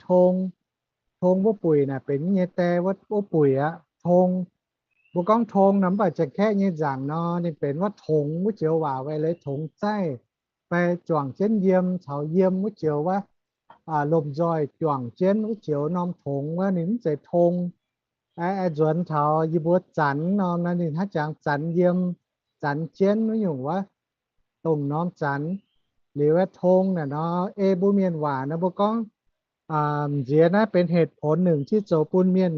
tong. Tong wuov buic naaic benx nyei die wuov buic aqv, tong. Mbuo gorngv tong nor mv baac Janx-Kaeqv nyei nzaangc nor ninh benx wuov tongx wuov joux waac, weic leiz tongx zaih fai juangc jienv yiem caux yiem wuov joux wuov, lomh nzoih juangc jienv wuov joux norm tongx wuov ninh mv zeiz tong. Aeqv, nzuonx taux yie mbuo zanx norm naaiv ninh hnangv jangx zanx yiem, zanx jienv wuov nyungc wuov, dongh norm zanx. Liuz aeqv, tong naaic nor ei mbuo mienh waac nor mbuo gorngv nziex naaiv benx เหตุผล nyungc jienv zoux bun mienh,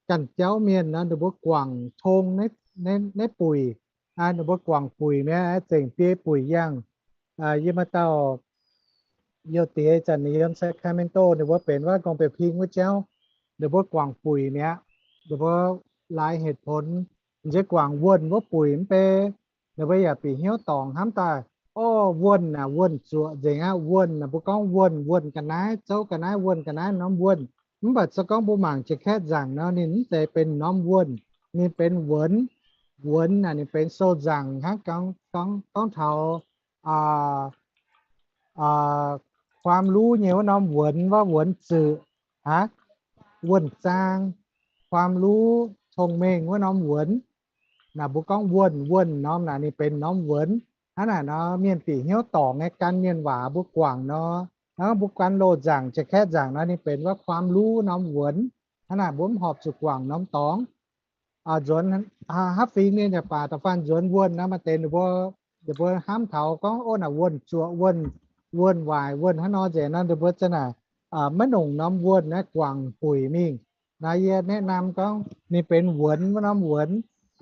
ganh jauv mienh nor ninh mbuo guangc tong naaiv buic. Ninh mbuo guangc buic mi'aqv, zengc biei buic yangh. Yie maaih dauh youh diex zanc ninh yiem Sacramento, ninh mbuo benx wuov Ngong Bieqc Ping wuov jauv, ninh mbuo guangc buic mi'aqv. Ninh mbuo laaix เหตุผล, nziex guangc wuonh wuov buic mv bei. Ninh mbuo yaac bieqc hnyouv dorngc hnamv daaih, orv, wuonh naaic wuonh zuoqc nzengc aqv. Wuonh naaic mbuo gorngv wuonh, wuonh ga'naaiv, zouv ga'naaiv, wuonh ga'naaiv norm wuonh. Mv baac se gorngv mbuo mangc Janx-Kaeqv nzaangc nor ninh mv zeiz benx norm wuonh, ninh benx 文, 文 naaic ninh benx sou nzaangc hnangv, gorngv taux ความรู้ nyei wuov norm 文 wuov, 文字 aqv, wuonh zaang, ความรู้ cong-mengh wuov norm 文. Naaic mbuo gorngv wuonh, wuonh norm naaic ninh benx norm 文. Hnangv naaic nor mienh bieqc hnyouv dorngc nyei gan mienh waac mbuo guangc nor, hnangv mbuo gan loz nzaangc, Janx-Kaeqv nzaangc nor ninh benx wuov ความรู้ norm 文. Hnangv naaic mbuo mv horpc zuqc guangc norm dorngx. Nzuonx haav fingx mienh yaac baac da'faanh nzuonx wuonh nor maaih deix ninh mbuo, ninh mbuo hnamv taux gorngv, orv, naaic wuonh zuoqc, wuonh, wuonh waaic, wuonh hnangv nor nzengc nor ninh mbuo za'naaic maiv nongc norm wuonh naaiv guangc buic mingh. Naaiv yie แนะนำ gorngv ninh benx 文 wuov norm 文,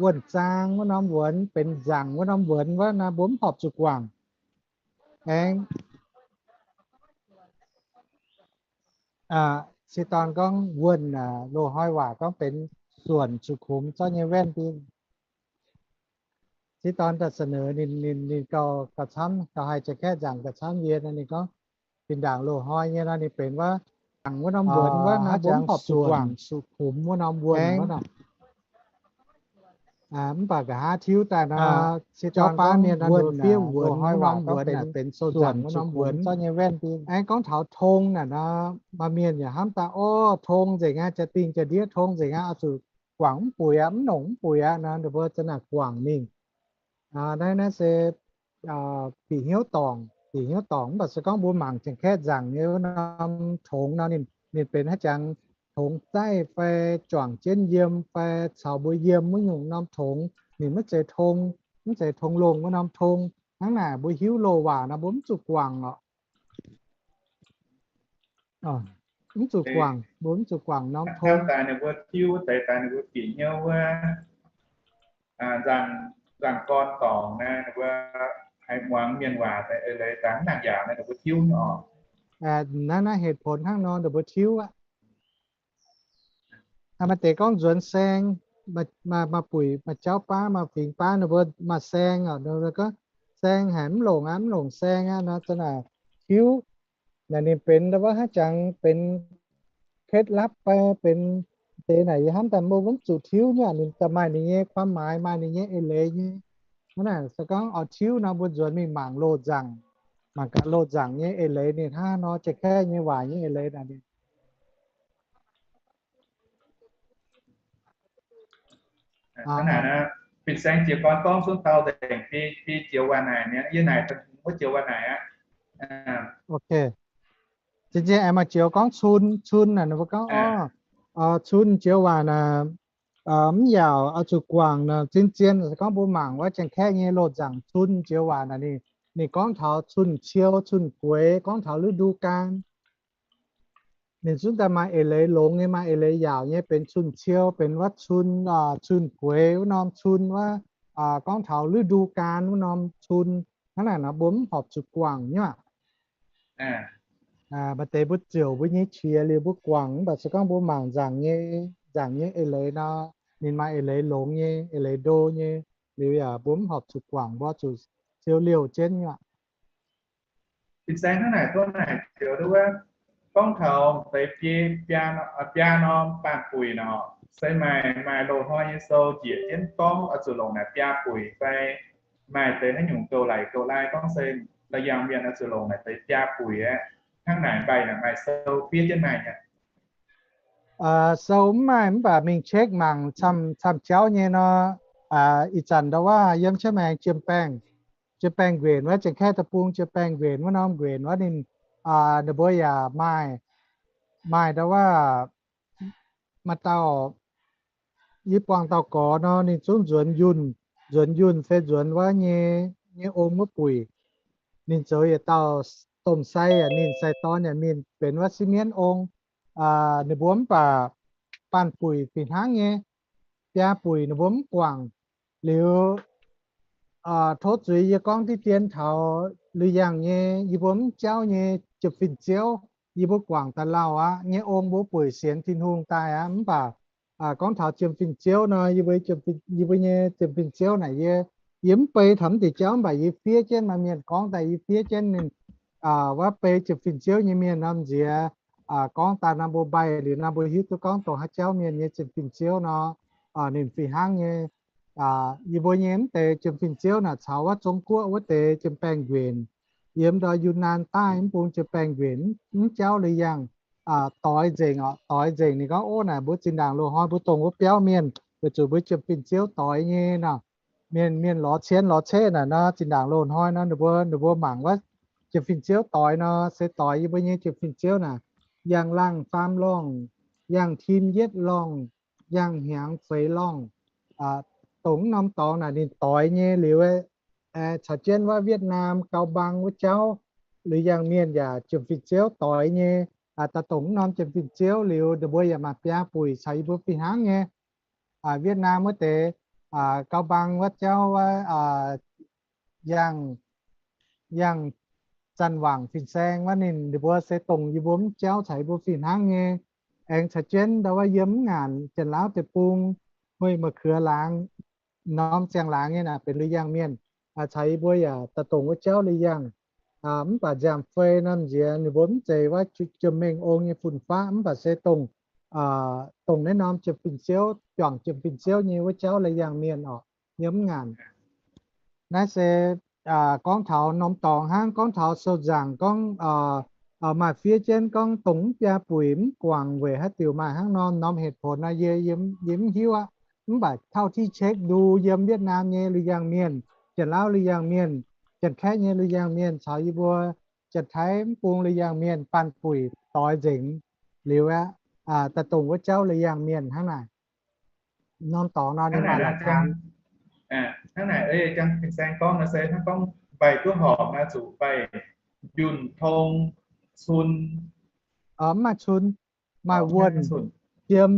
wuonh zaang wuov norm 文, benx nzaangc wuov norm 文 wuov nor mbuo mv horpc zuqc guangc. Aengx se dorn gorngv wuonh, loz-hnoi waac gorngv benx ส่วนสุขุม zorqv nyei แว่น dien. Se dorn daaih เสนอ ninh, ninh, ninh gauh, gauh camv, gauh haih Janx-Kaeqv nzaangc gauh camv yie nor ninh gorngv, zinh ndaangc loz-hnoi nyei nor ninh benx wuov, nzaangc wuov norm 文 wuov nor mbuo mv horpc zuqc guangc สุขุม wuov norm wuonh wuov nor. Mv baac nqa'haav tiuv daaih nor, se jauv baav mienh nor wuonh, fiev wuonx wuov norm wuonx benx sou nzaangc wuov norm wuonx zorqv nyei แว่น dien. Aengx gorngv taux tong naaic nor, maaih mienh yaac hnamv daaih, orv, tong nzengc aqv, jaa-dingh jaa-ndiev tong nzengc aqv, oix zuqc guangc mv buic aqv, mv nongc mv buic aqv nor, ninh mbuo za'naaic guangc mingh. Naaiv, naaiv se bieqc hnyouv dorngc, bieqc hnyouv dorngc. Mv baac se gorngv mbuo mangc Janx-Kaeqv nzaangc nyei wuov norm tongx nor, ninh, ninh benx haaix jangx tongx zaih fai juangc jienv yiem fai caux mbuo yiem wuov nyungc norm tongx. Ninh maiv zeiz tong, mv zeiz tong longh wuov norm tong. Hnangv naaic mbuo hiuv loz waac nor mbuo mv zuqc guangc orqc. Mv zuqc guangc, mbuo mv zuqc guangc norm tong. Daaih ninh mbuo tiuv deix daaih ninh mbuo bieqc hnyouv wuov, nzangc, nzangc gorn dorngc naaiv, ninh mbuo haiz muangx mienh waac daaih eix leiz daaih mv nangc yaac naaiv ninh mbuo tiuv nyei orqc. Naaiv, naaiv เหตุผล hnangv nor ninh mbuo tiuv aqv. Maaih deix gorngv nzuonx saeng, maaih, maaih buic, maaih jauv baav, maaih fingx baav, ninh mbuo maaih saeng orqc, ninh mbuo gorngv saeng haic, mv longc aqv, mv longc saeng aqv nor, za'naaic tiuv. Naaic ninh benx wuov haaix jangx benx เคล็ดลับ fai benx deix naaic yie hnamv daaih mbuo mv zuqc tiuv nyei, ninh daaih maaih ninh nyei ความหมาย, maaih ninh nyei eix leiz nyei. Hnangv naaic se gorngv oix tiuv nor mbuo nzuonx mingh mangc loz nzaangc, mangc gaax loz nzaangc nyei eix leiz ninh hnangv nor, Janx-Kaeqv nyei waac nyei eix leiz naaic ninh Hnangv naaic, fin-saeng jiez gorn gorngv cun taux nzengc biei, biei joux waac naaic mi'aqv. Yie naaic wuov joux waac naaic aqv. Zinh ziangh aengx maaih joux gorngv cun, cun naaic ninh mbuo gorngv orv, cun joux waac naaic mv yaauc oix zuqc guangc naaic. Zinh ziangh gorngv mbuo mangc wuov Janx-Kaeqv nyei loz nzaangc cun joux waac naaic ninh, ninh gorngv taux cun-ciou, cun-gueix, gorngv taux ฤดูกาล. Ninh zungv daaih maaih eix leiz longx nyei, maaih eix leiz yaauc nyei, benx cun-ciou, benx wuov cun, cun-gueix wuov norm cun wuov, gorngv taux ฤดูกาล wuov norm cun. Hnangv naaic nor mbuo mv horpc zuqc guangc nyei aqv. Maaih deix mbuo ziouc mbuo nyei qiex liuz mbuo guangc, mv baac se gorngv mbuo mangc nzaangc nyei, nzaangc nyei eix leiz nor, ninh maaih eix leiz longx nyei, eix leiz ndo nyei, liuz yaac mbuo mv horpc zuqc guangc, mbuo zuqc siou liouh jienv nyei aqv. Fin-saeng hnangv naaic duqv naaic joux duqv wuov, gorngv taux deix biaa, biaa norm baanh buic nor, se maaih, maaih loz-hnoi nyei sou njiec jienv gorngv oix zuqc longc naaic biaa buic fai maaih deix haaix nyungc gouv laic gouv laai gorngv se la'yangh mienh oix zuqc longc naaic deix biaa buic aqv. hnangv naaic mbaih naaic maaih sou fiev jienv maaih nyei. Sou mv maaih mv baac mingh check mangc camv-camv jauv nyei nor. Ih zanc ndau wuov yiem Chiang Mai Jiem Baengh, Jiem Baengh Nquenc wuov, Janx-Kaeqv Deic-Bung Jiem Baengh Nquenc wuov norm nquenc wuov ninh, ninh mbuo yaac maaih, maaih ndau wuov maaih dauh yie buangh dauh gorx nor ninh zungv nzuonx yunh, nzuonx yunh se nzuonx wuov nyei, nyei ong wuov buic. Ninh zoux yietc dauh domh sai yaac ninh, sai-dorn yaac ninh, benx wuov sieqv mienv ong. Ninh mbuo mv baac baanh buic fih hnangv nyei, biaa buic ninh mbuo mv guangc. Liuz tov zuiz yie gorngv diqv dien taux lui yangh nyei yie mbuo mv jauv nyei jiem-fin-ziouv. Yie mbuo guangc daaih lauh aqv, nyei ong mbuo buic sienx Tin-Hungh daaih aqv. Mv baac gorngv taux jiem-fin-ziouv nor, yie mbuo nyei jiem-fin-ziouv naaic yie, yie mv bei taux mv deix jauv, mv baac yie fiev jienv maaih mienh gorngv daaih yie fiev jienv ninh wuov bei jiem-fin-ziouv nyei mienh norm nziex gorngv daaih norm mbuo mbaih liuz nor mbuo hiuv duqv gorngv dongh haaix jauv mienh nyei jiem-fin-ziouv nor, ninh fih hnangv nyei. Yie mbuo nyei mv deix jiem-fin-ziouv naaic caux wuov Zong Guoqv wuov deix jiem-baengh nquenc, yiem ndau Yunnan daaih mv bung jiem-baengh nquenc mv jauv lui yangh doix nzengc oc. Doix nzengc ninh gorngv, ov, naaic mbuo zinh ndaangc loz-hnoi mbuo dongh wuov biauv mienh weic zuqc mbuo jiem-fin-ziouv doix nyei nor. Mienh, mienh lorz cien lorz ceqv naaic nor, zinh ndaangc loz-hnoi nor ninh mbuo, ninh mbuo mangc wuov jiem-fin-ziouv doix nor se doix yie mbuo nyei jiem-fin-ziouv naaic, yangh laangh faam lorngh, yangh tim yietv lorngh, yangh hnyangx feix lorngh, dongh mv norm dorngx naaic ninh doix nyei liuz, caux jienv wuov Vietnam, Gau Bang wuov jauv, lui yangh mienh yaac jiem-fin-ziouv doix nyei. Daaih dongh mv norm jiem-fin-ziouv liuz ninh mbuo yaac maaih biaa buic caux yie mbuo fih hnangv nyei. Vietnam wuov deix, Gau Bang wuov jauv wuov, yangh, yangh Zanc Wangc fin-saeng wuov ninh, ninh mbuo se dongh yie mbuo mv jauv caux yie mbuo fih hnangv nyei. Aengx caux jienv ndau wuov yiem mv ngaanc Janx-Lauv deic-bung, Hueih Ma'kuox laangz, norm ziangh laangz nyei naaic benx lui yangh mienh, caux yie mbuo yaac daaih dongh wuov jauv lui yangh. Mv baac nziaamv-fei norm nziex ninh mbuo mv zeiz wuov jiem-mengh ong nyei fun-faqv, mv baac se dongh, dongh naaiv norm jiem-fin-ziouv, juangc jiem-fin-ziouv nyei wuov jauv lui yangh mienh oc, yiem mv ngaanc. Naaiv se gorngv taux norm dorngx hnangv. Gorngv taux sou nzaangc gorngv maaih fiev jienv gorngv dongh mv biaa buic mv guangc weic haaix diuc, maaih hnangv norm norm เหตุผล nor, yie, yie mv hiuv aqv. Mv baac เท่าที่เช็คดู yiem Vietnam nyei lui yangh mienh, Janx-Lauv lui yangh mienh, Janx-Kaeqv nyei lui yangh mienh caux yie mbuo Janx-Taiv mv bung lui yangh mienh baanh buic doix nzengc liuz aqv, daaih dongh wuov jauv lui yangh mienh hnangv naaic. Norm dorngx nor ninh maaih la'can. Hnangv naaic, jang fin-saeng gorngv nor se hnangv gorngv mbaih duqv horpc nor zuqc mbaih yunh, tong, cun. Mv maaih cun, maaih wuonh, jiem,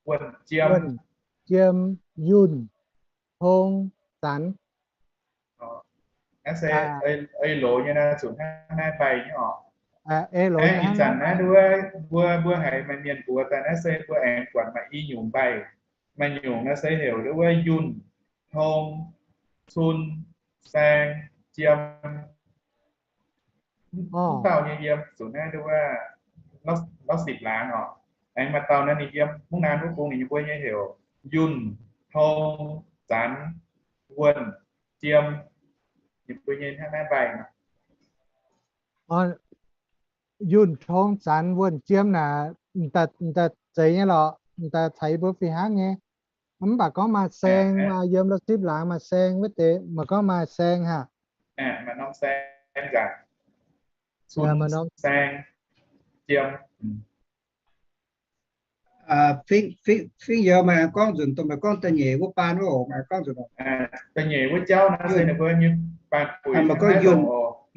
wuonh, jiem, yunh, tong, zanx. Naaiv se ei loz nyei naaiv zuqc hnangv naaiv mbaih nyei oc. Ih zanc naaiv mbuo, mbuo haiz maaih mienh mbuox daaih naaiv se mbuo aengx buatc maaih i nyungc mbaih. Maaih nyungc naaiv se heuc wuov yunh, tong, cun, saeng, jiem. Mv dauh nyei yiem zuqc naaiv wuov Lauv Sipc Laangz oc. Aengx maaih dauh naaiv ninh yiem Mungv Naan wuov bung ninh nyei mbuo nyei heuc yunh, tong, zanx, wuonh, jiem. Ninh mbuo nyei hnangv naaiv mbaih. Yunh, tong, zanx, wuonh, jiem naaic, daaih zeiz nyei lorqc, daaih caux yie mbuo fih hnangv nyei. Mv baac gorngv maaih saeng, yiem Lauv Sipc Laangz maaih saeng wuov deix, maaih gorngv maaih saeng haic. Fingx youz maaih gorngv nzunc, dongh maaih gorngv da'nyeic wuov baan wuov oc, maaih gorngv nzunc. Da'nyeic wuov jauv naaiv se ninh mbuo nyei baan buic maaih gorngv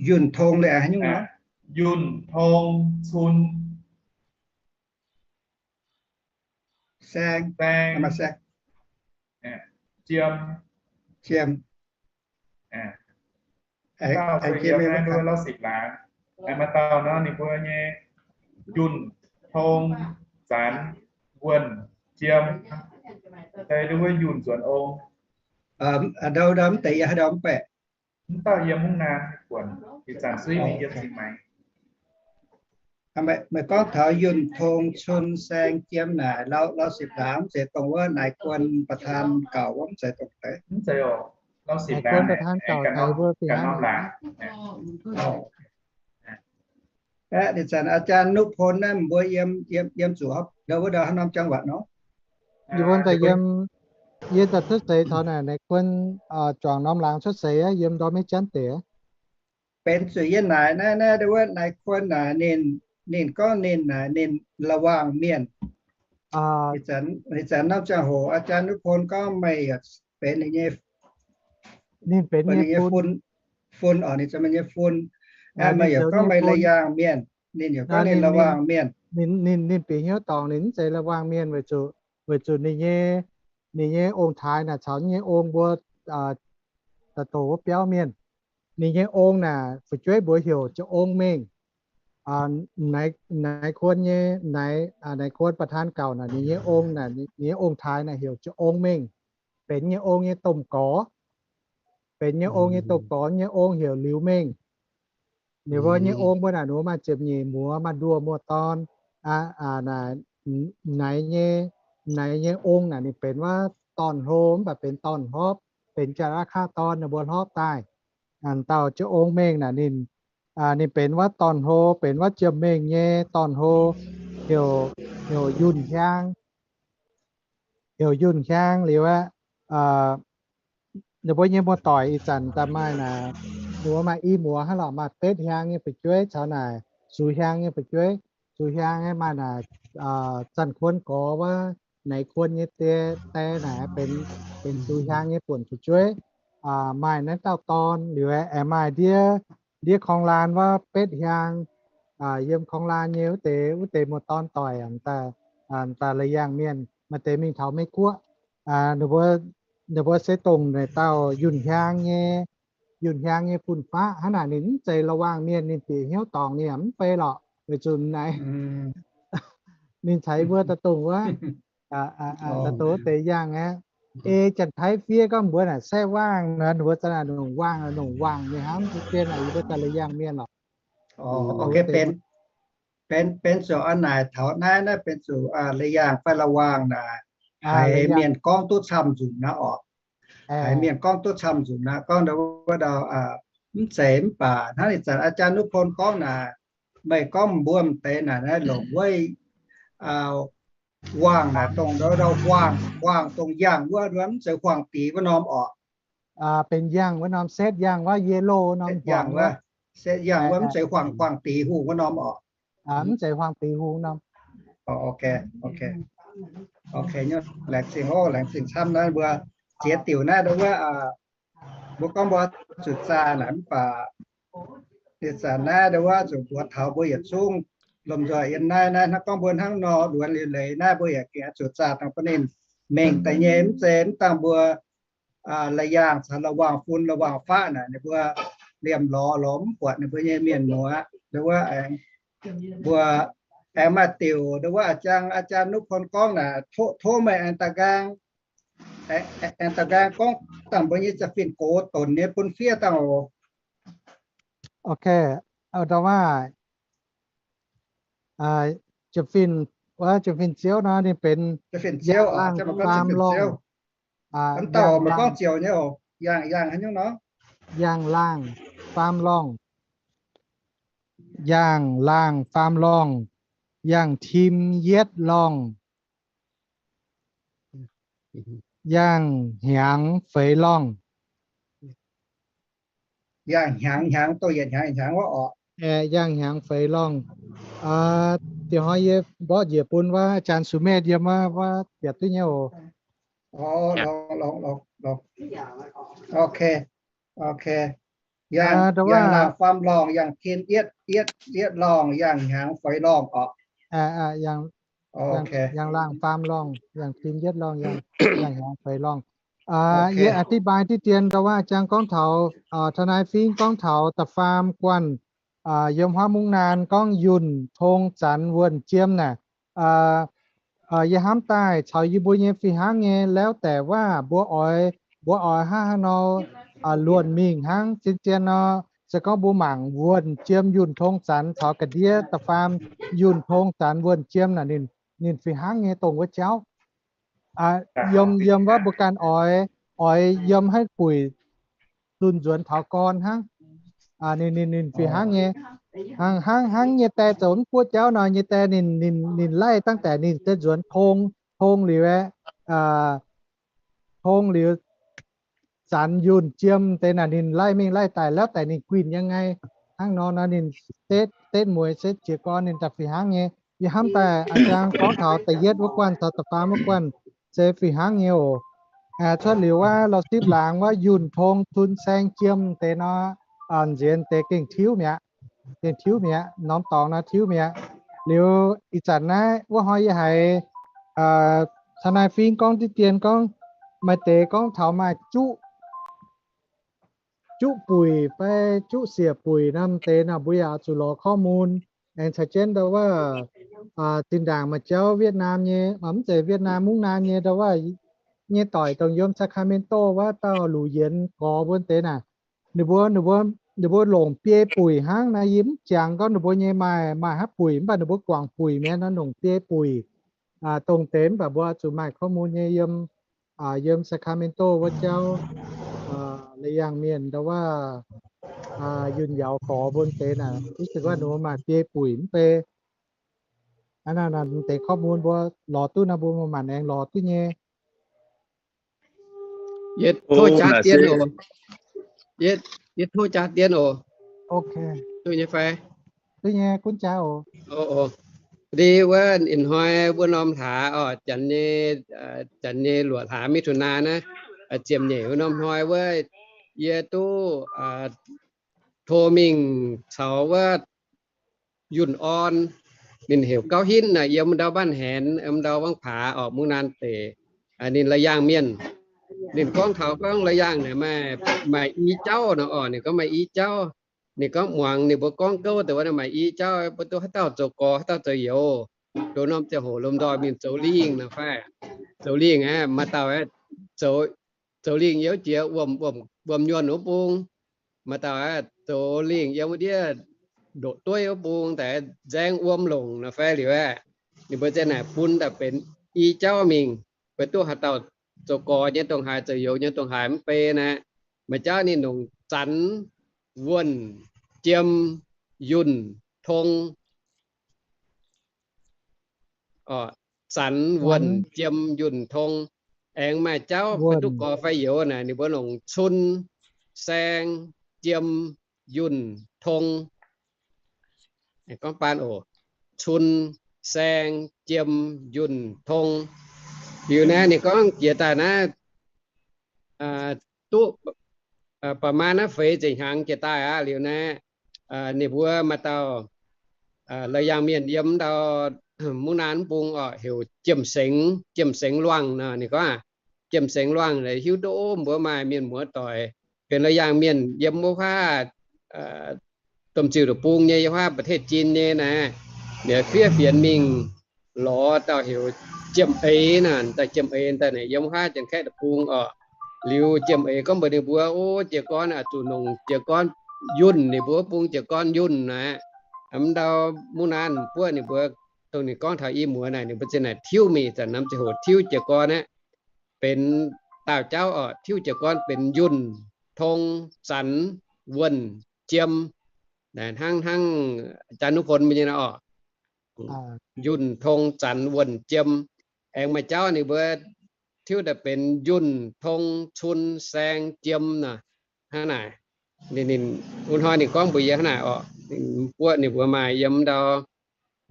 yunh, tong, le, haaix nyungc nor? Yunh, tong, cun, saeng, saeng, jiem, jiem. Dauh se yiem naaiv Lauv Sipc Laangz. Maaih dauh nor ninh mbuo nyei yunh, tong, zanx, wuonh, jiem, se wuov yunh nzuonx ong. Ndau, ndau mv deix yie haaix ndau mv baeqc. Mv dauh yiem Mungv Naan buonc, ih zanc suiv mingh yiem Zingh Maengx. Meih gorngv taux yunh, tong, cun, saeng, jiem naaic, Lauv Sipc Laangz mv zeiz dongh wuov naaic guon ประธาน gauc wuov, mv zeiz dongh deix. Mv zeiz oc. Lauv Sipc Laangz ประธาน gauc daaih mbuo fih hnangv. Aeqv, ih zanc อาจารย์ Nuqv Pon naaiv mbuo yiem, yiem, yiem zuqc haaix, ndau wuov ndau haaix norm จังหวัด nor? Yie mbuo daaih yiem, yie daaih cuotv seix taux naaic, naaiv kuon juangc norm laangz cuotv seix aqv, yiem ndorm maiv janv deix. Benx zuqc yie naaic naaiv, naaiv ndau wuov naaiv kuon naaic, ninh, ninh gorngv ninh naaic ninh ระวัง mienh. Ih zanc, ih zanc norm ziangh hoc อาจารย์ Nuqv Pon gorngv meih yaac benx ninh nyei, ninh benx ninh nyei fun, fun oc, ninh zoux meih nyei fun. Meih yaac gorngv meih ระวัง mienh, ninh yaac gorngv ninh ระวัง mienh. Ninh, ninh, ninh bieqc hnyouv dorngc ninh mv zeiz ระวัง mienh weic zuqc, weic zuqc ninh nyei, ninh nyei ong-taaix naaic caux ninh nyei ong mbuo daaih doqc wuov biauv mienh. Ninh nyei ong naaic fu'jueiv mbuox heuc Jaa-ong Mengh. Naaiv, naaiv kuon nyei, naaiv, naaiv kuon ประธาน gauh naaic ninh nyei ong naaic, ninh nyei ong-taaix naaic heuc Jaa-ong Mengh, benx nyei ong nyei domh gorx. Benx nyei ong nyei domh gorx nyei ong heuc Liuz Mengh. Ninh mbuo nyei ong mbuo naaic, ninh mbuo maaih ziepc nyeic muoz, maaih nduoh muoz dorn. Naaiv nyei, naaiv nyei ong naaic ninh benx wuov dorn-hlo mv baac benx dorn-hlopv, benx Jaa^laa^kaa dorn ninh mbuo hlopv daaih. Dauh Jaa-ong Mengh naaic ninh, ninh benx wuov dorn-hlo, benx wuov Jiem-Mengh nyei dorn-hlo, heuc, heuc Yunh Hiaang, heuc Yunh Hiaang liuz aqv. Ninh mbuo nyei muoz-doic ih zanc daaih maaih naaic, ninh mbuo maaih i muoz hnangv lorqc, maaih betv hiaang nyei fu'jueiv caux naaic sux hiaang nyei fu'jueiv. Sux hiaang maaih naaic, Zanh Kuon Gorx wuov, naaiv kuon nyei die, die naaic benx, benx sux hiaang nyei buonc fu'jueiv. Maaih naaiv dauh dorn liuz aengx maaih ndiev, ndiev korng laan wuov betv hiaang, yiem korng laan nyei wuov deix, wuov deix muoz-dorn doic daaih, daaih la'yangh mienh, maaih deix mingh taux Meiv Guoqv. Ninh mbuo, ninh mbuo se dongh naaic dauh Yunh Hiaang nyei, Yunh Hiaang nyei fun-faqv hnangv naaic, ninh mv zeiz ระวัง mienh, ninh bieqc hnyouv dorngc ninh yaac mv bei lorqc, weic zuqc naaiv ninh caux mbuo daaih dongh wuov, daaih dongh wuov deix yangh aqv. Ei Janx-Taiv fiev gorngv mbuox naaic แซ่ว่าง nor, ninh mbuo za'naaic nongc ว่าง nongc ว่าง nyei hnangv, mv baac yie mbuo daaih la'yangh mienh lorqc. Benx, benx zuqc a'naaic taux naaiv, naaiv benx zuqc la'yangh fai ระวัง naaic, haiz mienh gorngv duqv camv nzunc naaiv orqc. Haiz mienh gorngv duqv camv nzunc naaiv, gorngv ndau wuov ndau, mv zeiz mv baac hnangv ih zanc อาจารย์ Nuqv Pon gorngv naaic, meih gorngv mbuo m'deix naaic, naaiv longc wuov ว่าง naaic dongh ndau ndau ว่าง dongh yangh wuov, mv zeiz 皇帝 wuov norm orqc. Benx yangh wuov norm, setv yangh wuov, yellow norm, setv yangh wuov, mv zeiz 皇帝 hungh wuov norm orqc. Mv zeiz 皇帝 hungh norm. Laengz zingh, laengz zingh camv naaiv mbuo ziex diuc naaiv ndau wuov, mbuo gorngv mbuo zuqc zaah naaic mv baac ih zanc naaiv ndau wuov zuqc mbuox taux mbuo yietc zungv lomh nzoih yiem naaiv, naaiv hnangv gorngv mbuo hnangv nor luonx liuz leiz naaiv mbuo yaac gengh zuqc zaah dangh bun ninh mengh daaih nyei, mv zeiz mv dangh mbuo la'yangh caux ระวัง fun ระวัง faqv naaic ninh mbuo liemh lorz lorz mv buatc ninh mbuo nyei mienh muoz. Ndau wuov aengx mbuo aengx maaih diuc ndau wuov อาจารย์ อาจารย์ Nuqv Pon gorngv naaic, tov, tov meih aengx da'nqaang, aengx da'nqaang gorngv dangh mbuo nyei jaa-fin gox donc nyei bun fiev dangh oc. Ok, ndau wuov, jaa-fin, wuov jaa-fin ziouv nor ninh benx Yangh Laangh Faam Lorngh. Yangh Laangh Faam Lorngh. Yangh Laangh Faam Lorngh. Yangh Tim Yietv Lorngh. Yangh Hnyangx Feix Lorngh. Yangh Hnyangx, hnyangx, dongh yietc hnyangx hnyangx wuov orqc. Yangh Hnyangx Feix Lorngh. Dieh hnoi yie mborqv njiec bun wuov อาจารย์ Sumetv yiem wuov, wuov bieqc duqv nyei oc. Ok, ok. Yangh Laangh Faam Lorngh, Yangh Tin Yietv, Yietv, Yietv Lorngh, Yangh Hnyangx Feix Lorngh orqc. Yangh Laangh Faam Lorngh, Yangh Tin Yietv Lorngh, Yangh Hnyangx Feix Lorngh. Yie อธิบาย diqv dien ndau wuov อาจารย์ gorngv taux, ทนาย Fingx gorngv taux da'faam guanh yiem huaav mungv naan gorngv yunh tong zanx wuonh jiem naaic. Yie hnamv daaih caux yie mbuo nyei fih hnangv nyei, แล้วแต่ว่า mbuo oix, mbuo oix hnangv haaix nor luonh mingh hnangv. Zien-zien nor, se gorngv mbuo mangc wuonh jiem yunh tong zanx caux ga'ndiev da'faam yunh tong zanx wuonh jiem naaic, ninh fih hnangv nyei dongh wuov jauv. Yiem, yiem wuov mbuo ganh oix, oix yiem haiv buic zunh nzuonx taux gorn hnangv. Ninh, ninh, ninh fih hnangv nyei. Hnangv, hnangv, hnangv nyei die zoux mv buov jauv nor, nyei die ninh, ninh, ninh laih dangh daaih ninh se nzuonx tong, tong liuz aeqv, tong liuz zanx yunh jiem deix naaic ninh laih mingh laih daaih, lauh daaih ninh guinh yangh nyei. Hnangv nor nor ninh setv, setv mueiz setv jiez gorn ninh daaih fih hnangv nyei. Yie hnamv daaih a'jang gorngv taux da'yietv wuov guanh caux da'faam wuov guanh se fih hnangv nyei oc. Cuotv liuz wuov lorz sipv laangz wuov yunh tong cun saeng jiem deix nor, nziex deix gengh tiuv mi'aqv. Gengh tiuv mi'aqv, norm dorngx nor tiuv mi'aqv. Liuz ih zanc naaiv wuov hnoi yie haiz caux naaiv fingx gorngv diqv dien gorngv, maaih deix gorngv taux maaih juqv, juqv buic fai juqv siec buic norm deix nor mbuo yaac zuqc lorz korv mun. Aengx caux jienv ndau wuov zinh ndaangc maaih jauv Vietnam nyei, mv zeiz Vietnam, Mungv Naan nyei ndau wuov nyei doic dongh yiem Sacramento wuov dauh luc yienx gorx mbuo deix naaic, ninh mbuo, ninh mbuo longc biei buic hnangv naaiv. Yie mv jangx gorngv ninh mbuo nyei maaih, maaih haaix buic, mv baac ninh mbuo guangc buic mi'aqv nor, longc biei buic. Dongh deix mv baac mbuo zuqc maaih korv mun nyei yiem, yiem Sacramento wuov jauv la'yangh mienh ndau wuov yunh yaux gorx mbuo deix naaic, duqv se wuov ninh mbuo maaih biei buic mv bei. Aa, naaiv deix korv mun mbuo lorz duqv nor, mbuo maaih maanc aengx lorz duqv nyei. Yie tov jaax dien oc. Yie, yie tov jaax dien oc. Duqv nyei fai? Duqv nyei, gunv jaax oc. Ndie wuov ih hnoi wuov norm hlaax oc, janx nyei, janx nyei luoqc hlaax มิถุนายน naaiv, ziepc nyeic wuov norm hnoi wuov, yie duqv tov mingh caux wuov yunh orn, ninh heuc Gauv Hinv naaic, yiem ndau Baanh Haenx, yiem ndau Wangv Paax oc, Mungv Naan deic. Ninh la'yangh mienh. Ninh gorngv taux gorngv la'yangh naaic maaih, maaih i jauv nor oc. Ninh gorngv maaih i jauv. Ninh gorngv muangx ninh mbuo gorngv gouv deix wuov maaih i jauv, mbuo duqv haaix dauh zoux gorx, haaix dauh zoux youz. Ndoqv norm ziangh hoc lomh nzoih mingh zoux lingh nor fai, zoux lingh aqv, maaih dauh zoux lingh youz jiex wuom, wuom nyuonh wuov bung. Maaih dauh zoux lingh yiem wuov ndiev ndoqc dueiv wuov bung, daaih nzaeng wuom longc nor fai liuz aqv. Ninh mbuo ziang naaic bun daaih benx i jauv mingh. Mbuo duqv haaix dauh zoux gorx nyei dongh haaix, zoux youz nyei dongh haaix mv bei naaic. Maaih jauv ninh longc zanx, wuonh, jiem, yunh, tong. Zanx, wuonh, jiem, yunh, tong. Aengx maaih jauv mbuo duqv gorx fai youz naaic, ninh mbuo longc cun, saeng, jiem, yunh, tong. Gorngv baan oc. Cun, saeng, jiem, yunh, tong. Liuz naaiv ninh gorngv jiex daaih naaiv duqv ประมาณ naaiv feix ziepc hnyangx jiex daaih aqv. Liuz naaiv ninh mbuo maaih dauh la'yangh mienh yiem ndau Mungv Naan mv bung oc, heuc Jiem Sengx, Jiem Sengx Luangh nor. Ninh gorngv Jiem Sengx Luangh hiuv duqv mbuo maaih mienh muoz doic benx la'yangh mienh yiem wuov huaav domh ziuh deic-bung nyei, yiem huaav ประเทศจีน nyei naaic, ninh fiev fienx mingh lorz dauh heuc Jiem Eix naaic. Dauh Jiem Eix daaih naaic yiem huaav Janx-Kaeqv deic-bung oc. Liuz Jiem Eix gorngv mbuox ninh mbuo, o, jiez gorn oix zuqc longc jiez gorn yunh, ninh mbuo wuov bung jiez gorn yunh naaic. Mv ndau Mungv Naan buov ninh mbuo, dongh ninh gorngv taux i muoz naaic, ninh mbuo ziang naaic tiuv mingh, zanc norm ziangh hoc tiuv jiez gorn aqv, benx daauh jauv oc, tiuv jiez gorn benx yunh, tong, zanx, wuonh, jiem. Hnangv, hnangv jaax nuv fon mbuo nyei nor oc. Yunh, tong, zanx, wuonh, jiem. Aengx maaih jauv ninh mbuo tiuv daaih benx yunh, tong, cun, saeng, jiem nor. Hnangv naaic, ninh, ninh, wuov hnoi ninh gorngv mbuox yie hnangv naaic oc. Ninh buov ninh mbuo maaih yiem ndau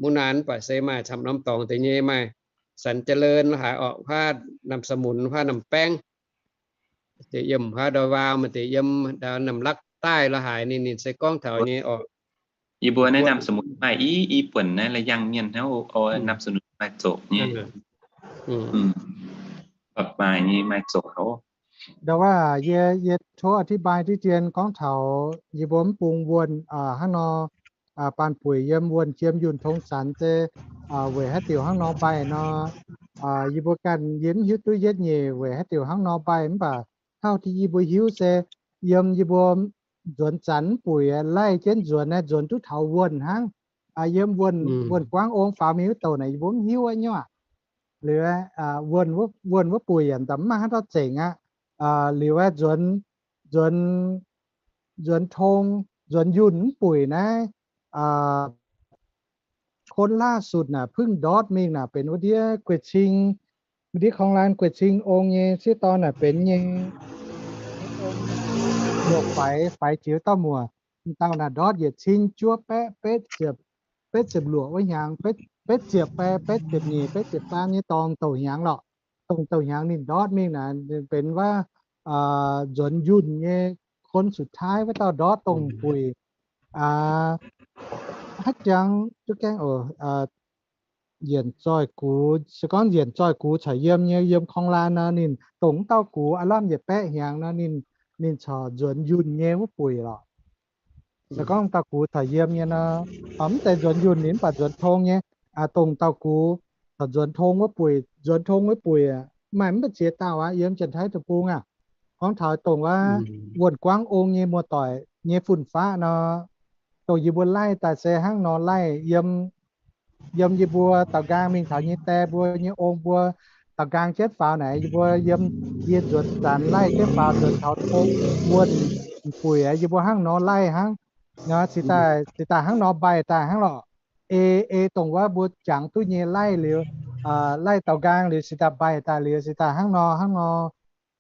Mungv Naan, mv baac se maaih camv norm dorngx deix nyei, maaih Sanx Jaax Leun la'haaix oc, huaav Namx Samunx, huaav Namx Baengv, deix yiem huaav Ndoi Waau, maaih deix yiem ndau Namx Lakv Daaih la'haaix. Ninh, ninh se gorngv taux nyei oc. Yie mbuo naaiv Namx Samunx maaih i, i buonc naaiv la'yangh mienh hnangv oc. Namx Samunx maaih zoqc nyei, bapv maaih nyei, maaih zoqc oc. Ndau wuov yie, yie tov อธิบาย diqv dien gorngv taux yie mbuo mv bung wuonh hnangv nor, baan buic yiem wuonh, jiem, yunh, tong, zanx se weic haaix diuc hnangv nor mbaih nor. Yie mbuo ganh yie mv hiuv duqv yietv nyeic weic haaix diuc hnangv nor mbaih, mv baac hnangv yie mbuo hiuv se yiem yie mbuo nzuonx zanx mv buic laih jienv nzuonx naaiv, nzuonx duqv taux wuonh hnangv. Yiem wuonh, wuonh guangv ong faaux mingh wuov douc naaic yie mbuo mv hiuv aqv nyei aqv. Liuz wuonh, wuonh wuov buic yaac mv maaih haaix dauh zengc aqv. Liuz nzuonx, nzuonx, nzuonx tong, nzuonx yunh mv buic naaiv, คนล่าสุด naaic เพิ่ง ndortv mingh naaic benx wuov ndiev guei cing, wuov ndiev คลองลาน guei cing ong nyei sieqv dorn naaic benx nyei luoqc faix, faix jiex dauh muoc. M'dauh naaic ndortv yietc cin juov baeqv betv ziepc, betv ziepc luoqc wuov hnyangx, betv ziepc baeqv, betv ziepc nyeic, betv ziepc faam nyei dorngx douc hnyangx lorqc. Dongh douc hnyangx ninh ndortv mingh naaic benx wuov nzuonx yunh nyei คนสุดท้าย wuov dauh ndortv dongh buic haiv jangx duqv gaengh oc. Yienc zoih gux, se gorngv yienc zoih gux caux yiem nyei, yiem คลองลาน nor, ninh dongh wuov dauh gux aav lamh yietc baeqv hnyangx nor, ninh, ninh corc nzuonx yunh nyei wuov buic lorqc. Se gorngv dauh gux caux yiem nyei nor, mv zeiz nzuonx yunh ninh mv baac nzuonx tong nyei, dongh dauh gux corc nzuonx tong wuov buic, nzuonx tong wuov buic maaih mv baac ziex dauh aqv yiem Janx-Taiv deic-bung aqv. Gorngv taux dongh wuov wuonh guangv ong nyei muoz-doic nyei fun-faqv nor, dongh yie mbuo laih daaih se hnangv nor laih yiem, yiem yie mbuo daaux nqaang mingh taux nyei die mbuo nyei ong mbuo daaux nqaang jienv faaux naaic, yie mbuo yiem, yie nzuonx zanc laih jienv faaux nzuonx taux tong wuonh buic, yie mbuo hnangv nor laih hnangv. Cingx daaih, cingx daaih hnangv nor mbaih daaih hnangv lorqc. Ei, ei dongh wuov mbuo jangx duqv nyei laih liuz, laih daaux nqaang liuz cingx daaih mbaih daaih liuz cingx daaih hnangv nor, hnangv nor,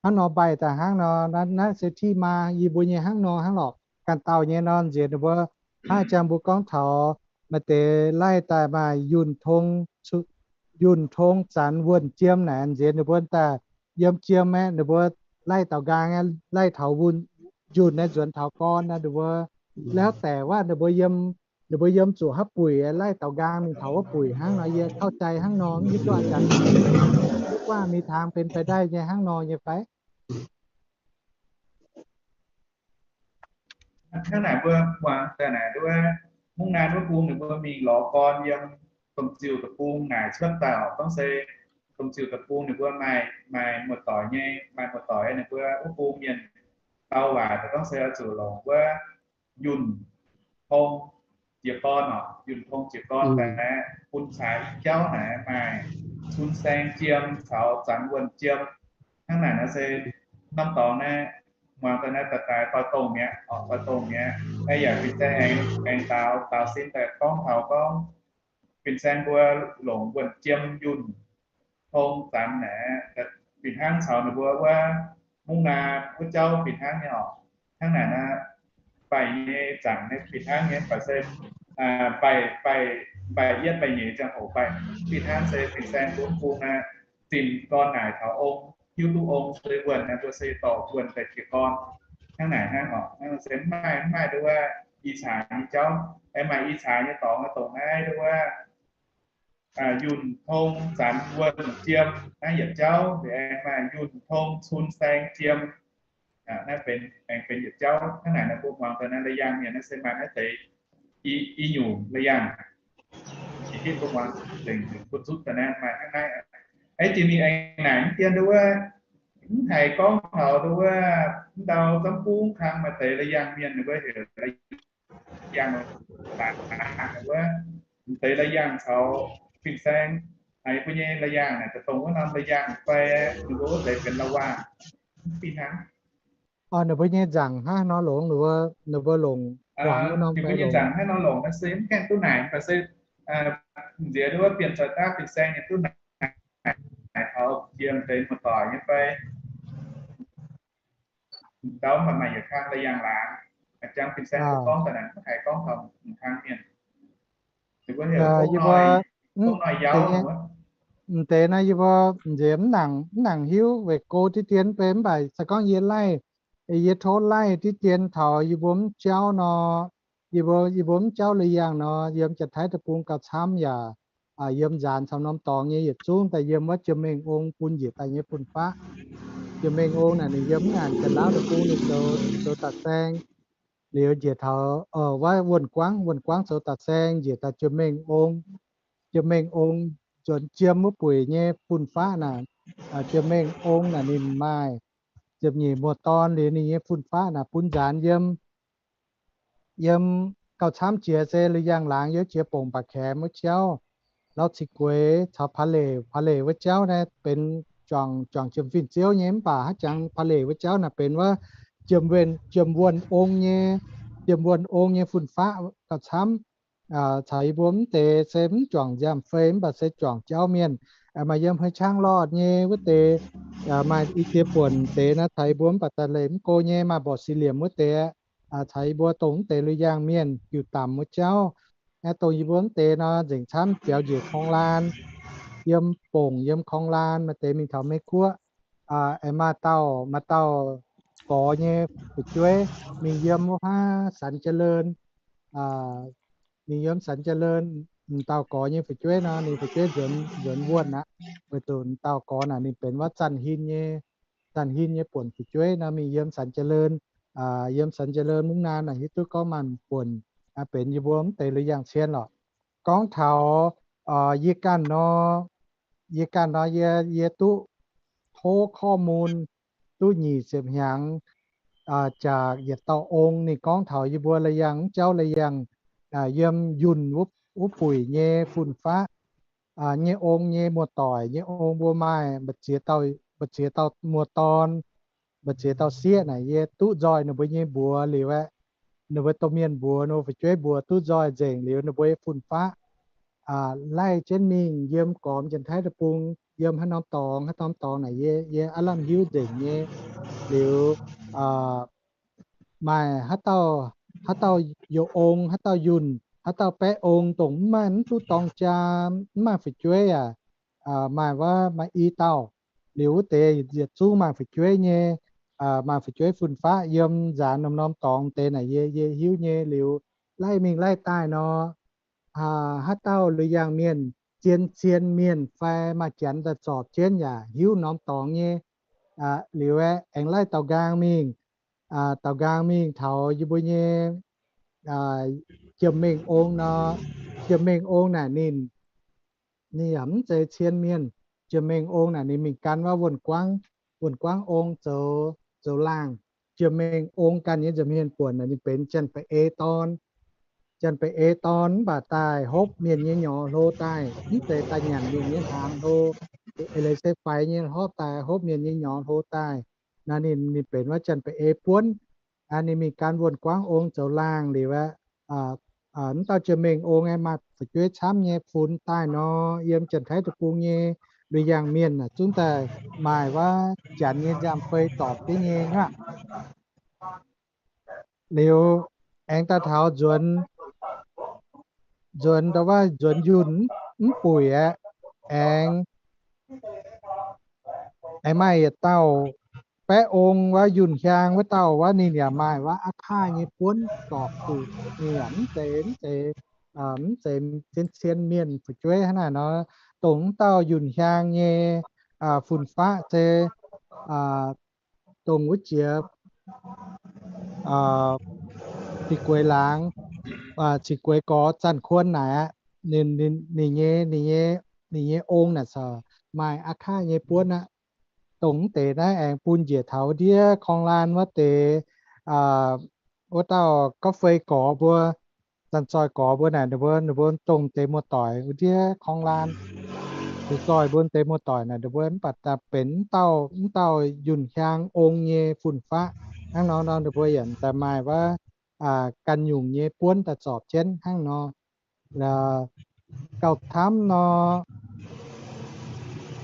hnangv nor mbaih daaih hnangv nor. Naaiv, naaiv se ที่มา yie mbuo nyei hnangv nor hnangv lorqc. Ganh dauh nyei nor nziex ninh mbuo, hnangv jang mbuo gorngv taux maaih deix laih daaih maaih yunh tong, yunh tong zanc wuonh jiem naaic nziex ninh mbuo daaih yiem jiem aeqv, ninh mbuo laih daaux nqaang aeqv, laih taux yunh naaiv nzuonx taux gorn naaiv, ninh mbuo แล้วแต่ waac ninh mbuo yiem, ninh mbuo yiem zuqc haaix buic laih daaux nqaang mingh taux wuov buic hnangv nor. Yie เข้าใจ hnangv nor, mv hiuv duqv a'jangx, mv hiuv duqv waac มีทางเป็นไปได้ nyei hnangv nor nyei fai? Hnangv naaic mbuo muangx daaih naaic wuov, mungv naaiv wuov bung ninh mbuo mingh lorz gorn yiem domh ziuh deic-bung naaic cuotv daaih oc. Gorngv se domh ziuh deic-bung ninh mbuo maaih, maaih muoz-doic nyei, maaih muoz-doic ninh mbuo wuov bung mienh dau waac daaih gorngv se oix zuqc longc wuov yunh tong jiez gorn oc. Yunh tong jiez gorn daaih bun caaix i jauv naaic maaih cun saeng jiem caux zanc wuonh jiem. Hnangv naaic nor se norm dorngx naaiv muangx daaih naaiv daaih daaih doix-dongh mi'aqv oc, doix-dongh mi'aqv. Naaiv yaac fin-saeng aengx daaux, daaux sin daaih gorngv taux gorngv fin-saeng mbuo longc wuonh jiem yunh tong zanc naaic, fih hnangv caux ninh mbuo wuov mungv naaiv wuov jauv fih hnangv nyei oc. Hnangv naaic naaiv, mbaih nyei zanc naaiv fih hnangv nyei, mv baac se mbaih, mbaih, mbaih yietv mbaih nyeic ziangh hoc mbaih fih hnangv se fin-saeng mbuo bung naaiv zinh gorn naaic taux ong, hiuv duqv ong se wuonh naaiv, mbuo se dorh wuonh daaih jiez gorn. Hnangv naaic hnangv oc. Hnangv se mv maaih, mv maaih nduov wuov i caax nyei jauv. Aengx maaih i caax nyei dorngx, dongh naaiv nduov wuov yunh tong zanc wuonh jiem naaiv yietc jauv. Aengx maaih yunh tong cun saeng jiem. Naaiv benx, aengx benx yietc jauv. Hnangv naaic naaiv mbuo muangx daaih naaiv la'yangh mienh naaiv se maaih naaiv deix i nyungc la'yangh. Ih hitv mbuo muangx zengc bun zutv daaih naaiv maaih hnangv naaiv. Aeqv, jiex mingh aengx naaic mv dien nduov wuov, mv haiz gorngv taux nduov wuov mv ndau Zong-Guoqv kang maaih deix la'yangh mienh ninh mbuo heuc la'yangh laangz wuov, deix la'yangh caux fin-saeng, haiz mbuo nyei la'yangh naaic dongh wuov norm la'yangh fai ninh mbuo wuov deix benx la'wangh, mv fih hnangv. Ninh mbuo nyei nzaangc hnangv nor longx, ninh mbuo longc, ninh mbuo nyei nzaangc hnangv nor longx, se mv gaengh duqv naaic, mv baac se nziex nduov bienh zoih daav fin-saeng nyei duqv naaic taux jiem deix muoz-doic nyei fai. Ndau maaih maaih yietc kang la'yangh laangz, jangx fin-saeng gorngv daaih naaic mv haiz gorngv taux kang mienh. Yie mbuo m'deix naaiv yie mbuo nziex mv nangc, mv nangc hiuv weic go diqv dien bei, mv baac se gorngv yie laih, yie tov laih diqv dien taux yie mbuo mv jauv nor, yie mbuo, yie mbuo mv jauv la'yangh nor, yiem Janx-Taiv deic-bung gauh camv yaac yiem nzaanx caux norm dorngx nyei yietc zungv daaih yiem wuov Jiem-Mengh Ong bun njiec daaih nyei fun-faqv. Jiem-Mengh Ong naaic ninh yiem mv ngaanc Janx-Laauv deic-bung ninh zoux, zoux da'saeng. Liuz njiec taux wuov Wuonh Guangv, Wuonh Guangv zoux da'saeng njiec daaih Jiem-Mengh Ong. Jiem-Mengh Ong nzuonx jiem wuov buic nyei fun-faqv naaic, Jiem-Mengh Ong naaic ninh maaih ziepc nyeic muoz dorn. Liuz ninh nyei fun-faqv naaic bun nzaanx yiem, yiem gauh camv jiex se la'yangh laangz yiem jiex bongc baac kaemx wuov jauv, Lauv Cing Gueix caux Paa Leic, Paa Leic wuov jauv naaiv benx juangc, juangc jiem fin-ziouv nyei. Mv baac haaix jangx Paa Leic wuov jauv naaic benx wuov Jiem-Wuonh Ong nyei, Jiem-Wuonh Ong nyei fun-faqv gauh camv. caux yie mbuo mv deix se mv juangc nziaamv-fei mv baac se juangc jauv mienh. Maaih yiem hei qangv lorh nyei wuov deix, maaih i jiex buonc deix nor caux yie mbuo mv baac daaih leih mv go nyei. Maaih mborqc si liemc wuov deix, caux yie mbuo dongh mv deix lui yaangh mienh biuc damc wuov jauv. Dongh yie mbuo mv deix nor nzengc camv biaux njiec korng laan, yiem bongc yiem korng laan. Maaih deix mingh taux Meiv Guoqv, aengx maaih dauh, maaih dauh gorx nyei fu'jueiv mingh yiem wuov haav Sanx Jaa Leun, mingh yiem Sanx Jaa Leun. M'dauh gorx nyei fu'jueiv nor ninh fu'jueiv nzuonx, nzuonx wuonh aqv. Weic zuqc m'dauh gorx naaic ninh benx wuov Zanh Hin nyei, Zanh Hin nyei buonc fu'jueiv nor mingh yiem Sanx Jaa Leun. Yiem Sanx Jaa Leun mungv naan naaic hiuv duqv gorngv maaih buonc, benx yie mbuo mv deix lui yaangh cien lorqc. Gorngv taux yie ganh nor, yie ganh nor yie, yie duqv tov korv mun duqv nyic ziepc hnyangx, jaax yietc dauh ong ninh gorngv taux yie mbuo lai yangh mv jauv lai yangh, yiem yunh wuov buic nyei fun-faqv nyei ong nyei muoz-doic nyei ong mbuo maaih mbu'ziex dauh, mbu'ziex dauh muoz-dorn, mbu'ziex dauh sieqv naaic yie duqv nzoih ninh mbuo nyei mbuox liuz aeqv, ninh mbuo domh mienh mbuox, ninh mbuo fu'jueiv mbuox duqv nzoih nzengc liuz ninh mbuo nyei fun-faqv laih jienv mingh yiem gormx Janx-Taiv deic-bung, yiem haaix norm dorngx, haaix norm dorngx naaic yie, yie aav lamh hiuv nzengc nyei. Liuz maaih haaix dauh, haaix dauh youh ong, haaix dauh yunh, haaix dauh baeqv ong dongh mv maaih, mv duqv dorng jaa, mv maaih fu'jueiv yaac maaih wuov, maaih i dauh. Liuz wuov deix yietc zungv maaih fu'jueiv nyei, maaih fu'jueiv fun-faqv yiem nzaanx norm-norm dorngx deix naaic yie, yie hiuv nyei. Liuz laih mingh laih daaih nor, haaix dauh lui yaangh mienh, zien cien mienh fai maaih Janx daaih zorpc jienv yaac hiuv norm dorngx nyei. Liuz aeqv, aengx laih daaux nqaang mingh, daaux nqaang mingh taux yie mbuo nyei jiem-mengh ong nor, jiem-mengh ong naaic ninh, ninh yaac mv zeiz cien mienh. Jiem-mengh ong naaic ninh mingh gan wuov wuonh guangv, wuonh guangv ong zoux, zoux laangh. Jiem-mengh ong ganh nyei nza'hmien buonc naaic ninh benx Janx-Ba'ei dorn. Janx-Ba'ei dorn mv baac daaih hopv mienh nyei nyorx hlo daaih, mv zeiz daaih nyanc mienh nyei hnaangx hlo, eix leiz se faix nyei hopv daaih, hopv mienh nyei nyorx hlo daaih. Naaiv ninh, ninh benx wuov Janx-Ba'ei buonv. Ninh mingh gan wuonh guangv ong zoux laangh liuz aeqv, mv dauh jiem-mengh ong aeqv maaih fu'jueiv camv nyei funx daaih nor, yiem Janx-Taiv deic-bung nyei lui yaangh mienh zungv daaih maaih wuov Janx nyei nziaamv-fei zorpc jienv nyei hnangv. Liuz aengx daaih taux nzuonx, nzuonx ndau wuov nzuonx yunh mv buic aeqv, aengx, aengx maaih yietc dauh baeqv ong wuov yunh hiaang wuov dauh wuov ninh yaac maaih wuov a'kaav nyei buonv zorpc zuqc. Ninh yaac mv zeiz, mv zeiz, mv zeiz cien cien mienh fu'jueiv hnangv naaic nor. Dongh wuov dauh yunh hiaang nyei fun-faqv se dongh wuov jiex ziqc gueix laangz, ziqc gueix gorx Zanc Kuon naaic aqv. Ninh, ninh nyei, ninh nyei ong naaic maaih a'kaav nyei buonv aqv. Dongh mv deix naaiv aengx bun njiec taux wuov ndiev korng laan wuov deix, wuov dauh gorqv-fei gorx mbuo, Zanc Zoih gorx mbuo naaic, ninh mbuo, ninh mbuo dongh deix muoz-doic wuov ndiev korng laan, Zanc Zoih mbuo deix muoz-doic naaic, ninh mbuo mv baac daaih benx mv dauh, mv dauh yunh hiaang ong nyei fun-faqv. Hnangv nor nor ninh mbuo yaac daaih maaih wuov ganh nyungc nyei buonv daaih zorpc jienv hnangv nor. Gauh camv nor,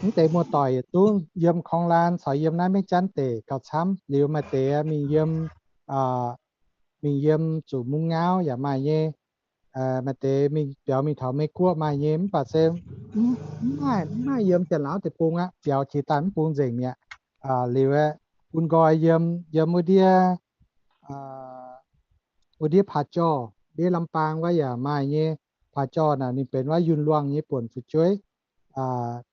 mv deix muoz-doic yietc zungv yiem korng laan caux yiem naaiv Meiv Janv deic gauh camv. Liuz maaih deix mingh yiem, mingh yiem zuqc mungv ngaauv yaac maaih nyei. Maaih deix mingh biaux mingh taux Meiv Guoqv maaih nyei, mv baac se mv maaih, mv maaih yiem Janx-Laauv deic-bung aqv. Biaux jiex daaih mv bung nzengc mi'aqv. Liuz aeqv, bun nqoi yiem, yiem wuov ndiev, wuov ndiev Paa Jorh, ndiev Lam Baang wuov yaac maaih nyei. Paa Jorh naaic ninh benx wuov yunh luangh nyei buonc fu'jueiv.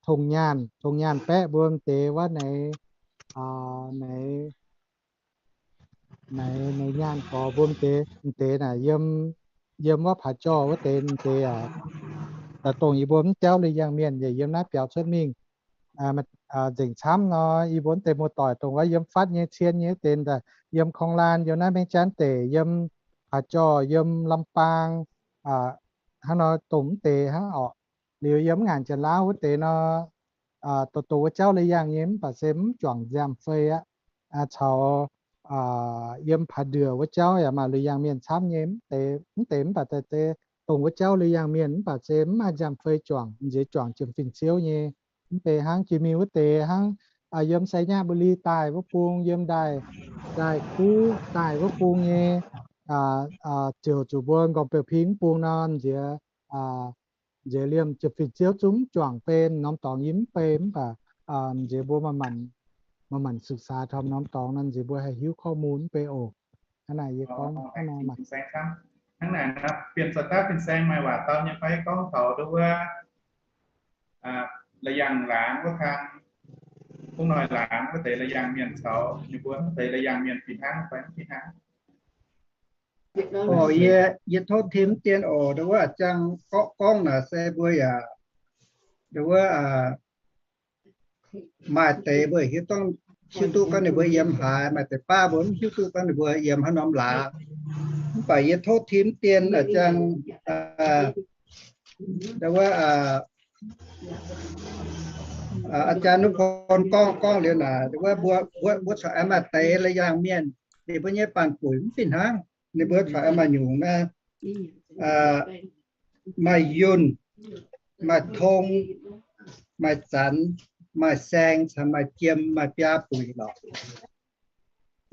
Tong Nyaanh, Tong Nyaanh baeqv mbuo m'deix wuov naaic, naaic, naaic Nyaanh gorx mbuo m'deix, m'deix naaic yiem, yiem wuov Paa Jorh wuov deix m'deix aac, dongh yie mbuo mv jauv lui yangh mienh yaac yiem naaiv biaux cuotv mingh. Nzengc camv nor, yie mbuo mv deix muoz-doic dongh wuov yiem fatv nyei cien nyei deix, yiem korng laan, yiem naaiv Meiv Janv deic, yiem Paa Jorh, yiem Lam Baang, hnangv nor dongh mv deix hnangv orqc. Liuz yiem mv ngaanc Janx-Laauv wuov deix nor, doqc doqc wuov jauv lui yangh nyei mv baac se mv juangc nziaamv-fei aqv. Caux yiem Paa Nduoc wuov jauv yaac maaih lui yangh mienh camv nyei, mv deix, mv deix mv baac deix dongh wuov jauv la'yangh mienh mv baac se mv maaih nziaamv-fei juangc, nziex juangc jiem fin-ziouv nyei. Mv bei hnangv jiex mingh wuov deix hnangv, yiem Sainyabuli daaih wuov bung, yiem ndaaih, ndaaih kuv daaih wuov bung nyei, ziouc zuqc mbuo nqorngv-beu-ping wuov bung nor, nziex, nziex liemh jiem fin-ziouv zungv mv juangc bei, norm dorngx yie mv bei mv baac nziex mbuo maaih manc ศึกษา taux norm dorngx nor, nziex mbuo haih hiuv ข้อมูล mv bei oc. Hnangv naaic yie gorngv hnangv naaic. Hnangv naaic, bienh zoux daav fin-saeng maaih waac dau nyei fai gorngv taux nduov wuov la'yangh laangz wuov kang, bung noic laangz wuov deix la'yangh mienh caux ninh mbuo wuov deix la'yangh mienh fih hnangv fai mv fih hnangv. Oc, yie, yie tov tim dien oc, nduov wuov jang gorngv, gorngv naaic se mbuo yaac, nduov wuov maaih deix mbuo hiuv duqv, hiuv duqv gorngv ninh mbuo yiem haaix, maaih deix baav mbuo mv hiuv duqv gorngv ninh mbuo yiem haaix norm laangz. Mv baac yie tov tim dien jang, nduov wuov อาจารย์ Nuv Pon gorngv, gorngv liuz naaic, nduov wuov mbuo, mbuo, mbuo corc aengx maaih deix la'yangh mienh, ninh mbuo nyei baanh buic mv fih hnangv, ninh mbuo corc aengx maaih nyungc naaiv, maaih Yunh, maaih Tong, maaih Zanx, maaih Saeng, caux maaih Jiem, maaih biaa buic lorqc.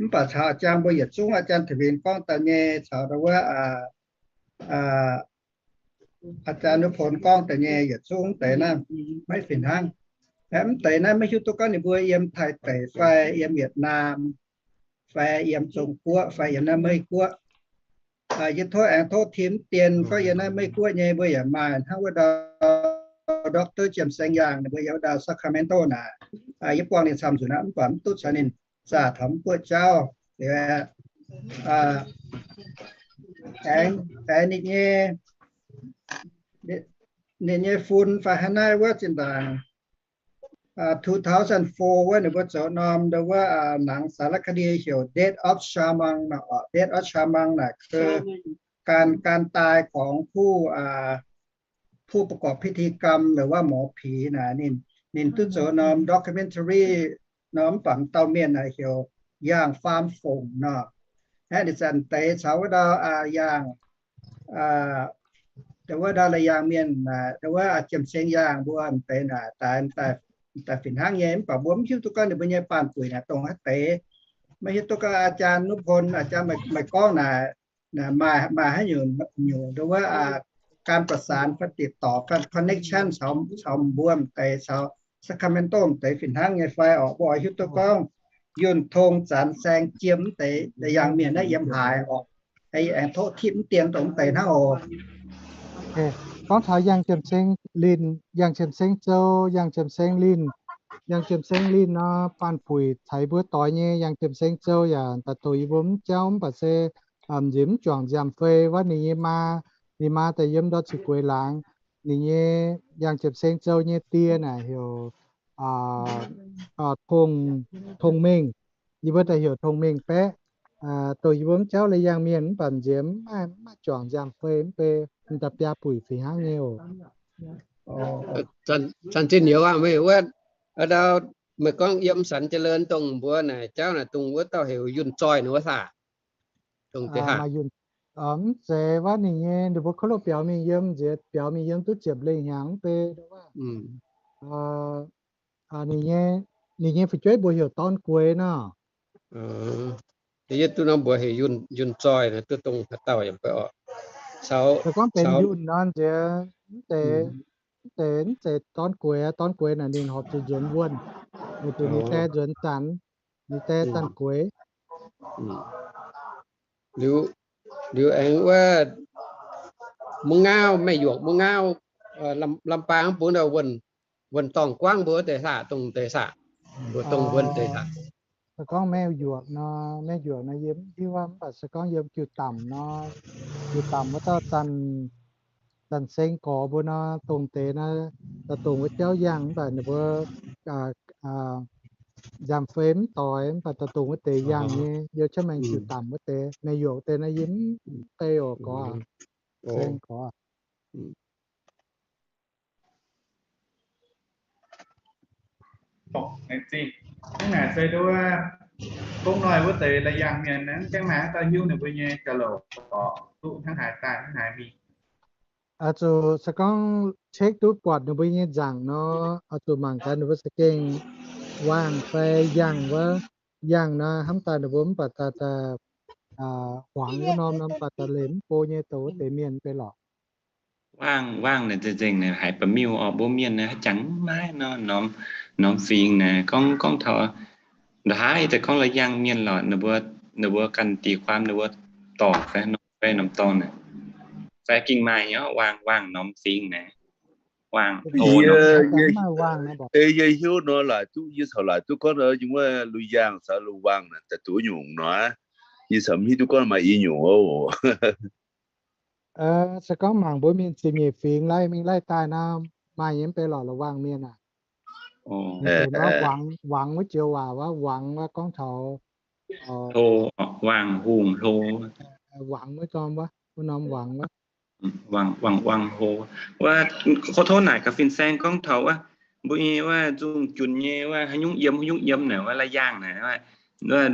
Mv baac caux jang mbuo yietc zungv อาจารย์ Tauv Winx gorngv daaih nyei caux nduov wuov อาจารย์ Nuv Pon gorngv daaih nyei yietc zungv deix naaiv maiv fih hnangv. Mv deix naaiv maiv hiuv duqv gorngv ninh mbuo yiem Taiv deic fai yiem Yietc Naam fai yiem Zong Guoqv fai yiem naaiv Meiv Guoqv. Yie tov aengx tov tim dien gorngv yiem naaiv Meiv Guoqv nyei mbuo yaac maaih hnangv wuov dauh Doctor Jiem Saeng Yaangh, ninh mbuo yiem wuov dauh Sacramento naaic. Yie buangh ninh camv nzunc aqv, mv baac mv duqv caux ninh zaah taux mv buoqv jauv. Aengx, aengx ninh nyei, ninh nyei fun fai haaix naaiv wuov zinh ndaangc two thousand four wuov ninh mbuo zoux norm nduov wuov หนังสารคดี heuc Death of Shaman naaic, Death of Shaman naaic คือ การ การตายของผู้ ผู้ประกอบพิธีกรรม หรือว่าหมอผี naaic. Ninh, ninh duqv zoux norm documentary norm, mv baac dauh mienh naaic heuc Yaangh Faam Fongc nor. Aeqv, ninh zanc deix caux wuov dauh Yaangh, dongh wuov dauh la'yangh mienh naaic, dongh wuov Jiem Saeng Yaangh mbuo deix naaic, daaih, daaih fih hnangv nyei, mv baac mbuo mv hiuv duqv gorngv ninh mbuo nyei baanh buic naaic dongh haaix deix. Maiv hiuv duqv gorngv อาจารย์ Nuv Pon, อาจารย์ meih, meih gorngv naaic, maaih, maaih haaix nyungc, nyungc dongh wuov การประสาน fai ติดต่อ fai connection caux, caux mbuo m'deix caux Sacramento m'deix fih hnangv nyei fai orqc? Mbuo oix hiuv duqv gorngv Yunh, Tong, Zanx, Saeng, Jiem m'deix la'yangh mienh naaiv yiem haaix orqc? Aengx tov tim dien dongh m'deix hnangv oc. Gorngv taux Yangh Jiem Saeng Linh, Yangh Jiem Saeng Zou, Yangh Jiem Saeng Linh, Yangh Jiem Saeng Linh nor, baanh buic caux mbuo doix nyei Yangh Jiem Saeng Zou yaac daaih dongh yie mbuo mv jauv mv baac se nziex mv juangc nziaamv-fei wuov ninh nyei maa, ninh maa daaih yiem ndortv ziqc gueix laangz. Ninh nyei Yangh Jiem Saeng Zou nyei die naaic heuc Tong, Tong Mengh. Yie mbuo daaih heuc Tong Mengh baeqv. Dongh yie mbuo mv jauv la'yangh mienh mv baac nziex mv maaih, mv maaih juangc nziaamv-fei mv bei, m'daaih biaa buic fih hnangv nyei oc. Zanc zinh nyouz aqv, meih wuov, ndau, meih gorngv yiem Sanx Jaax Leun dongh mbuo naaic jauv naaic dongh wuov dauh heuc Yunh Zoih nor wuov saah? Dongh deix haac? Mv zeiz, wuov ninh nyei, ninh mbuo kouv loh biaux mingh yiem, nziex biaux mingh yiem duqv ziepc lengh hnyangx mv bei. Ninh nyei, ninh nyei fu'jueiv mbuox heuc Dorn Gueix nor. Yie duqv norm mbuox heuc Yunh Zoih nor, duqv dongh haaix dauh yaac mv bei orqc. Se gorngv benx Yunh nor nziex, mv zeiz, mv zeiz Dorn Gueix. Dorn Gueix naaic ninh horpc zuqc nzuonx wuonh, weic zuqc ninh die nzuonx zanc, ninh die Zanc Gueix. Liuz, liuz aengx wuov Mungv Ngaauv, Meiv Yuoqc Mungv Ngaauv, Lam Baang bun wuonh, wuonh dorngh guangv mbuo deix saah, dongh deix saah, mbuo dongh wuonh deix saah? Se gorngv Meiv Yuoqc nor, Meiv Yuoqc nor yie mv hiuv, mv baac se gorngv yiem Jiu Damc nor, Jiu Damc wuov dauh Zanc, Zanc Seng Gorx mbuo nor, dongh deix nor, daaih dongh wuov jauv yangh, mv baac ninh mbuo nziaamv-fei mv doix, mv baac daaih dongh wuov deix yangh nyei, yiem Changx Maeng Jiu Damc wuov deix. Meiv Yuoqc deix nor yie mv bei oc, gorx, Seng Gorx. Hnangv naaic se nduov, gong noic wuov deix la'yangh mienh naaiv, mv gaengh maaih haaix dauh hiuv ninh mbuo nyei ga'louc oc, duqv hnangv haaix daaih hnangv haaix mingh. Oix zuqc se gorngv check duqv buatc ninh mbuo nyei nzaangc nor, oix zuqc mangc gaax ninh mbuo za'gengh wangh fai yangh wuov. Yangh nor hnamv daaih ninh mbuo mv baac daaih huangx wuov norm, norm baac daaih leiz mv go nyei douc wuov deix mienh mv bei lorqc. Wangh, wangh naaic nzengc-nzengc naaic haiz ba'miuh orqc. Mbuo mienh naaic haaix jangx maiv maaih nor, norm, norm fingx naaic gorngv, gorngv taux ndongc haaix daaih gorngv la'yangh mienh lorqc, ninh mbuo, ninh mbuo ganh diqc kuaam ninh mbuo dorngc fai norm, fai norm dorngx naaic, fai gengh maaih nyei wangh, wangh norm fingx naaic. Wangh, yie hiuv nor laaic duqv, yie caux laaic duqv gorngv nor, yie wuov lu yaangh caux lu wangh naaic daaih duqv nyungc nor, yie caux mv hiuv duqv gorngv maaih i nyungc oc. Se gorngv mangc mbuo mienh ziepc nyeic fingx laih mingh laih daaih nor, maaih nyei mv bei lorqc, lu wangh mienh aac. Wangx wuov joux waac wuov, wangx wuov gorngv taux hlo, wangh hungh hlo. Wangx wuov norm wuov, wuov norm wangx wuov. Wangh, wangh, wangh hlo. Wuov, tov naaic gaax fin-saeng gorngv taux wuov, mbuo nyei wuov nzungh junc nyei wuov haaix nyungc yiem, haaix nyungc yiem naaic wuov, la'yaangh naaic wuov,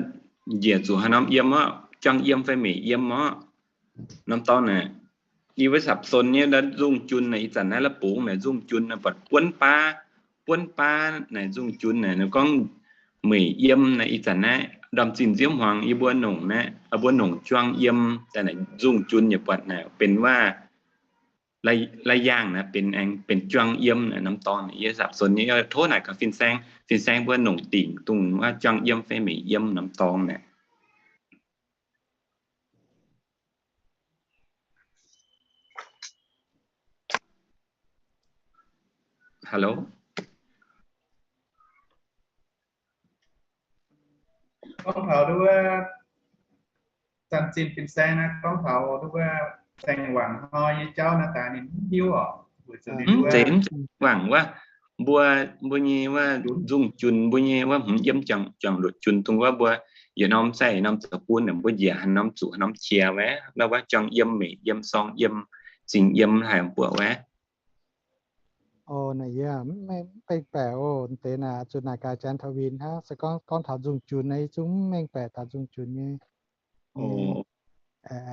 njiec zuqc haaix norm yiem orqc, juang yiem fai meic yiem orqc. Norm dorngx naaic, yie wuov สับสน nyei, nzungh junc naaic ih zanc naaiv la'bungx naaic nzungh junc naaic buatc buonv baav, buonv baav naaic nzungh junc naaic, gorngv meic yiem naaic ih zanc naaiv ndorm zinh nziouv hmuangx yie mbuo nongc naaiv, mbuo nongc juang yiem daaih naaic nzungh junc yaac buatc naaic benx wuov la'yaangh naaic benx aengx benx juang yiem naaic norm dorngx naaic. Yie สับสน nyei, tov naaic gaax fin-saeng, fin-saeng mbuo nongc dingc dongh wuov juang yiem fai meic yiem norm dorngx naaic. Hello. Gorngv taux duqv wuov, zanc zinh fin-saeng naaiv gorngv taux duqv wuov saeng-wangc hnoi nyei jauv naaiv daaih ninh mv hiuv oc. Mv zeiz, mv zeiz wangc wuov, mbuo, mbuo nyei wuov nzungh junc, mbuo nyei wuov hmz yiem juang, juang-luoqc junc dongh wuov mbuo yietc norm sai yietc norm zoux bun naaic, mbuo njiec haaix norm zuqc haaix norm qiex wuov, ndau wuov juang yiem, meic yiem, sorng yiem, zingh yiem haaix mbuoqc wuov. Ov, naaic yie mv mengh baeqc oc. Deix naaic zuqc naaic gaax Janx taux winh hnangv. Se gorngv, gorngv taux nzungh junc naaiv, yie zungv mv mengh baeqc taux nzungh junc nyei.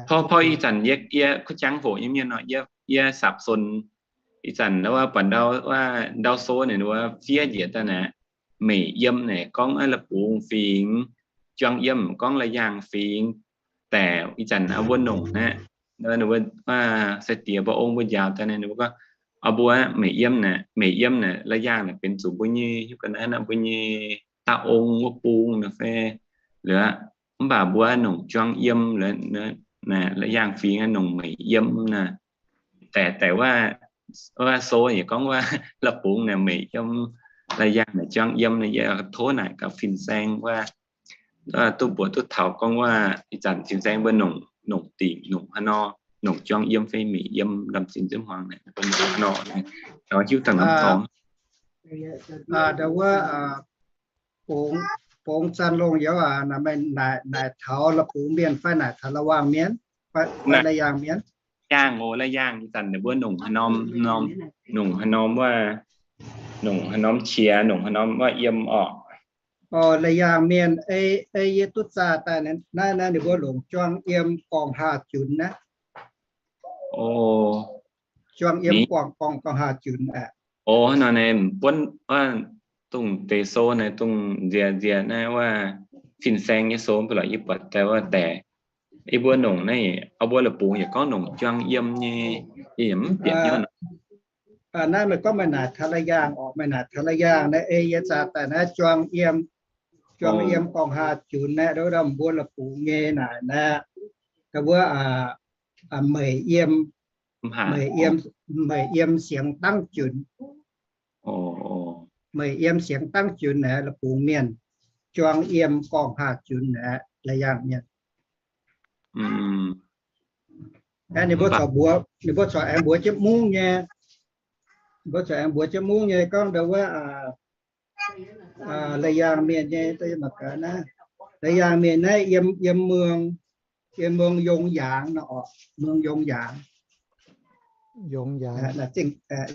Tov, tov ih zanc yie, yie kuv jangx hoc nyei mienh nor, yie, yie สับสน ih zanc wuov buatc ndau, wuov ndau sou naaic wuov fiev njiec daaih naaic, meic yiem naaic gorngv la'bungx fingx, juang yiem gorngv la'yaangh fingx. Daaih ih zanc mbuo nongc naaiv, ninh mbuo sai-diex mbuo ong mbuo njaaux daaih naaic, ninh mbuo gorngv, mbuo meic yiem naaic, meic yiem naaic la'yaangh naaic benx zuqc mbuo nyei hiuv ga'naaiv nor, mbuo nyei da'ong wuov bung nor fai, liuz, mv baac mbuo nongc juang yiem, la'yaangh fingx nongc meic yiem naaic. Daaih, daaih wuov, wuov sou yaac gorngv wuov la'bungx naaic meic yiem, la'yaangh naaic juang yiem naaic. Yie tov naaic gaax fin-saeng wuov, duqv mbuox duqv taux gorngv wuov ih zanc fin-saeng mbuo nongc, nongc dingc, nongc haaix nor, nongc juang yiem fai meic yiem, ndorm zinh nziouv hmuangx naaic, mbuo nongc haaix nor, nor hiuv dangh norm dorngx. Ndau wuov, bungx, bungx Zanh Longh Youz aac, naaic, naaic taux la'bungx mienh fai naaic taux la'waangh mienh, fai la'yaangh mienh? Yaangh oc, la'yaangh. Ih zanc ninh mbuo nongc haaix norm, norm, nongc haaix norm wuov, nongc haaix norm qiex, nongc haaix norm wuov yiem orqc. La'yaangh mienh, ei, ei yie duqv zaah daaih naaiv, naaiv ninh mbuo longc juang yiem gorngv haah junx naaiv. Juang yiem gorngv, gorngv, gorngv haah junx aqv. Ov, nor naaiv buonv, dongh deix sou naaiv, dongh nziex nziex naaiv wuov fin-saeng nyei sou mv baac lorqc yie buatc daaih wuov deix. Yie mbuo nongc naaiv, mbuo la'bungx yaac gorngv nongc juang yiem nyei, yie yaac mv bieqc hnyouv nor. Naaiv meih gorngv meih naaic taux la'yaangh orqc, meih naaic taux la'yaangh naaiv, ei yie zaah daaih naaiv juang yiem, juang yiem gorngv haah junx naaiv, ndau wuov mbuo la'bungx nyei naaic naaiv, ndau wuov, meic yiem, meic yiem, meic yiem sienx dangv junx. Meic yiem sienx dangv junx naaiv la'bungx mienh, juang yiem gorngv haah junx naaiv la'yaangh mienh. Ninh mbuo corc mbuox, ninh mbuo corc aengx mbuox jienv mungv nyei, ninh mbuo corc aengx mbuox jienv mungv nyei gorngv ndau wuov la'yaangh mienh nyei, la'yaangh mienh naaiv yiem, yiem muong, yiem muong Yong Yaangz nor orqc, muong Yong Yaangz. Yong Yaangz,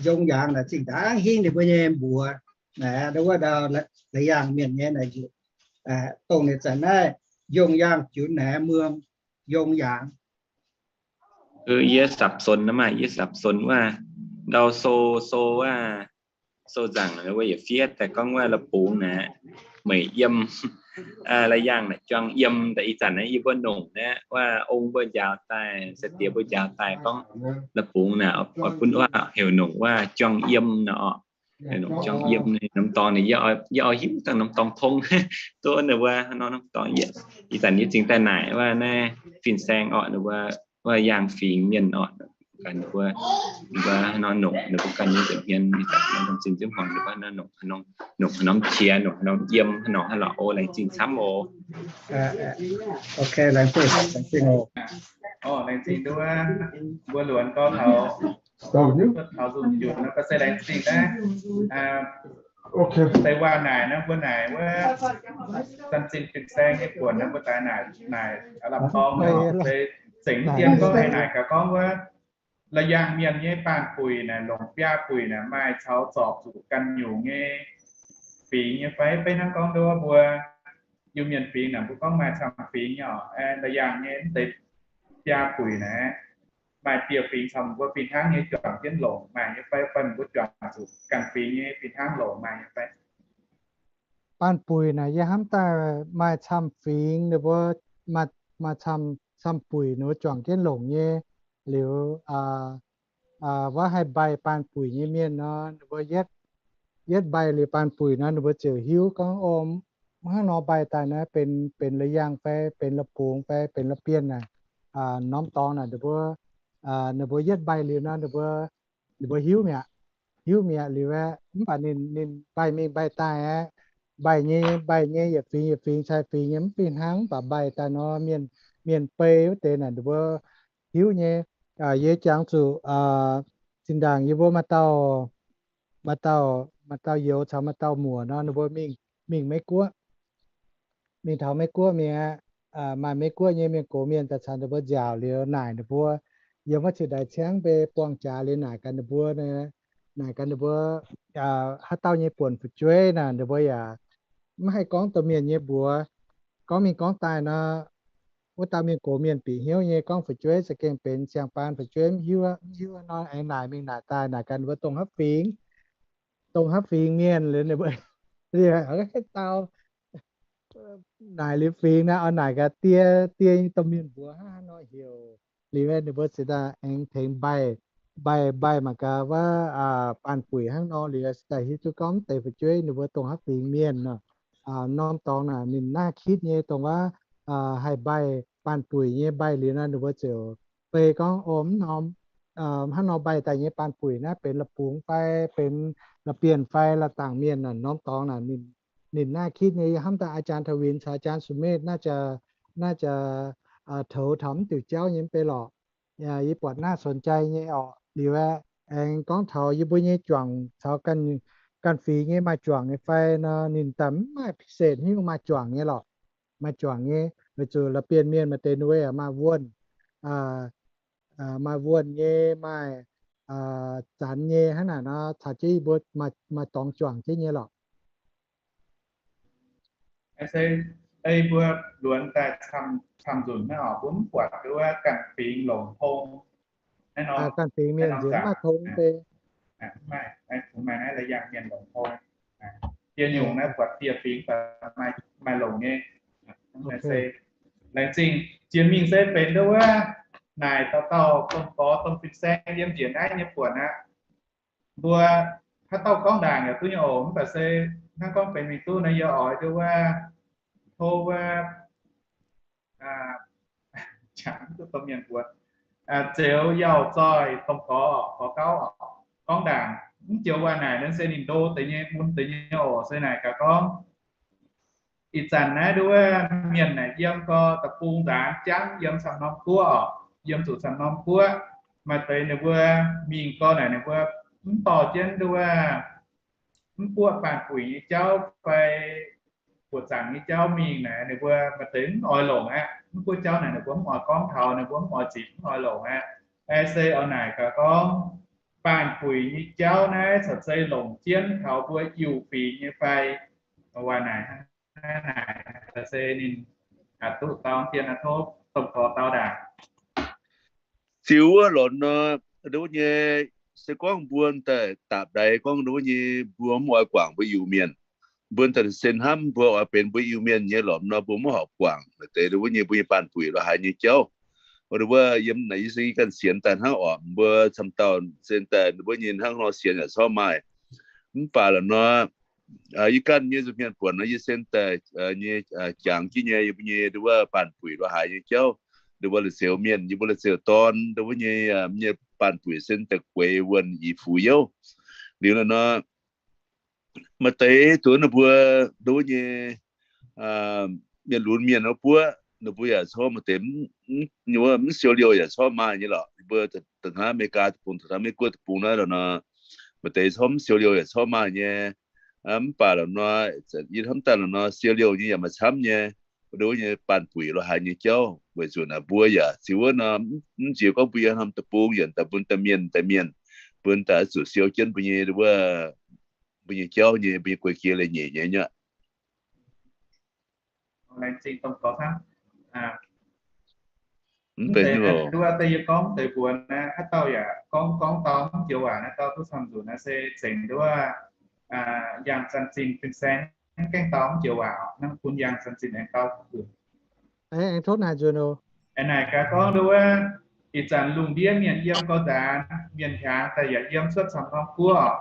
Yong Yaangz naaic zinh ndaangc hingv ninh mbuo nyei mbuox naaic, ndau wuov ndau la'yaangh mienh nyei naaic, dongh ninh zanc naaiv Yong Yaangz junx naaiv muong Yong Yaangz. Yie สับสน naaiv maah, yie สับสน wuov ndau sou, sou wuov, sou nzaangc wuov yietc fiev daaih gorngv wuov la'bungx naaiv meic yiem, la'yaangh naaic juang yiem. Daaih ih zanc naaiv yie mbuo nongc naaiv wuov ong mbuo njaaux daaih, sai-diex mbuo njaaux daaih gorngv la'bungx naaic oix bun wuov heuc nongc wuov juang yiem nor oc. Nongc juang yiem norm dorngx naaic, yie oix hiuv dangh norm dorngx tong duqv ninh mbuo norm dorngx. Ih zanc yie zingh daaih naaic wuov naaiv fin-saeng oc, ninh mbuo wuov yaangh fingx mienh oc, ganh ninh mbuo, ninh mbuo nor nongc ninh mbuo ganh nyei nza'hmien, ih zanc nor zinh nzunc hmuangx ninh mbuo nor nongc, nongc haaix norm qiex, nongc haaix norm yiem, nongc haaix lorqc oc. Laengz zingh camv oc. Ok, laengz zingh, laengz zingh oc. Laengz zingh duqv mbuo luonx gorx taux, taux nzunc nor, se laengz zingh naaiv. Deix waac naaic naaiv mbuo naaic wuov, zanc zinh fin-saeng nyei buonc naaiv mbuo daaih naaic, naaic aav lamh dorngx nor, se zengc dien gorngv haaix naaic gaax gorngv wuov, la'yaangh mienh nyei baanh buic naaic, longc biaa buic naaic maaih caux zorpc zuqc ganh nyungc nyei fingx nyei fai? Beiv hnangv gorngv nduov mbuo Iu-Mienh fingx naaic, mbuo gorngv maaih camv fingx nyei oc. La'yaangh nyei mv deix biaa buic naaic maaih dieh fingx caux mbuo fih hnangv nyei juangc jienv longc maaih nyei fai, fai mbuo juangc zuqc ganh fingx nyei fih hnangv longc maaih nyei fai? Baanh buic naaic yie hnamv daaih maaih camv fingx ninh mbuo, maaih, maaih camv, camv buic ninh mbuo juangc jienv longc nyei. Liuz, wuov haih mbaih baanh buic nyei mienh nor, ninh mbuo yietv, yietv mbaih liuz baanh buic nor, ninh mbuo ziouc hiuv gorngv, o, hnangv nor mbaih daaih naaiv benx, benx la'yaangh fai benx la'bungx fai benx la'bienh naaic. Norm dorngx naaic ninh mbuo, ninh mbuo yietv mbaih liuz nor, ninh mbuo, ninh mbuo hiuv mi'aqv. Hiuv mi'aqv liuz aeqv, mv baac ninh, ninh mbaih mingh mbaih daaih aeqv, mbaih nyei, mbaih nyei yietc fingx yietc fingx, cai fingx nyei mv fih hnangv, mv baac mbaih daaih nor, mienh, mienh bei wuov deix naaic ninh mbuo hiuv nyei. Yie jangx zuqc zinh ndaangc yie mbuo maaih dauh, maaih dauh, maaih dauh youz caux maaih dauh muoc nor, ninh mbuo mingh, mingh Meiv Guoqv, mingh taux Meiv Guoqv mingh aqv. Maaih Meiv Guoqv nyei mienh gox mienh daaih caux ninh mbuo nziaauc liuz naaic ninh mbuo yiem wuov ziqc ndaix ciangv mbe buangh jaax liuz naaic gaax ninh mbuo, naaic gaax ninh mbuo, haaix dauh nyei buonc fu'jueiv naaic ninh mbuo yaac mv haih gorngv domh mienh nyei mbuox. Gorngv mingh gorngv daaih nor, wuov dauh mienh gox mienh bieqc hnyouv nyei gorngv fu'jueiv za'gengh benx siang-baan fu'jueiv mv hiuv, mv hiuv nor aengx naaic mingh naaic daaih naaic gaax ninh mbuo dongh haaix fingx, dongh haav fingx mienh liuz ninh mbuo, liuz dau naaic liuz fingx naaiv oix naaic gaax die, die nyei domh mienh mbuox hnangv haaix nor heuc. Liuz ninh mbuo ziouc daaih aengx tengx mbaih, mbaih, mbaih mangc gaax wuov baanh buic hnangv nor, liuz daaih hiuv duqv gorngv mv deix fu'jueiv ninh mbuo dongh haav fingx mienh nor. Norm dorngx naaic ninh naaiv kitv nyei dongh wuov haih mbaih baanh buic nyei. Mbaih liuz nor ninh mbuo ziouc bei gorngv, o, mv norm, hnangv nor mbaih daaih nyei baanh buic naaiv benx la'bungx fai benx la'bienh fai la'dangc mienh naaic. Norm dorngx naaic ninh, ninh naaiv kitv nyei. Yie hnamv daaih อาจารย์ Tauh Winx caux อาจารย์ Sumev naaiv jaax, naaiv jaax toux taux mv diuc jauv nyei mv bei lorqc. Yie buatc naaiv สนใจ nyei orqc. Liuz aeqv, aengx gorngv taux yie mbuo nyei juangc caux ganh, ganh fingx nyei maaih juangc nyei fai nor, ninh daaih mv maaih พิเศษ hnyouv maaih juangc nyei lorqc. Maaih juangc nyei, weic zuqc la'bienh mienh maaih deix ninh mbuo yaac maaih wuonh, maaih wuonh nyei, maaih zanx nyei hnangv naaic nor, caux jienv yie mbuo maaih dorngx juangc jienv nyei lorqc. Se, yie mbuo luonx daaih camv nzunc naaiv oc, mbuo mv buatc wuov ganh fingx longc tong. Ganh fingx mienh nziex maaih tong deix. Maaih, maaih naaiv la'yaangh mienh longc tong. Dieh nyungc naaiv buatc dieh fingx maaih longc nyei. Se, laengz zingh jiex mingh se benx wuov naaic dauh dauh domh gorx domh fin-saeng yiem njiec naaiv nyei buonc aqv. Mbuo haaix dauh gorngv ndaangc yaac duqv nyei oc, mv baac se hnangv gorngv benx mingh duqv naaiv yie oix duqv wuov, tov wuov, duqv domh mienh mbuox, Zeuz Yauh Zoih domh gorx, gorx gauv oc, gorngv ndaangc. Mv joux waac naaic naaiv se ninh ndo deix nyei, mun deix nyei oc. Se naaic gaax gorngv, ih zanc naaiv nduov mienh naaic yiem gorx da'bung nzaanx jangv yiem camv norm guoqv oc, yiem zuqc camv norm guoqv. Maaih deix ninh mbuo mingh gorx naaic ninh mbuo mv dorh jienv nduov, mv buoqv baanh buic nyei jauv fai buoqc zaangc nyei jauv mingh naaic ninh mbuo maaih deix mv oix longc aqv. Mv buoqv jauv naaic ninh mbuo mv oix gorngv taux, ninh mbuo mv oix zipc, mv oix longc aqv. Se oix naaic gaax gorngv, baanh buic nyei jauv naaiv caux zei longc jienv taux mbuo Iu-Mienh fingx nyei fai? Waac naaic, naaic se ninh duqv dau dien tov domh gorx dau ndaangc. Ziux wuov lorqc nor, nduov nyei, se gorngv mbuo daaih dapc ndaix gorngv nduov nyei, mbuo mv oix guangc mbuo Iu-Mienh. Mbuo daaih sen hnamv mbuo oix benx mbuo Iu-Mienh nyei lorqc nor, mbuo mv horpc guangc naaiv deix nduov nyei mbuo nyei baanh buic lorz haaix nyei jauv. Nduov yiem naaic yie se ganh sienx daaih hnangv oc, mbuo camv dauh sen daaih nduov nyei hnangv nor sienx yaac corc maaih. Mv baac lorqc nor, yie ganh nyei nza'hmien buonc nor yie sen daaih nyei jangx jienv nyei yie mbuo nyei nduov baanh buic lorz haaix nyei jauv, nduov la'zioux mienh, yie mbuo la'zioux dorn nduov nyei, nyei baanh buic sen daaih gueix wuonh i fuix youh. Liuz lorqc nor, maaih deix duqv ninh mbuo nduov nyei mienh lunx mienh wuov buov, ninh mbuo yaac corc maaih deix mv siou liouh yaac corc maaih nyei lorqc. Mbuo da'hnangv America deic-bung, da'hnangv Meiv Guoqv deic-bung naaiv lorqc nor, maaih deix corc mv siou liouh yaac corc maaih nyei. Mv baac lorqc nor, yie hnamv daaih lorqc nor siou liouh nyei yaac maaih camv nyei. Nduov nyei baanh buic lorz haaix nyei jauv weic zuqc naaic mbuo yaac ziux wuov nor, mv nziex gorngv mbuo yiem norm deic-bung yietc daaih mbuo daaih mienh daaih mienh, mbuo daaih zuqc siou jienv mbuo nyei wuov, mbuo nyei jauv nyei, mbuo nyei guei jiex leiz-nyeic nyei nyuoqc. Mv benx nduov deix yie gorngv deix mbuox naaiv, haaix dauh yaac gorngv gorngv dau mv joux waac naaiv dauh duqv camv nzunc naaiv se zengc nduov yangh zanc zinh fin-saeng gaengh dau mv joux waac, hnangv bun yangh zanc zinh aengx dau nzunc. Aengx tov naaic nzunc oc. Aengx naaic gaax gorngv nduov, ih zanc lungh ndiev mienh yiem gau nzaanx, mienh hiaangx daaih yaac yiem cuotv camv norm guoqv.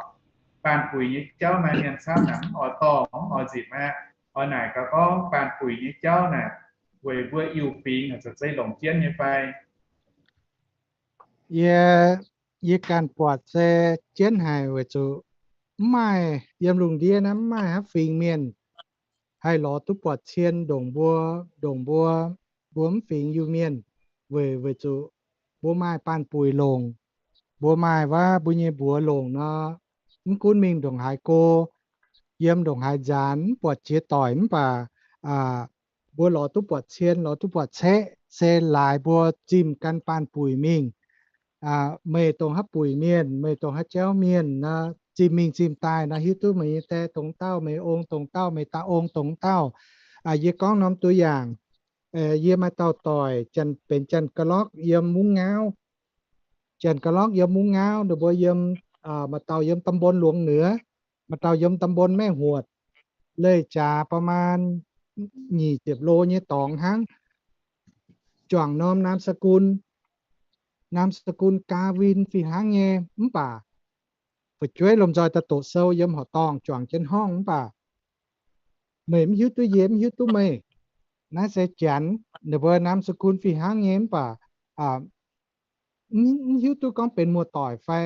Baanh buic nyei jauv naaiv mienh camv naaic mv oix dorh, mv oix nzipc aqv. Oix naaic gaax gorngv baanh buic nyei jauv naaic weic mbuo Iu-Mienh fingx haaix zanc zeiz longc jienv nyei fai? Yie, yie ganh buatc se jienv haic weic zuqc mv maaih, yiem lungh ndiev naaiv mv maaih haaix fingx mienh haih lorz duqv buatc cien ndongc mbuo, ndongc mbuo, mbuo mv fingx Iu-Mienh, weic, weic zuqc mbuo maaih baanh buic longc, mbuo maaih wuov mbuo nyei mbuox longc nor, mv gunv mingh ndongc haaix go, yiem ndongc haaix nzaanx mv buatc jiex doic mv baac mbuo lorz duqv buatc cien, lorz duqv buatc ceqv, se laaix mbuo zimh gan baanh buic mingh. Meih dongh haaix buic mienh, meih dongh haaix jauv mienh nor, zimh mingh zimh daaih nor hiuv duqv meih nyei die dongh dauh, meih ong dongh dauh, meih dauh ong dongh dauh. Yie gorngv norm ตัวอย่าง, yie maaih dauh doic benx janx-ga'lorqv yiem Mungv Ngaauv. Janx-ga'lorqv yiem Mungv Ngaauv, ninh mbuo yiem, maaih dauh yiem ตำบลหลวงเหนือ, maaih dauh yiem ตำบลแม่หวด, leih jaax ประมาณ nyic ziepc โล nyei dorngx hnangv. Juangc norm นามสกุล, นามสกุล Gavin fih hnangv nyei, mv baac fu'jueiv lomh nzoih daaih doqc sou yiem horqc dorngh juangc jienv horngh mv baac meih mv hiuv duqv yie, mv hiuv duqv meih. Naaiv se janx, ninh mbuo นามสกุล fih hnangv nyei mv baac mv hiuv duqv gorngv benx muoz-doic fai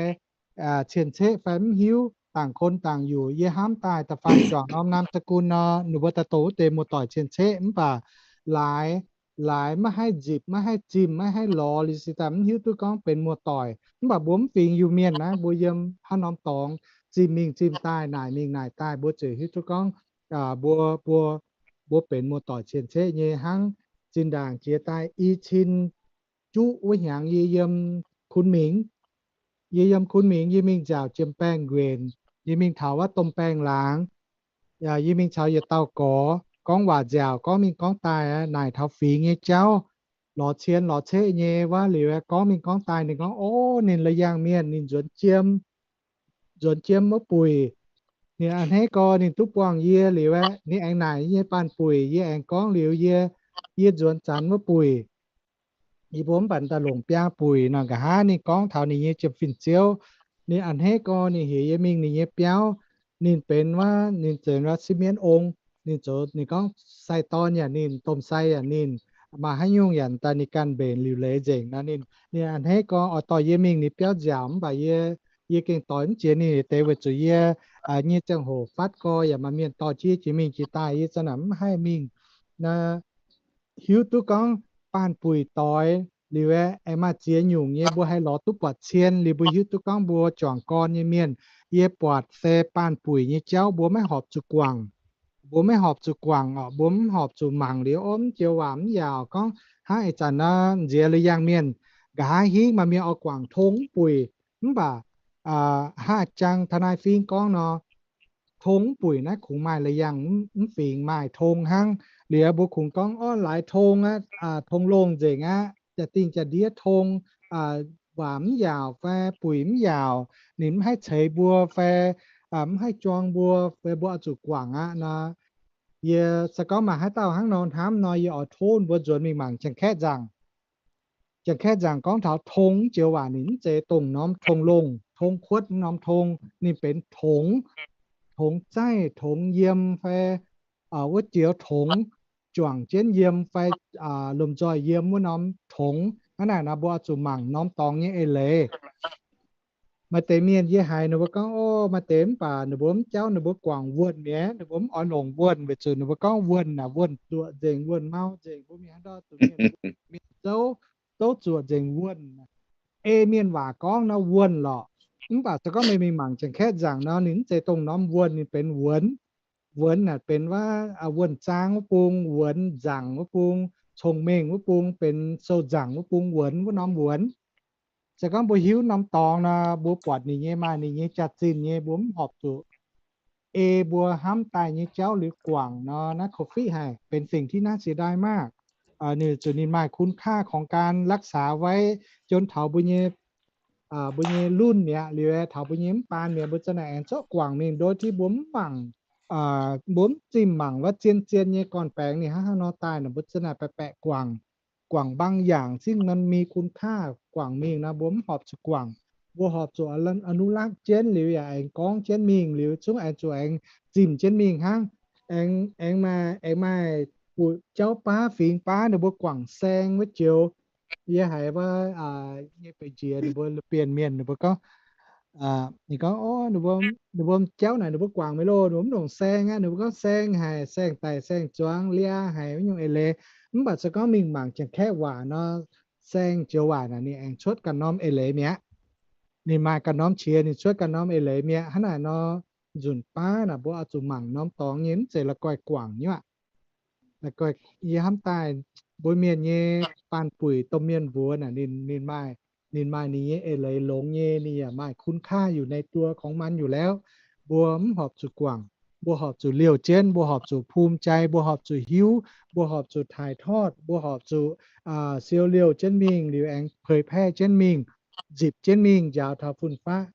cien-ceqv fai mv hiuv, ต่างคนต่างอยู่. Yie hnamv daaih da'faanh juangc norm นามสกุล nor, ninh mbuo daaih doqc wuov deix muoz-doic cien-ceqv mv baac laaix, laaix maiv haih nzipc, maiv haih zimh, maiv haih lorz liuz se daaih mv hiuv duqv gorngv benx muoz-doic. Mv baac mbuo mv fingx Iu-Mienh naaiv, mbuo yiem haaix norm dorngx zimh mingh zimh daaih, naaic mingh naaic daaih, mbuo ziouc hiuv duqv gorngv mbuo, mbuo, mbuo benx muoz-doic cien-ceqv nyei hnangv. Zinh ndaangc jiex daaih i cin juqv wuov hnyangx yie yiem Kun Mingx, yie yiem Kun Mingx, yie mingh nziaauc jiem-baengh nquenc, yie mingh taux wuov domh baengh laangz, yie mingh caux yietc dauh gorx gorngv waac nziaauc, gorngv mingh gorngv daaih naaic taux fingx nyei jauv, lorz cien lorz ceqv nyei wuov liuz, gorngv mingh gorngv daaih ninh gorngv, o, ninh la'yangh mienh, ninh nzuonx jiem, nzuonx jiem wuov buic. Ninh a'hneiv gorx ninh duqv buangh yie liuz aeqv, ninh aengx naaic yie nyei baanh buic, yie aengx gorngv liuz yie, yie nzuonx zanx wuov buic. Yie mbuo mv baac daaih longc biaa buic nor, nqa'haav ninh gorngv taux ninh nyei jiem-fin-ziouv. Ninh a'hneiv gorx ninh heuc yie mingh ninh nyei biauv. Ninh benx wuov, ninh zenx wuov ซีเมนต์ ong. Ninh zoux, ninh gorngv sai dorn yaac ninh, domh sai yaac ninh, maaih haaix nyungc yaac daaih ninh ganh mbenc liuc leiz nzengc nor. Ninh, ninh a'hneiv gorx oix dorh yie mingh ninh biauv nziaauc mv baac yie, yie gengh doix mv jiex ninh deix weic zuqc yie nyei ziangh hoc fatv gorx yaac maaih mienh dorh jienv jiex mingh jiex daaih, yie za'naaic mv haih mingh. Naaiv hiuv duqv gorngv baanh buic doix liuz aeqv, aengx maaih ziex nyungc nyei mbuo haih lorz duqv buatc cien liuz mbuo hiuv duqv gorngv mbuo juangc gorn nyei mienh. Yie buatc se baanh buic nyei jauv mbuo maiv horpc zuqc guangc. Mbuo maiv horpc zuqc guangc oc, mbuo mv horpc zuqc mangc liuz, o, mv joux waac mv yaauc gorngv hnangv ih zanc nor nziex la'yangh mienh, nqa'haav hingv maaih mienh oix guangc tong mv buic. Mv baac hnangv jang ทนาย fingx gorngv nor, tong mv buic naaiv kungx maaih la'yangh mv fingx maaih tong hnangv. Liuz mbuo kungx gorngv, o, laaix tong aqv, tong longh nzengc aqv, jaa-dingh jaa-ndiev tong, waac mv yaauc fai buic mv yaauc, ninh mv haih ceix mbuo fai mv haih juang mbuo fai mbuo oix zuqc guangc aqv nor. Yie se gorngv maaih haaix dauh hnangv nor hnamv nor, yie oix tov mbuo nzuonx mingh mangc Janx-Kaeqv nzaangc. Janx-Kaeqv nzaangc gorngv taux tong joux waac ninh mv zeiz dongh norm tong longh, tong kuotv norm tong, ninh benx tongx, tongx zaih, tongx yiem fai wuov joux tongx juangc jienv yiem fai lomh nzoih yiem wuov norm tongx. Hnangv naaic nor mbuo oix zuqc mangc norm dorngx nyei eix leiz. Maaih deix mienh yie haiz ninh mbuo gorngv, o, maaih deix mv baac ninh mbuo mv jauv, ninh mbuo guangc wuonh mi'aqv, ninh mbuo mv oix longc wuonh weic zuqc ninh mbuo gorngv wuonh naaic wuonh zuoqc nzengc, wuonh mau nzengc, mbuo mingh haaix ndau zuqc mienh, mienh zouv, zouv zuoqc nzengc wuonh. Ei mienh waac gorngv nor wuonh lorqc. Mv baac se gorngv meih mingh mangc Janx-Kaeqv nzaangc nor ninh mv zeiz dongh norm wuonh, ninh benx wuonx. Wuonx naaic benx wuov wuonh zaang wuov bung, wuonx nzaangc wuov bung, cong-mengh wuov bung, benx sou nzaangc wuov bung, wuonx wuov norm wuonx. Se gorngv mbuo hiuv norm dorngx nor, mbuo buatc ninh nyei maaih ninh nyei jaax-zinh nyei, mbuo mv horpc zuqc ei mbuo hnamv daaih nyei jauv liuz guangc nor, naaiv covid haih benx สิ่งที่น่าเสียดายมาก. Ninh zuqc ninh maaih คุณค่าของการรักษาไว้ jien taux mbuo nyei, mbuo nyei lunv mi'aqv liuz, taux mbuo nyei mv baan mi'aqv, mbuo za'naaic aengx zorqv guangc mingh, โดยที่ mbuo mv mangc, mbuo mv zimh mangc wuov zien-zien nyei gorn-baengx ninh hnangv haaix nor daaih naaic, mbuo za'naaic baeqc baeqc guangc, guangc บางอย่าง ซึ่งมันมีคุณค่า guangc mingh nor, mbuo mv horpc zuqc guangc. Mbuo horpc zuqc อนุรักษ์ jienv liuz yaac aengx gorngv jienv mingh liuz, zungv aengx zuqc aengx zimh jienv mingh hnangv. Aengx, aengx maaih, aengx maaih buoz jauv baav fingx baav ninh mbuo guangc saeng wuov joux. Yie haiz wuov nyei beiv njiec ninh mbuo bienh mienh ninh mbuo gorngv, ninh gorngv, o, ninh mbuo jauv naaic ninh mbuo guangc meih loh, ninh mbuo mv longc saeng aqv. Ninh mbuo gorngv saeng haic, saeng daic saeng zuangx, liaa haic, wuov nyungc eix leiz. Mv baac se gorngv mingh mangc Janx-Kaeqv waac nor, saeng joux waac naaic ninh aengx cuotv ganh norm eix leiz mi'aqv. Ninh maaih ganh norm qiex, ninh cuotv ganh norm eix leiz mi'aqv. Hnangv naaic nor, nzunc baav naaic mbuo oix zuqc mangc norm dorngx nyei, mv zeiz la'guaih guangc nyei aqv. Yie hnamv daaih mbuo mienh nyei baanh buic domh mienh mbuox naaic, ninh, ninh maaih, ninh maaih ninh nyei eix leiz longx nyei, ninh yaac maaih คุณค่า อยู่ในตัวของมันอยู่แล้ว. Mbuo mv horpc zuqc guangc, mbuo horpc zuqc liouh jienv, mbuo horpc zuqc ภูมิใจ, mbuo horpc zuqc hiuv, mbuo horpc zuqc ถ่ายทอด, mbuo horpc zuqc siou liouh jienv mingh liuz aengx เผยแพร่ jienv mingh, nzipc jienv mingh njaaux taux fun-faqv.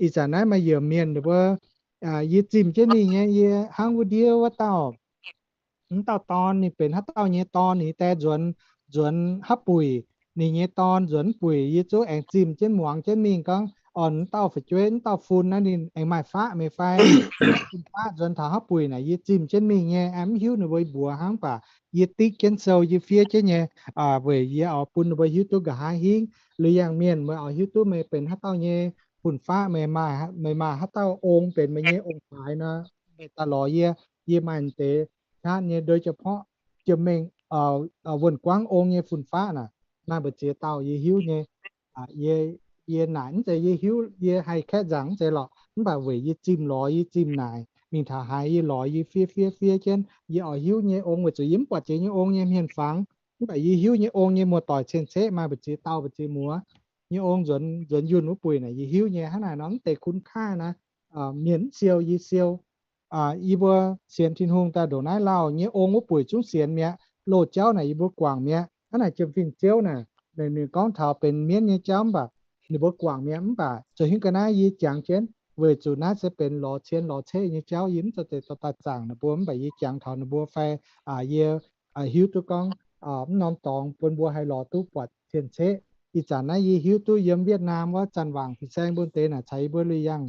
Ih zanc naaiv maaih yiemc mienh ninh mbuo, yie zimh jienv mingh nyei, yie hnangv wuov ndiev wuov dauh, wuov dauh dorn, ninh benx haaix dauh nyei dorn, ninh die nzuonx, nzuonx haav buic, ninh nyei dorn nzuonx buic, yie zungv aengx zimh jienv muangx jienv mingh gorngv, orn, wuov dauh fu'jueiv, wuov dauh fun naaiv ninh aengx maaih faqv meih fai? Fun-faqv nzuonx taux haav buic naaic yie zimh jienv mingh nyei, mv hiuv ninh mbuo mbuox hnangv, mv baac yie dikv jienv sou, yie fiev jienv nyei, weic yie oix bun ninh mbuo hiuv duqv nqa'haav hingv. Liuz yangh mienh, meih oix hiuv duqv meih benx haaix dauh nyei fun-faqv, meih maaih, meih maaih haaix dauh ong benx meih nyei ong-taaix nor, meih daaih lorz yie. Yie maaih deix qaqv nyei โดยเฉพาะ jiem-mengh, wuonh guangv ong nyei fun-faqv naaic, maaih mbu'ziex dauh yie hiuv nyei. Yie, yie naaic mv zeiz yie hiuv, yie haih kaeqv nzaangc mv zeiz lorqc, mv baac weic yie zimh lorz, yie zimh naaic, mingh taux haaix yie lorz, yie fiev fiev fiev jienv, yie oix hiuv nyei ong, weic zuqc yie mv buatc jiex nyei ong nyei hmien-fangx. Mv baac yie hiuv nyei ong nyei muoz-doic cien-ceqv maaih mbu'ziex dauh mbu'ziex muoz nyei ong nzuonx, nzuonx yunh wuov buic naaic yie hiuv nyei. Hnangv naaic nor mv deix คุณค่า naaiv, mienh mv siou yie siou. Yie mbuo sienx Tin-Hungh daaih ndongc naaiv lauh nyei ong wuov buic zungv sienx mi'aqv. Loz-jauv naaic yie mbuo guangc mi'aqv. Hnangv naaic jiem-fing Ziouv naaic, ninh, ninh gorngv taux benx mienv nyei jauv mv baac ninh mbuo guangc mi'aqv. Mv baac zoux hiuv ga'naaiv yie jangx jienv, weic zuqc naaiv se benx lorz cien lorz ceqv nyei jauv, yie mv zoux deix dorh daaih zaangc ninh mbuo. Mv baac yie jangx taux ninh mbuo fai, yie hiuv duqv gorngv mv norm dorngx bun mbuo haih lorz duqv buatc cien-ceqv. Ih zanc naaiv yie hiuv duqv yiem Wietv^naam wuov Zanc Waangc fin-saeng mbuo deix naaic caux yie mbuo lui yangh,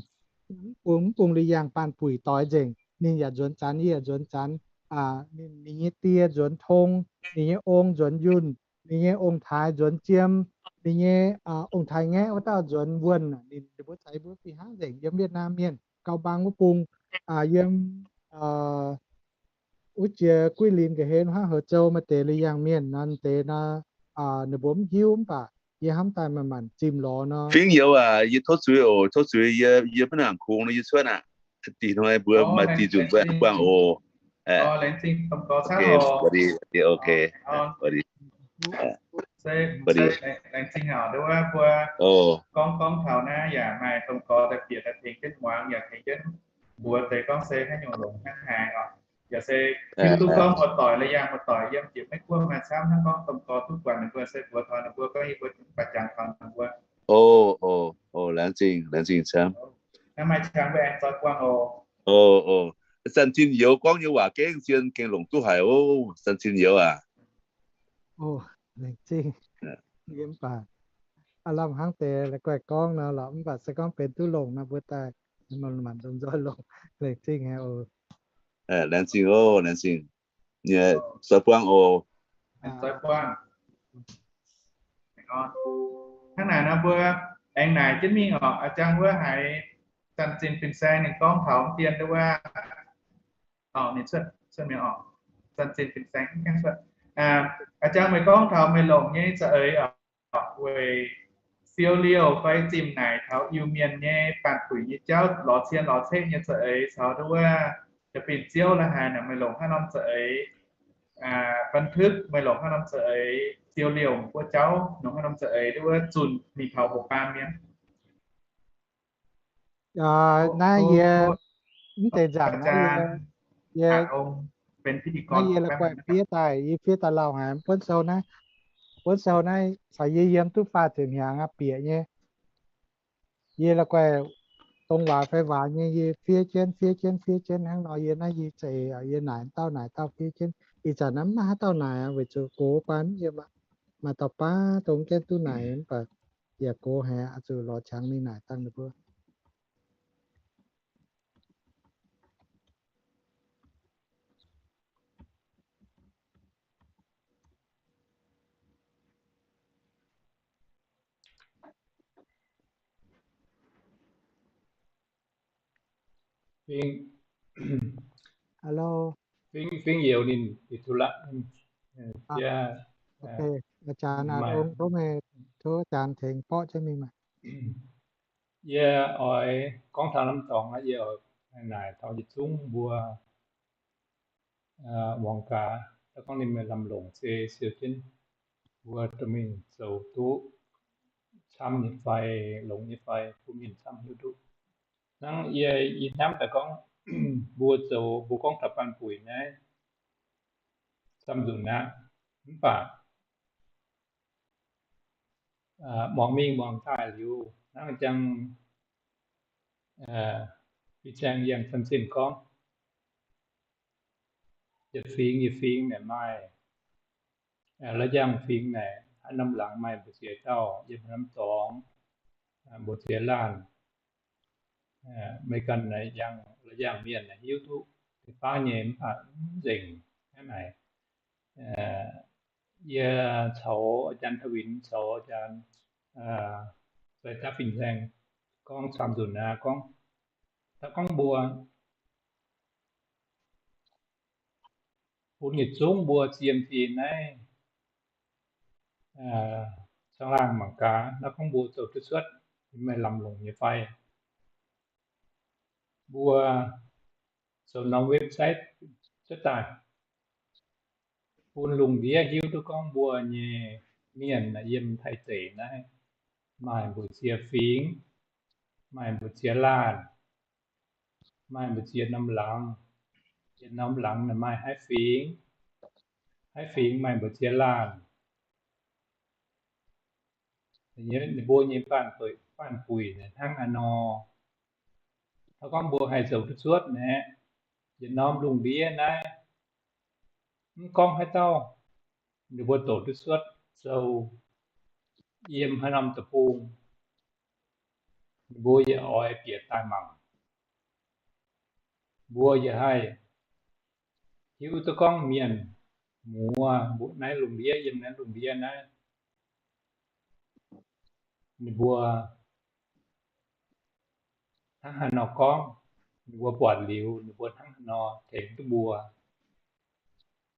mv bung, mv bung lui yangh baanh buic doix nzengc. Ninh yaac nzuonx zanc, yie yaac nzuonx zanc. Ninh, ninh nyei die nzuonx tong, ninh nyei ong nzuonx yunh, ninh nyei ong-taaix nzuonx jiem, ninh nyei ong-taaix-ngaeqv wuov dauh nzuonx wuonh. Ninh, ninh mbuo caux yie mbuo fih hnangv nzengc yiem Wietv^naam mienh, Gau Bang wuov bung, yiem wuov jiex Guilin ga'hlen hnangv Hou Zou maaih deix lui yangh mienh nor deix nor, ninh mbuo mv hiuv mv baac yie hnamv daaih manc-manc zimh lorz nor. Fingx Youz aac, yie tov zuiz oc, tov zuiz, yie, yie maiv nangc kungx nor yie cuotv aqv. Dih hnoi mbuo maaih dih nzunc mbuo buangh oc. Ok, ok. Laengz zingh haic, mbuo gorngv gorngv taux naaiv yaac maaih domh gorx daaih bieqc daaih tengx jienv muangx, yaac tengx jienv mbuox deix gorngv se haaix nyungc longx hnangv haaix oc. Yaac se hiuv duqv gorngv muoz-doic la'yangh muoz-doic yiem jiex Meiv Guoqv maaih camv hnangv gorngv domh gorx duqv buatc ninh mbuo se mbuox taux ninh mbuo gorngv yie mbuo baac jangx taux ninh mbuo. O, o, laengz zingh, laengz zingh camv. Naaiv maaih qangx mbuo aengx zoux buangh oc. O, o, San Zin Youz gorngv nyei waac gengh zien gengh longc duqv haic oc, San Zin Youz aac. O, laengz zingh. Yie mv baac aav lamh hnangv deix la'guaih gorngv nor lorqc, mv baac se gorngv benx duqv longc nor mbuo daaih manc nzoi longc. Laengz zingh haic oc. Laengz zingh oc, laengz zingh. Zoux buangh oc. Hnangv naaic nor mbuo aengx naaic jienv mingh oc. A'jang wuov haiz San Zin Fin-Saeng ninh gorngv taux dien wuov, ninh cuotv, cuotv mingh oc. San Zin Fin-Saeng, a'jang meih gorngv taux meih longc nyei za'eix oc, weic siou liouh fai zimh naaic taux Iu-Mienh nyei baanh puix nyei jauv lorz cien lorz ceqv nyei za'eix caux nduov wuov da'binh ziouv la'haaix naaic, meih longc haaix norm za'eix บันทึก, meih longc haaix norm za'eix siou liouh mbuo jauv, longc haaix norm za'eix nduov wuov zunh mingh taux hoc baam mienh. Naaiv yie mv deix nzaangc naaiv yie, yie, naaiv yie la'guaih fiev daaih, yie fiev daaih lauh haic, buonv sou naaiv, buonv sou naaiv caux yie yiem duqv faah ziepc hnyangx aqv bieqc nyei. Yie la'guaih dongh waac fai waac nyei yie fiev jienv, fiev jienv, fiev jienv hnangv nor. Yie naaiv yie za'eix, yie naaic dauh naaic dauh fiev jienv. Ih zanc naaiv mv maaih haaix dauh naaic aqv, weic zuqc gox baan yie maaih dauh baav dongh jienv duqv naaic mv baac yaac gox haic, zuqc lorz qangx mingh naaic dangh ninh mbuo. Fingx, fingx youz ninh ih thu laqv. Aa, aa, jaan aa, ong tov meih, tov jaan tengx borqv jienv mingh maah. Yie oix gorngv taux norm dorngx aqv, yie oix naaic taux yietc zungv mbuo muangx gaax, da'gorngv ninh meih lamh longc se siou jienv mbuo dorh mingh zoux duqv camv nyei fai, longx nyei fai, bun mienh camv hiuv duqv. Hnangv yie, yie hnamv daaih gorngv, mbuo zoux, mbuo gorngv taux baanh buic naaiv camv nzunc aqv, mv baac muangx mingh muangx daaih liuz, hnangv jang Fin-Saeng yangh San Zin gorngv, yietc fingx yietc fingx naaic maaih, la'yangh fingx naaic haaix norm laangz maaih mbu'ziex dauh yiem haaix norm dorngx, mbu'ziex laanh. Meih ganh naaic yangh, la'yangh mienh naaic hiuv duqv deix baav nyei mv baac mv nzengc hnangv naaic. Yie caux aa jaan Tauv Winx caux aa jaan Zai Dapv Fin-Saeng gorngv camv nzunc aqv, gorngv, da'gorngv mbuo bun yietc zungv mbuo ziex fingx naaiv caangh laangh mangc gaax, naaiv gorngv mbuo zoux duqv cuotv, maaih lamh longc nyei fai. Mbuo zoux norm website cuotv daaih, bun lungh ndiev hiuv duqv gorngv mbuo nyei mienh yiem Taiv deic naaiv maaih mbu'ziex fingx, maaih mbu'ziex laanh, maaih mbu'ziex norm laangz, yietc norm laangz maaih haaix fingx, haaix fingx maaih mbu'ziex laanh. Ninh mbuo nyei baanh buic hnangv haaix nor. Taux gorngv mbuo haih zoux duqv cuotv naaic, yietc norm lungh ndiev naaiv, mv gorngv haaix dauh, ninh mbuo doqc duqv cuotv zoux yiem haaix norm deic-bung, ninh mbuo yaac oix bieqc daaih mangc. Mbuo yaac haih hiuv duqv gorngv mienh muoz mbuo naaiv lungh ndiev, yiem naaiv lungh ndiev naaiv, ninh mbuo hnangv haaix nor gorngv, ninh mbuo buatc liuz ninh mbuo hnangv haaix nor tengx duqv mbuo,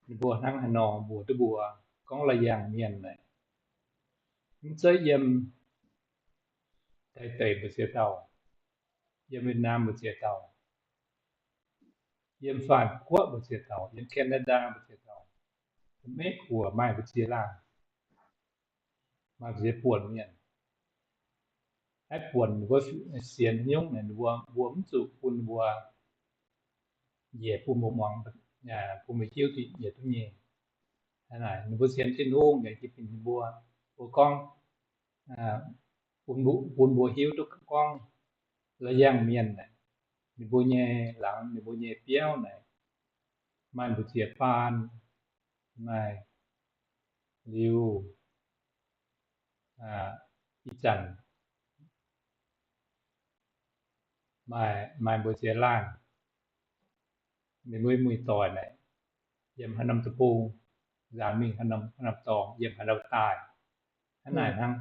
ninh mbuo hnangv haaix nor mbuox duqv mbuo. Gorngv la'yangh mienh naaic, mv zeiz yiem Taiv deic mbu'ziex dauh, yiem Việt Nam mbu'ziex dauh, yiem Faan Guoqv mbu'ziex dauh, yiem Canada mbu'ziex dauh, Meiv Guoqv maaih mbu'ziex laanh, maaih mbu'ziex buonc mienh. Haaix buonc ninh mbuo sienx nyungc naaic, ninh mbuo, mbuo mv zuqc bun ninh mbuo njiec bun mbuo muangx. bun mbuo hiuv duqv yietc duqv nyei. Hnangv naaic ninh mbuo sienx Tin-Hungh yaac jiex fingx ninh mbuo. Mbuo gorngv bun mbuo hiuv duqv gorngv la'yangh mienh naaic, ninh mbuo nyei laangz, ninh mbuo nyei biauv naaic, maaih mbu'ziex baan, maaih liuz ih zanc maaih mbu'ziex laanh, ninh mbuo mueiz doic naaic, yiem haaix norm deic-bung, nzaanx mingh haaix norm dorngx, yiem haaix norm daaih, hnangv naaic hnangv.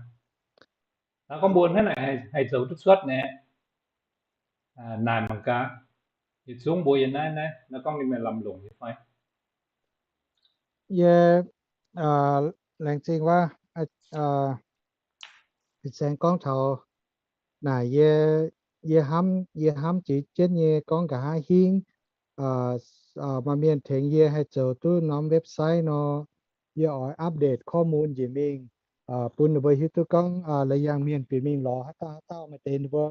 Naaiv gorngv mbuo hnangv naaic haih zoux duqv cuotv naaic, naaic mangc gaax. Yietc zungv mbuo yiem naaiv, naaiv, naaiv gorngv ninh meih lamh longc nyei fai? Yie laengz zingh wuov, fin-saeng gorngv taux naaic, yie, yie hnamv, yie hnamv jiex jienv nyei gorngv nqa'haav hingv, maaih mienh tengx yie haih zoux duqv norm website nor, yie oix update ข้อมูล njiec mingh, bun ninh mbuo hiuv duqv gorngv la'yangh mienh bieqc mingh lorz haaix dauh haaix dauh, maaih deix ninh mbuo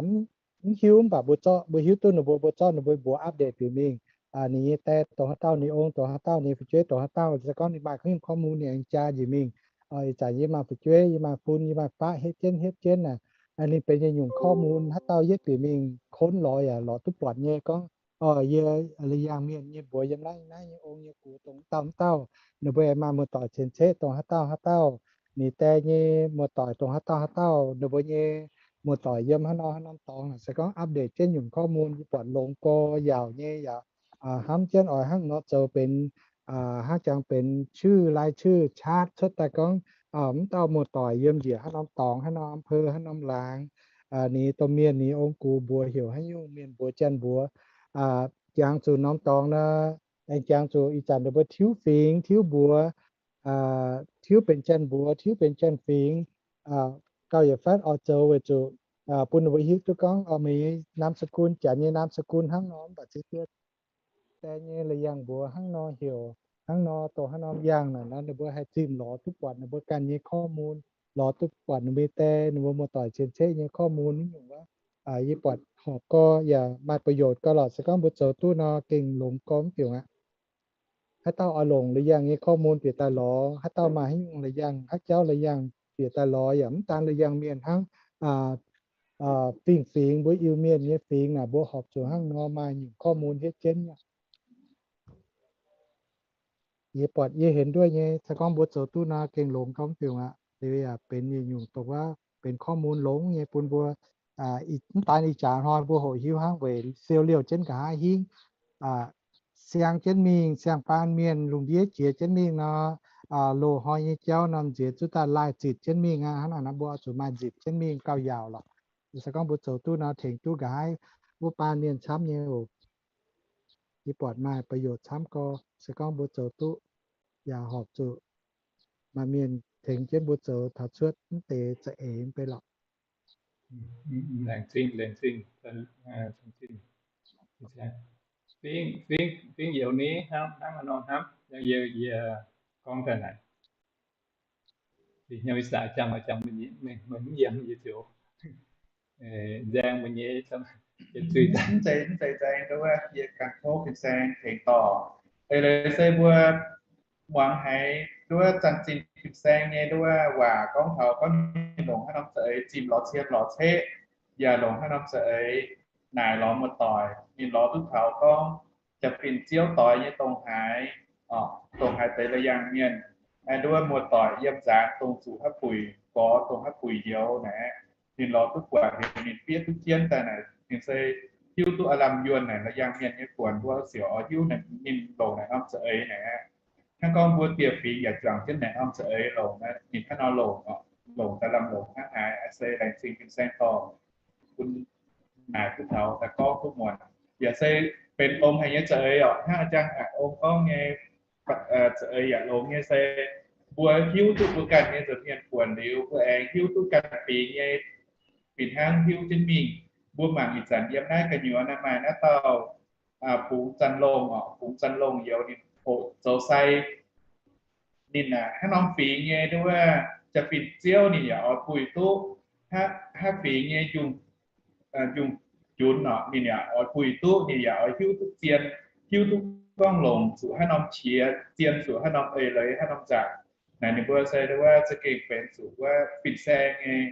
mv hiuv, mv baac mbuo zorqv, mbuo hiuv duqv ninh mbuo, mbuo zorqv ninh mbuo mbuox update bieqc mingh. Ninh nyei die dongh haaix dauh, ninh ong dongh haaix dauh, ninh nyei fu'jueiv dongh haaix dauh, se gorngv ninh maaih ข้อมูล ninh aengx jaa njiec mingh. Ih zanc yie maaih fu'jueiv, yie maaih fun, yie maaih faqv, hietv jienv hietv jienv naaic, ninh benx yietc nyungc ข้อมูล haaix dauh yietv bieqc mingh ค้น lorz yaac lorz duqv buatc nyei gorngv, yie la'yangh mienh nyei mbuox yiem naaiv naaiv nyei ong nyei gux dongh dauh dauh, ninh mbuo aengx maaih muoz-doic cien-ceqv dongh haaix dauh haaix dauh, ninh die nyei muoz-doic dongh haaix dauh haaix dauh, ninh mbuo nyei muoz-doic yiem haaix nor haaix norm dorngx. Se gorngv update jienv nyungc ข้อมูล yie buatc longx gorx yaauc nyei yaac hnamv jienv oix hnangv nor zoux benx, hnangv jangx benx ชื่อรายชื่อ chart cuotv daaih gorngv mv dauh muoz-doic yiem njiec haaix norm dorngx, haaix norm อำเภอ, haaix norm laangz, ninh domh mienh, ninh ong-gux mbuox heuc haaix nyungc mienh mbuox, janx mbuox, jangx zuqc norm dorngx nor, aengx jangx zuqc ih zanc ninh mbuo tiuv fingx, tiuv mbuox, tiuv benx janx mbuox, tiuv benx janx fingx, gauh yietc fatv oix zoux weic zuqc bun ninh mbuo hiuv duqv gorngv meih nyei นามสกุล, janx nyei นามสกุล hnangv nor, mv baac ziex die nyei la'yangh mbuox hnangv nor heuc, hnangv nor dongh haaix norm yangh naaic nor, ninh mbuo haih zimh lorz duqv buatc ninh mbuo ganh nyei ข้อมูล, lorz duqv buatc ninh mbuo die, ninh mbuo muoz-doic cien-ceqv nyei ข้อมูล nyungc wuov. Yie buatc horpc gorx yaac maaih ประโยชน์ gorx lorqc. Se gorngv mbuo zoux duqv nor gengh longx gorx mv diuc aqv. Haaix dauh oix longc la'yangh nyei ข้อมูล bieqc daaih lorz, haaix dauh maaih haaix nyungc la'yangh, haaix jauv la'yangh bieqc daaih lorz, yaac mv daan la'yangh mienh hnangv, fingx-fingx mbuo Iu-Mienh nyei fingx naaic mbuo horpc zuqc hnangv nor maaih nyungc ข้อมูล hietv jienv. Yie buatc yie henx duqv nyei, se gorngv mbuo zoux duqv nor gengh longx gorx mv diuc aqv. Liuz yaac benx yietc nyungc dongh wuov benx ข้อมูล longx nyei bun mbuo, mv daan ih jaax hnoi mbuo hoqc hiuv hnangv weic siou liouh jienv nqa'haav hingv, siang jienv mingh, siang-baan mienh lungh ndiev jiex jienv mingh nor, loz-hnoi nyei jauv norm nziex zuqc daaih laaih zitc jienv mingh aqv. Hnangv naaic nor mbuo oix zuqc maaih nzipc jienv mingh gauh yaauc lorqc. Se gorngv mbuo zoux duqv nor tengx duqv nqa'haav wuov baan mienh camv nyei oc. Yie buatc maaih ประโยชน์ camv gorx. Se gorngv mbuo zoux duqv yaac horpc zuqc maaih mienh tengx jienv mbuo zoux taux cuotv mv deix za'eix mv bei lorqc. Laengz zingh, laengz zingh. Fingx youz ni hnangv nor hnamv, yie gorngv daaih naaic, hnyouv ih zanc jangx jangx meih mv yiem yie ziouc nzaeng meih nyei, mv zeiz nzaeng, yie ganh tov fin-saeng tengx dorh. Eix leiz se mbuo muangx haiz nduov zanc zinh fin-saeng nyei nduov waac gorngv taux gorngv ninh longc haaix norm za'eix zimh lorz cien lorz ceqv, yaac longc haaix norm za'eix naaic lorz muoz-doic. Ninh lorz duqv taux gorngv jaa-fin ziouv doix nyei dongh haaix, dongh haaix deix la'yangh mienh, nduov muoz-doic yiem nzaanx dongh zuqc haaix buic gorx, dongh haaix buic youz naaic, ninh lorz duqv buatc, ninh bieqv duqv jienv daaih naaic, ninh se hiuv duqv aav lamh yuonh naaic la'yangh mienh nyei buonc, mbuo siouc oix hiuv ninh longc naaic norm za'eix naaic. Hnangv gorngv mbuo dieh fingx yaac juangc jienv naaic norm za'eix longc, ninh hnangv nor longc, longc daaih lamh longc hnangv haaix. Se laengz zingh fin-saeng dorh bun naaic duqv taux daaih gorngv duqv muonc. Yaac se benx longx haic nyei za'eix orqc. Hnangv a'jang ong gorngv nyei, za'eix yaac longx nyei se mbuo hiuv duqv mbuo ganh nyei nza'hmien buonc liuz, mbuo aengx hiuv duqv ganh fingx nyei fih hnangv hiuv jienv mingh. Mbuo mangc ih zanc yiem naaiv gu'nyuoz naaiv maaih naaiv dauh bungx zanh longh orqc, bungx zanh longh youz ninh hoqc zoux sai. Ninh hnangv norm fingx nyei nduov jaa-fin ziouv ninh yaac oix buih duqv. Hnangv fingx nyei njungh junx orqc, ninh yaac oix buih duqv, ninh yaac oix hiuv duqv zien, hiuv duqv gorngv longc zuqc haaix norm qiex, zien zuqc haaix norm eix leiz, haaix norm nzangc. Naaic ninh mbuo se wuov za'gengh benx zuqc wuov fin-saeng nyei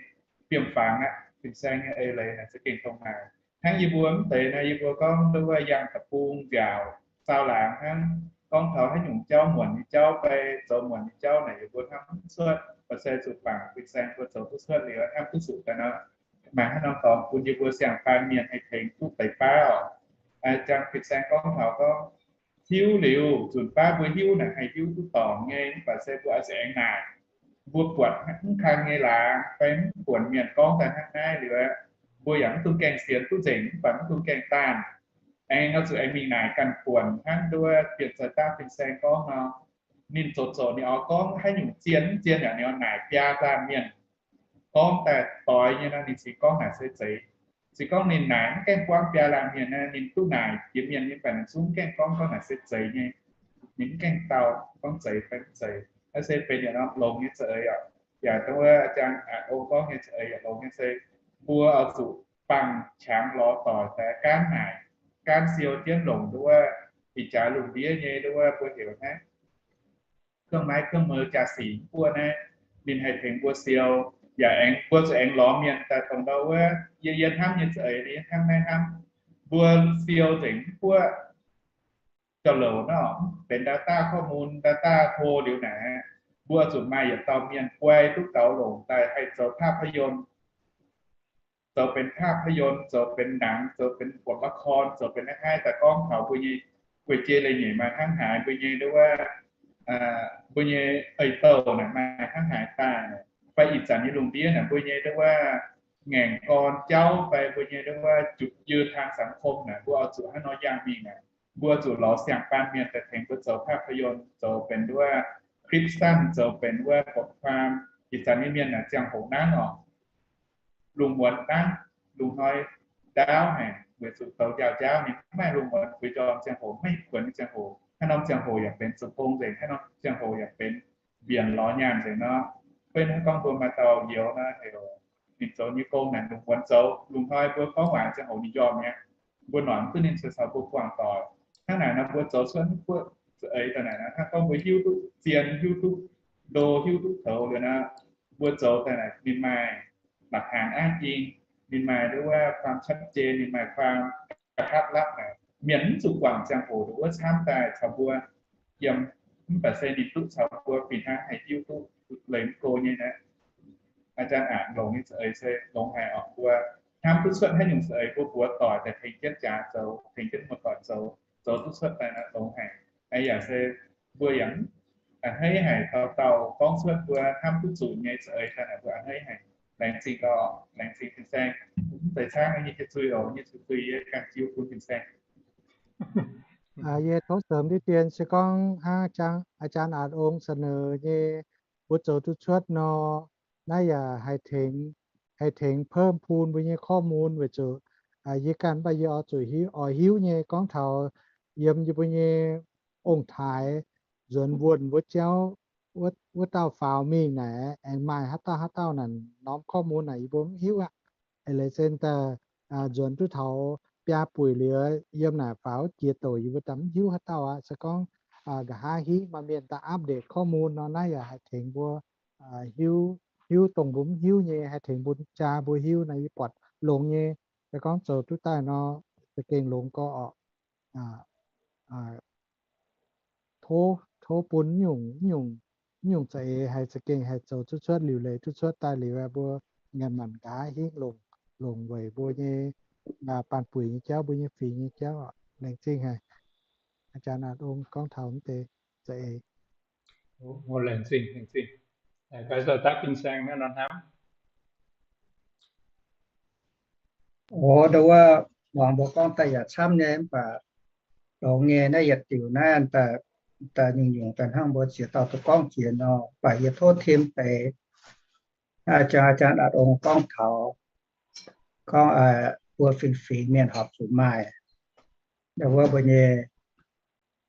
biomv-fangx aqv. Fin-saeng nyei eix leiz naaic za'gengh dongh naaic. Hnangv yie mbuo mv deix naaic, yie mbuo gorngv wuov yangh deic-bung nziaauc saau laangz hnangv, gorngv taux haaix nyungc jauv muonc nyei jauv fai zoux muonc nyei jauv naaic, yie mbuo hnamv mv cuotv, mv baac se zuqc bangc fin-saeng mbuo zoux duqv cuotv liuz, hnamv duqv zuqc daaih nor, maaih haaix norm dorngx bun yie mbuo siang-faan mienh haih tengx duqv deix baav oc. Jang fin-saeng gorngv taux gorngv hiuv liuz, nzunc baav mbuo hiuv naaic haih hiuv duqv dorngc nyei, mv baac se mbuo oix zuqc aengx naaic. Mbuo buatc mv kang nyei laangz fai mv buatc mienh gorngv daaih hnangv naaiv liuz, mbuo yaac mv dungx gaengh sienx duqv nzengc, mv baac mv dungx gaengh daanh. Aengx oix zuqc aengx mingh naaic ganh buonc hnangv nduov Bienh Zei Daav fin-saeng gorngv nor, ninh zoux zoux ninh oix gorngv haaix nyungc zien mv zien yaac ninh oix naaic biaa laanh mienh gorngv daaih doix nyei nor, ninh cingx gorngv naaic se zeiz. Se gorngv ninh naaic mv gaengh buangv biaa laanh mienh naaic, ninh duqv naaic jiex mienh nyei baeqc ninh zungv gaengh gorngv, gorngv naaic se zeiz nyei. Ninh mv gaengh dau gorngv zeiz fai mv zeiz. Naaiv se benx yietc norm longx nyei za'eix oc. Yaac dongh wuov อาจารย์ A'ong gorngv nyei za'eix yaac longx nyei se mbuo oix zuqc bangc qangx lorz doic daaih gaanv naaic, gaanv siou jienv longc nduov ih jaax lungh ndiev nyei nduov mbuo heuc naaiv เครื่องไม้เครื่องมือ jaa-sic mv buov naaiv, ninh haih tengx mbuo siou. Yaac aengx mbuo zuqc aengx lorz mienh daaih dongh ndau wuov yie, yie hnamv nyei za'eix, yie hnamv naaiv hnamv, mbuo siou nzengc mv buov jauv-louc nor, benx data ข้อมูล, data hlo liuz naaic, mbuo zuqc maaih yietc dauh mienh guai duqv gaux longc daaih haih zoux ภาพยนตร์, zoux benx ภาพยนตร์, zoux benx หนัง, zoux benx บทละคร, zoux benx naaiv haih daaih gorngv taux mbuo nyei guei-jei leiz-nyeic maaih hnangv haaix, mbuo nyei nduov wuov, mbuo nyei eix-douh naaic maaih hnangv haaix daaih, fai ih zanc nyei lungh ndiev naaic mbuo nyei nduov wuov ngaengc gorn jauv fai mbuo nyei nduov wuov จุดยืนทางสังคม naaic, mbuo oix zuqc hnangv nor yangh mingh naaic, mbuo zuqc lorz siang-faan mienh daaih tengx mbuo zoux ภาพยนตร์, zoux benx nduov wuov คลิปสั้น, zoux benx nduov wuov บทความ. Ih zanc nyei mienh naaic ziangh hoc nangv oc, lungh muonz nangv, lungh hnoi ndaauv haic, weic zuqc douz njaaux njaauv ninh mv maaih lungh muonz, fuix njormh ziangh hoc maiv kuonx nyei ziangh hoc. Haaix norm ziangh hoc yaac benx zoux gong nzengc, haaix norm ziangh hoc yaac benx mbienc lorz nyaanh nzengc nor. Beiv hnangv gorngv mbuo maaih dauh youz nor, heuc ninh zoux nyei gong naaic lungh muonz zoux, lungh hnoi mbuo gorngv waac ziangh hoc ninh njormh mi'aqv. Mbuo noic mv duqv ninh se caux mbuo buangh doic. Hnangv naaic nor mbuo zoux cuotv mv buoqv za'eix daaih naaic nor, hnangv gorngv mbuo hiuv duqv zien, hiuv duqv ndo, hiuv duqv toux liuz nor, mbuo zoux daaih naaic ninh maaih หลักฐานอ้างอิง, ninh maaih nduov wuov ความชัดเจน, ninh maaih ความกระทัดรัด naaic, mienh mv zuqc guangc ziangh hoc nduov wuov camv daaih caux mbuo yiem, mv baac se ninh duqv caux mbuo fih hnangv haih hiuv duqv leiz mv go nyei naaiv. อาจารย์ A'ong longc nyei za'eix se longx haic oc. Mbuo hnamv duqv cuotv haaix nyungc za'eix mbuo mbuox doic daaih tengx jienv jaax zoux, tengx jienv muoz-doic zoux, zoux duqv cuotv daaih naaiv longx haic. Aa, yaac se mbuo yaac a'hneiv haic, dauh dauh gorngv cuotv mbuo hnamv duqv zuqc nyei za'eix daaih naaic mbuo a'hneiv haic. Laengz zingh gau, laengz zingh fin-saeng. Mv zeiz caangv nyei hieh zuiz oc, nyei zuiz zuiz yie ganh jiu bun fin-saeng. Yie tov seix diqv dien se gorngv hnangv อาจารย์ A'ong เสนอ nyei, mbuo zoux duqv cuotv nor, naaiv yaac haih tengx, haih tengx เพิ่มพูน mbuo nyei ข้อมูล weic zuqc yie ganh mv baac yie oix zuqc hiuv, oix hiuv nyei gorngv taux yiem yie mbuo nyei ong-taaix nzuonx wuonh wuov jauv, wuov dauh faaux mingh naaic aengx maaih haaix dauh haaix dauh naaic norm ข้อมูล naaic yie mbuo mv hiuv aqv. Eix leiz se daaih nzuonx duqv taux biaa buic liuz yiem naaic faaux jiex douc yie mbuo daaih mv hiuv haaix dauh aqv. Se gorngv nqa'haav hingv maaih mienh daaih update ข้อมูล nor, naaiv yaac haih tengx mbuo hiuv, hiuv dongh mbuo mv hiuv nyei, haih tengx mbuo jaa mbuo hiuv naaiv yie buatc longx nyei. Se gorngv zoux duqv daaih nor, za'gengh longx gorx oc. Tov, tov bun nyungc, nyungc, nyungc za'eix haih za'gengh haih zoux duqv cuotv liuc leiz duqv cuotv daaih liuz, mbuo ngaih maanc nqa'haav hingv longc, longc weic mbuo nyei baanh buic nyei jauv, mbuo nyei fingx nyei jauv. Laengz zingh haic. อาจารย์ A'ong gorngv taux mv deix za'eix. Laengz zingh, laengz zingh. Gaax zoux daav fin-saeng naaiv nor hnamv. O, ndo wuov, muangx mbuo gorngv daaih yaac camv nyei, mv baac longx nyei naaiv yietc diuc naaiv daaih, daaih nyungc-nyungc daaih hnangv mbuo ziex dauh duqv gorngv jiex nor, mv baac yie tov tim deix, jang อาจารย์ A'ong gorngv taux, gorngv mbuo fin-fingx mienh horpc zuqc maaih, ndo wuov mbuo nyei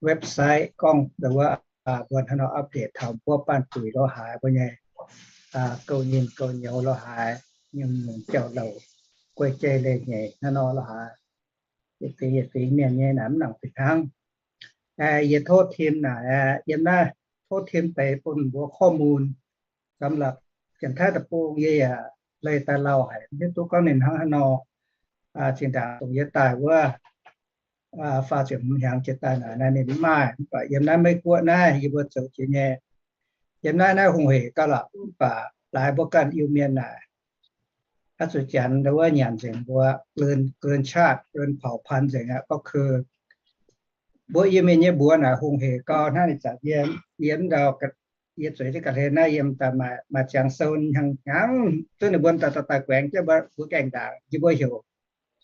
website gorngv ndo wuov mbuo hnangv nor update taux mbuo baanh buic lo haaix, mbuo nyei gouv nyinh gouv nyouz lo haaix, nyungc-nyungc jauv-louc, guei-jei leiz-nyeic hnangv nor lo haaix, yietc fingx yietc fingx mienh nyei naaic mv nangc fih hnangv. Yie tov tim naaic, yiem naaiv tov tim deix bun mbuo ข้อมูล สำหรับ Janx-Taiv deic-bung. Yie yaac leih daaih lauh haic, mv hiuv duqv gorngv ninh hnangv haaix nor. Zinh ndaangc dongh yie daaih wuov faah ziepc hmz hnyangx jiex daaih naaic, naaiv ninh mv maaih. Mv baac yiem naaiv Meiv Guoqv naaiv yie mbuo zoux jiex nyei. Yiem naaiv naaiv hungh heic gauh lorqc, mv baac laaix mbuo ganh Iu-Mienh naaic, aa zuqc Janx ndau wuov nyanc nzengc mbuo, เกินชาติ เกินเผ่าพันธุ์ nzengc aqv. Gorngv keu mbuo Iu-Mienh nyei mbuox naaic hungh heic gauh hnangv. Ih zanc yie, yie ndau, yie zueiz jienv ga'hlen naaiv yiem daaih maaih ziangx sou hnyangx-hnyangx, zunv ninh mbuo daaih daaih guaengx jienv mbuo gaengh ndaangc, yie mbuo heuc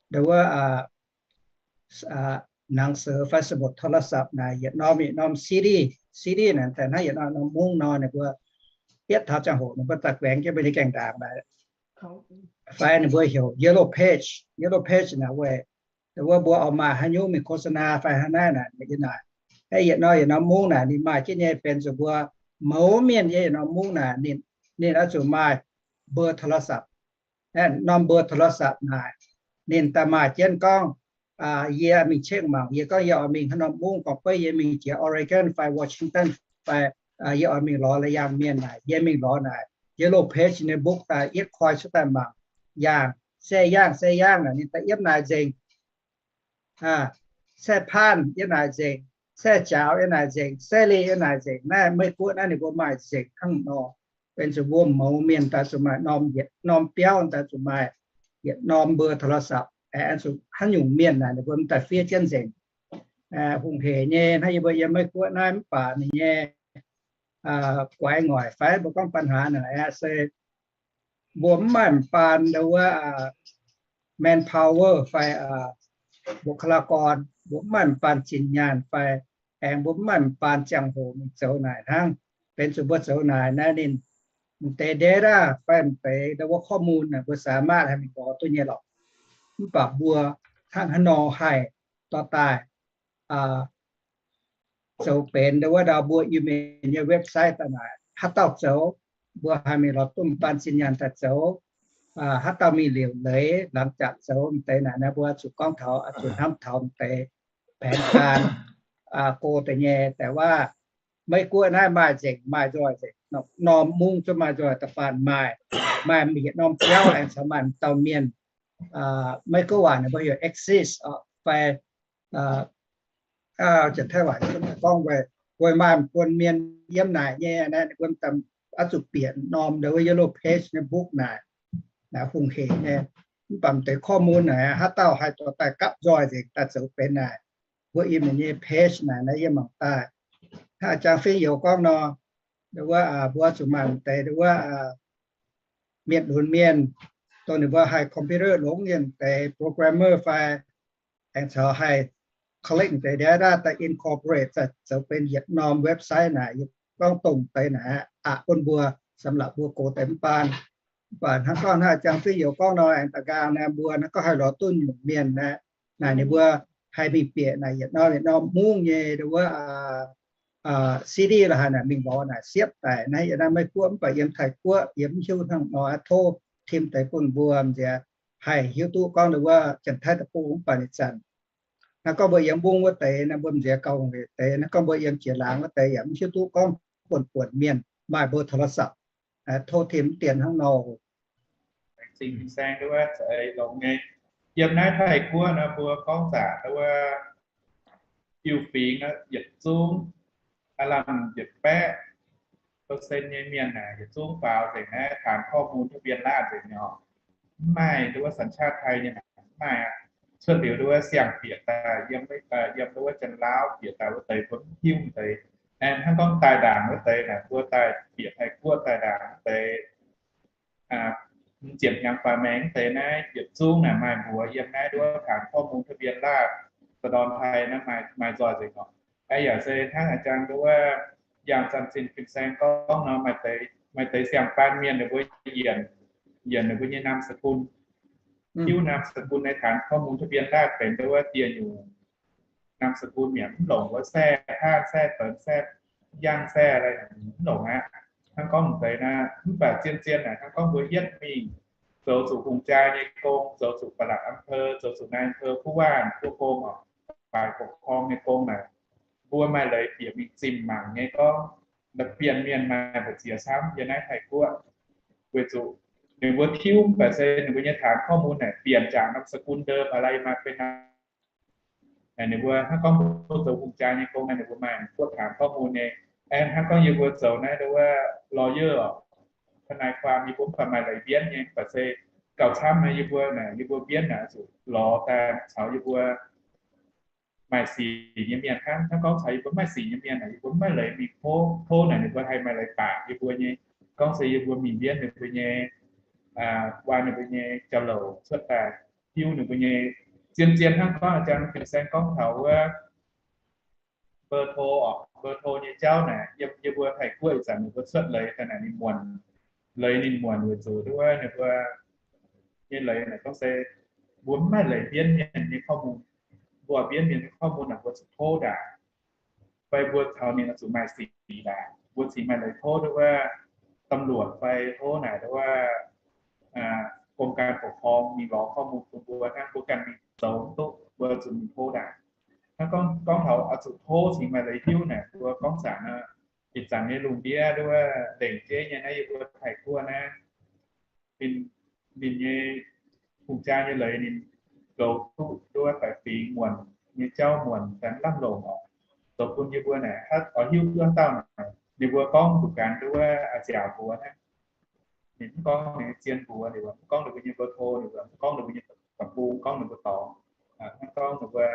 ndau wuov หนังสือ fai สมุดโทรศัพท์ naaic yietc norm yietc norm CD, CD naaic daaih hnangv yietc norm norm mungv nor, ninh mbuo yietv taux ziangh hoc ninh mbuo daaih guaengx jienv mbuo nyei gaengh ndaangc naaic. Fai ninh mbuo heuc Yellow Page. Yellow Page naaic weic ndau wuov mbuo oix maaih haaix nyungc mingh โฆษณา fai haaix naaiv naaic, yie naaic, aeqv, yietc norm yietc norm mungv naaic ninh maaih jienv nyei. Benx zuqc mbuo mouz mienh nyei yietc norm mungv naaic ninh, ninh oix zuqc maaih เบอร์โทรศัพท์. Norm เบอร์โทรศัพท์ naaic ninh daaih maaih jienv gorngv, yie mingh check mangc, yie gorngv yie oix mingh haaix norm mungv, gorngv beiv yie mingh jiex Oregon fai Washington fai yie oix mingh lorz la'yaangh mienh naaic, yie mingh lorz naaic Yellow Page nyei mbopv daaih yietv koi cuotv daaih mangc, yaangh, se yaangh, se yaangh naaic ninh daaih yietv naaic nzengc. Se paanh yietv naaic nzengc, se jaaux yietv naaic nzengc, se leih yietv naaic nzengc. Naaiv Meiv Guoqv naaiv ninh mbuo maaih nzengc hnangv nor. Benx zuqc mbuo mouz mienh daaih zuqc maaih norm yietc norm biauv, daaih zuqc maaih yietc norm เบอร์โทรศัพท์. Aeqv, zuqc haaix nyungc mienh naaic ninh mbuo daaih fiev jienv nzengc. Hungh heic nyei hnangv yie mbuo yiem Meiv Guoqv naaiv, mv baac ninh nyei guaix ngoic fai mbuo gorngv ปัญหา naaic aqv se mbuo mv maaih m'baan ndau wuov manpower fai บุคลากร, mbuo mv maaih m'baan zinh nyaanh fai aengx mbuo mv maaih m'baan ziangh hoc mingh zoux naaic hnangv. Benx zuqc mbuo zoux naaic naaiv ninh m'deix data fai m'deix ndau wuov ข้อมูล naaic mbuo สามารถ haih mingh lorz duqv nyei lorqc. Mv baac mbuo hnangv haaix nor haih dorh daaih zoux benx ndau wuov ndau mbuo Iu-Mienh nyei website daaih naaic, haaix dauh zoux, mbuo haih mingh lorz duqv m'baan zinh nyaanh daaih zoux. Haaix dauh mingh liuc leiz หลังจาก zoux m'deix naaic, naaiv mbuo zuqc gorngv taux, zuqc hnamv taux m'deix แผนการ go deix nyei. แต่ว่า Meiv Guoqv naaiv maaih nzengc, maaih nzoih nzengc, norm mungv zungv maaih nzoih, da'faanh maaih, maaih yietc norm biauv aengx caux maaih dauh mienh, Meiv Guoqv waac ninh mbuo heuc access fai Janx-Taiv waac gorngv weic maaih buonc mienh yiem naaic nyei naaiv, ninh mbuo oix zuqc bieqc norm ndau wuov Yellow Page nyei mbopv naaic, naaic hungh heic nyei. Mv baac m'deix ข้อมูล naaic haaix dauh haih dorh daaih gapv nzoih nzengc daaih zoux benx naaic, mbuo Iu-Mienh nyei page naaic naaiv yie mangc daaih, hnangv a'jang fingx youz gorngv nor, ndau wuov mbuo zuqc maaih m'deix ndau wuov mienh lunx mienh, dongh ninh mbuo haih computer longx nyei m'deix programmer fai aengx caux haih collect m'deix data daaih incorporate daaih zoux benx yietc norm website naaic. Yie gorngv dongh deix naaic aqc bun mbuo สำหรับ mbuo gox deix mv baan. Mv baac hnangv gorngv hnangv a'jang fingx youz gorngv nor, aengx da'nqaang naaiv mbuo hnangv gorngv haih lorz duqv nyungc mienh naaic, naaic ninh mbuo haih mingh bieqc naaic yietc norm yietc norm mungv nyei ndau wuov city la'haaix naaic mingh lorz naaic siepv daic naaiv. Yiem naaiv Meiv Guoqv mv baac yiem Taiv Guoqv yie mv hiuv hnangv nor, tov tim deix bun mbuo nziex haih hiuv duqv gorngv ndau wuov Janx-Taiv deic-bung mv baac ih zanc hnangv gorngv mbuo yiem mbungv wuov deix naaiv mbuo nziex gauh hungh heic deix, hnangv gorngv mbuo yiem jiex laangz wuov deix yaac mv hiuv duqv gorngv buonc buonc mienh maaih เบอร์โทรศัพท์. Tov tim mv dien hnangv nor. Laengz zingh fin-saeng ndau wuov za'eix longx nyei. Yiem naaiv Taiv Guoqv naaiv mbuo gorngv zanc ndau wuov fiuv-fingx yietc zungv, aav lamh yietc baeqv percent nyei mienh naaic yietc zungv faaux nzengc naaiv ฐานข้อมูลทะเบียนราษฎร์ nzengc nyei oc. Mv maaih ndau wuov สัญชาติไทย nyei naaic, mv maaih aqv. Cuotv liuz ndau wuov siang-bieqc daaih yiem, yiem ndau wuov Janx-Laauv bieqc daaih wuov deix mbuo mv hiuv deix. Aengx hnangv gorngv daaih ndaangc wuov deix naaic, mbuo daaih bieqc Taiv Guoqv daaih ndaangc wuov deix, ziepc hnyangx faaux maengx deix naaiv yietc zungv naaic maaih mbuox yiem naaiv ndau wuov ฐานข้อมูลทะเบียนราษฎร์ สะดอนไทย naaiv maaih nzoih nzengc oc. Yaac se hnangv a'jang ndau wuov Yangh Zanc Zinh fin-saeng gorngv nor, maaih deix siang-faan mienh ninh mbuo yienc, yienc ninh mbuo nyei นามสกุล. Hiuv นามสกุล ในฐานข้อมูลทะเบียนราษฎร์ benx ndau wuov dieh nyungc นามสกุล mi'aqv. Mv longc wuov แซ่ Hanv, แซ่ Deix, แซ่ Yangh, แซ่ mv longc aqv. Hnangv gorngv deix naaiv, mv baac zien-zien naaic hnangv gorngv mbuo yietv mingh zoux zuqc hungh jaa nyei gong, zoux zuqc ปลัดอำเภอ, zoux zuqc นายอำเภอ, ผู้ว่า nyei gong oc, ฝ่ายปกครอง nyei gong naaic, mbuo maaih leiz bieqc mingh zimh mangc nyei gorngv, la'bienh mienh maaih mbu'ziex camv yiem naaiv Taiv-Guoqv. Weic zuqc ninh mbuo tiuv mv baac se ninh mbuo nyei ฐานข้อมูล naaic bienh jangx นามสกุล เดิม อะไรมาเป็น ninh mbuo hnangv gorngv mbuo zoux hungh jaa nyei gong naaiv, ninh mbuo maaih พวก ฐานข้อมูล nyei. Aengx hnangv gorngv yie mbuo zoux naaiv ndau wuov lawyer, taux naaiv ความ yie mbuo mv baac maaih leiz mbienv nyei, mv baac se gauh camv naaiv yie mbuo naaic, yie mbuo mbienv naaic zuqc lorz daaih caux yie mbuo maaih sic nyei mienh hnangv. Hnangv gorngv caux yie mbuo maiv maaih sic nyei mienh naaic, yie mbuo mv maaih leiz mingh tov, tov naaic ninh mbuo haih maaih leiz baac yie mbuo nyei. Gorngv se yie mbuo mingh mbienv ninh mbuo nyei, aa, ninh mbuo nyei jauv-louc cuotv daaih, hiuv ninh mbuo nyei, zien-zien hnangv gorngv a'jang Fin-Saeng gorngv taux wuov เบอร์โทร orqc, เบอร์โทร nyei jauv naaic, yiem yie mbuo Taiv-Guoqv ih zanc ninh mbuo cuotv leiz daaih naaic ninh muonc, leiz ninh muonc weic zuqc wuov ninh mbuo nyei leiz naaic gorngv se mbuo mv maaih leiz mbienv mienh nyei ข้อมูล. Mbuo mbienv mienh nyei ข้อมูล naaic mbuo zuqc tov ndaangc, fai mbuo caux ninh oix zuqc maaih sic ndaangc, mbuo cingx maaih leiz tov wuov ตำรวจ fai tov naaic wuov กรมการปกครอง mingh lorz ข้อมูล bun mbuo hnangv. Mbuo ganh mingh zoux mv duqv, mbuo zuqc mingh tov ndaangc. Hnangv gorngv, gorngv taux oix zuqc tov cingx maaih leiz hiuv naaic, mbuo gorngv zanc, ih zanc nyei lungh ndiev wuov lengc jeiv nyei naaiv yie mbuo Taiv-Guoqv naaiv, ninh, ninh nyei hungh jaa nyei leiz ninh goux duqv nduov faix fingx muonc nyei jauv muonc ganh lamh longc oc. Zoux bun yie mbuo naaic oix hiuv duqv haaix dauh naaic, ninh mbuo gorngv zuqc ganh nduov a'nziaauc mbuox hnangv. Ninh mv gorngv ninh nyei zien mbuox, ninh mbuo mv gorngv ninh mbuo nyei เบอร์โทร, ninh mbuo mv gorngv ninh mbuo nyei deic-bung, gorngv ninh mbuo dorngx. Hnangv gorngv ninh mbuo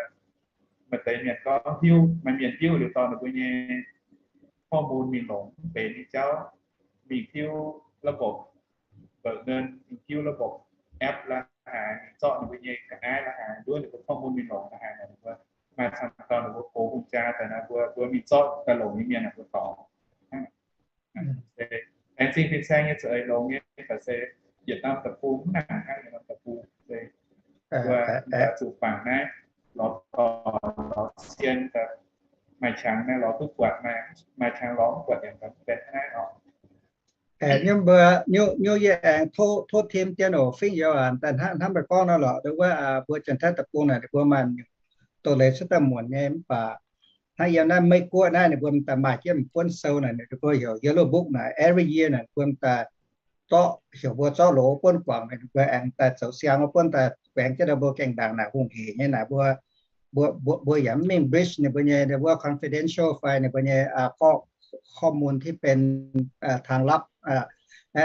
maaih deix mienh gorngv hiuv, maaih mienh hiuv liuz dorh ninh mbuo nyei ข้อมูล mingh longc mv benx nyei jauv, mingh hiuv ระบบ เบิกเงิน, mingh hiuv ระบบ app la'haaix, mingh zorqv ninh mbuo nyei ga'naaiv la'haaix, nduov ninh mbuo ข้อมูล mingh longc la'haaix naaic, ninh mbuo maaih camv dauh ninh mbuo goux hungh jaa daaih naaic, mbuo, mbuo mingh zorqv daaih longc nyei mienh naaic mbuo dorngx. Aengx zingh Fin-Saeng nyei za'eix longx nyei, mv baac se yietc norm deic-bung mv nangc hnangv, yietc norm deic-bung se mbuo zuqc bangc naaiv lorz dorngx lorz sien, maaih qangx naaiv lorz duqv buatc, maaih qangx lorz mv buatc yaac benx naaiv oc. Nyungc mbuo, nyungc, nyungc yie aengx tov, tov tim dien oc, fingx youz hnangv meih gorngv nor lorqc, nduov wuov mbuo Janx-Taiv deic-bung naaic ninh mbuo maaih doz-leiz cuotv daaih muonc nyei, mv baac hnangv yiem naaiv Meiv-Guoqv naaiv ninh mbuo m'daaih maaih jienv m'buonv sou naaic, ninh mbuo heuc Yellow Book naaic, every year naaic ninh mbuo m'daaih zorqv, heuc mbuo zorqv loz wuov buonv guangc, ninh mbuo aengx daaih zoux siang wuov buonv daaih guaengx jienv mbuo gaengh ndaangc naaic hungh hec nyei naaic, mbuo, mbuo, mbuo yaac mv mingh breach ninh mbuo nyei, ninh mbuo confidential fai ninh mbuo nyei ข้อมูลที่เป็น ทางลับ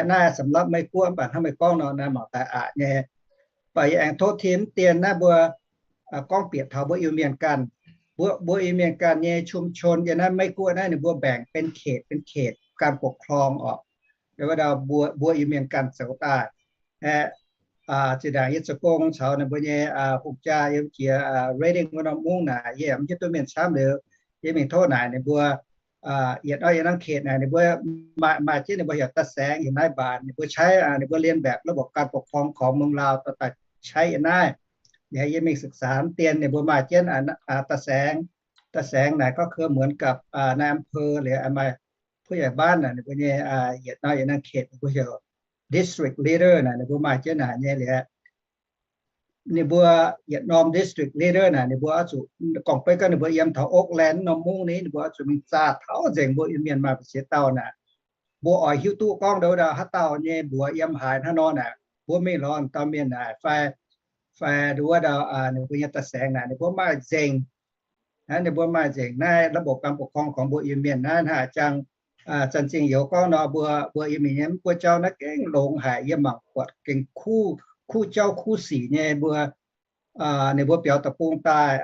naaiv สำหรับ Meiv-Guoqv, mv baac hnangv meih gorngv nor naaiv mangc daaih aqc nyei. Mv baac yie aengx tov tim dien naaiv mbuo gorngv bieqc taux mbuo Iu-Mienh ganh, mbuo, mbuo Iu-Mienh ganh nyei ชุมชน yiem naaiv Meiv-Guoqv naaiv ninh mbuo แบ่งเป็นเขต เป็นเขตการปกครอง oc. Wuov dauh mbuo, mbuo Iu-Mienh ganh zoux daaih. Aeqv, zinh ndaangc yie zoux gong caux ninh mbuo nyei hungh jaa yiem jiex Redding wuov norm mungv naaic, yie mv hiuv duqv mienh camv liuz, yie mingh tov naaic ninh mbuo yietc norm, yietc norm เขต naaic ninh mbuo maaih, maaih jienv ninh mbuo heuc ตาแสง yiem naaiv mbaanx, ninh mbuo ใช้, ninh mbuo เลียนแบบระบบการปกครองของเมืองลาว daaih ใช้ yiem naaiv. Yie mingh ศึกษา dien ninh mbuo maaih jienv ตาแสง, ตาแสง naaic ก็คือเหมือนกับนายอำเภอ liuz maaih ผู้ใหญ่บ้าน naaic ninh mbuo nyei yietc norm, yietc norm เขต ninh mbuo heuc district leader naaic ninh mbuo maaih jienv naaic nyei liuz, ninh mbuo yietc norm district leader naaic ninh mbuo oix zuqc, gorngv-beiv gorngv ninh mbuo yiem taux Oakland norm mungv ni, ninh mbuo oix zuqc mingh zaah taux nzengc mbuo Iu-Mienh maaih mbu'ziex dauh naaic. Mbuo oix hiuv duqv gorngv nduov wuov dauh haaix dauh nyei mbuox yiem haaix hnangv nor naaic, mbuo mingh lorz dauh mienh naaic fai, fai nduov wuov dauh ninh mbuo nyei ตาแสง naaic ninh mbuo maaih nzengc. Ninh mbuo maaih nzengc naaiv ระบบการปกครอง ของ mbuo Iu-Mienh naaiv hnangv a'jang Zanc Zingh Youz gorngv nor, mbuo, mbuo Iu-Mienh nyei mv buo jauv naaiv gengh longx haic. Yie mangc buatc gengh kuv, kuv jauv kuv sic nyei mbuo, ninh mbuo biaux deic-bung daaih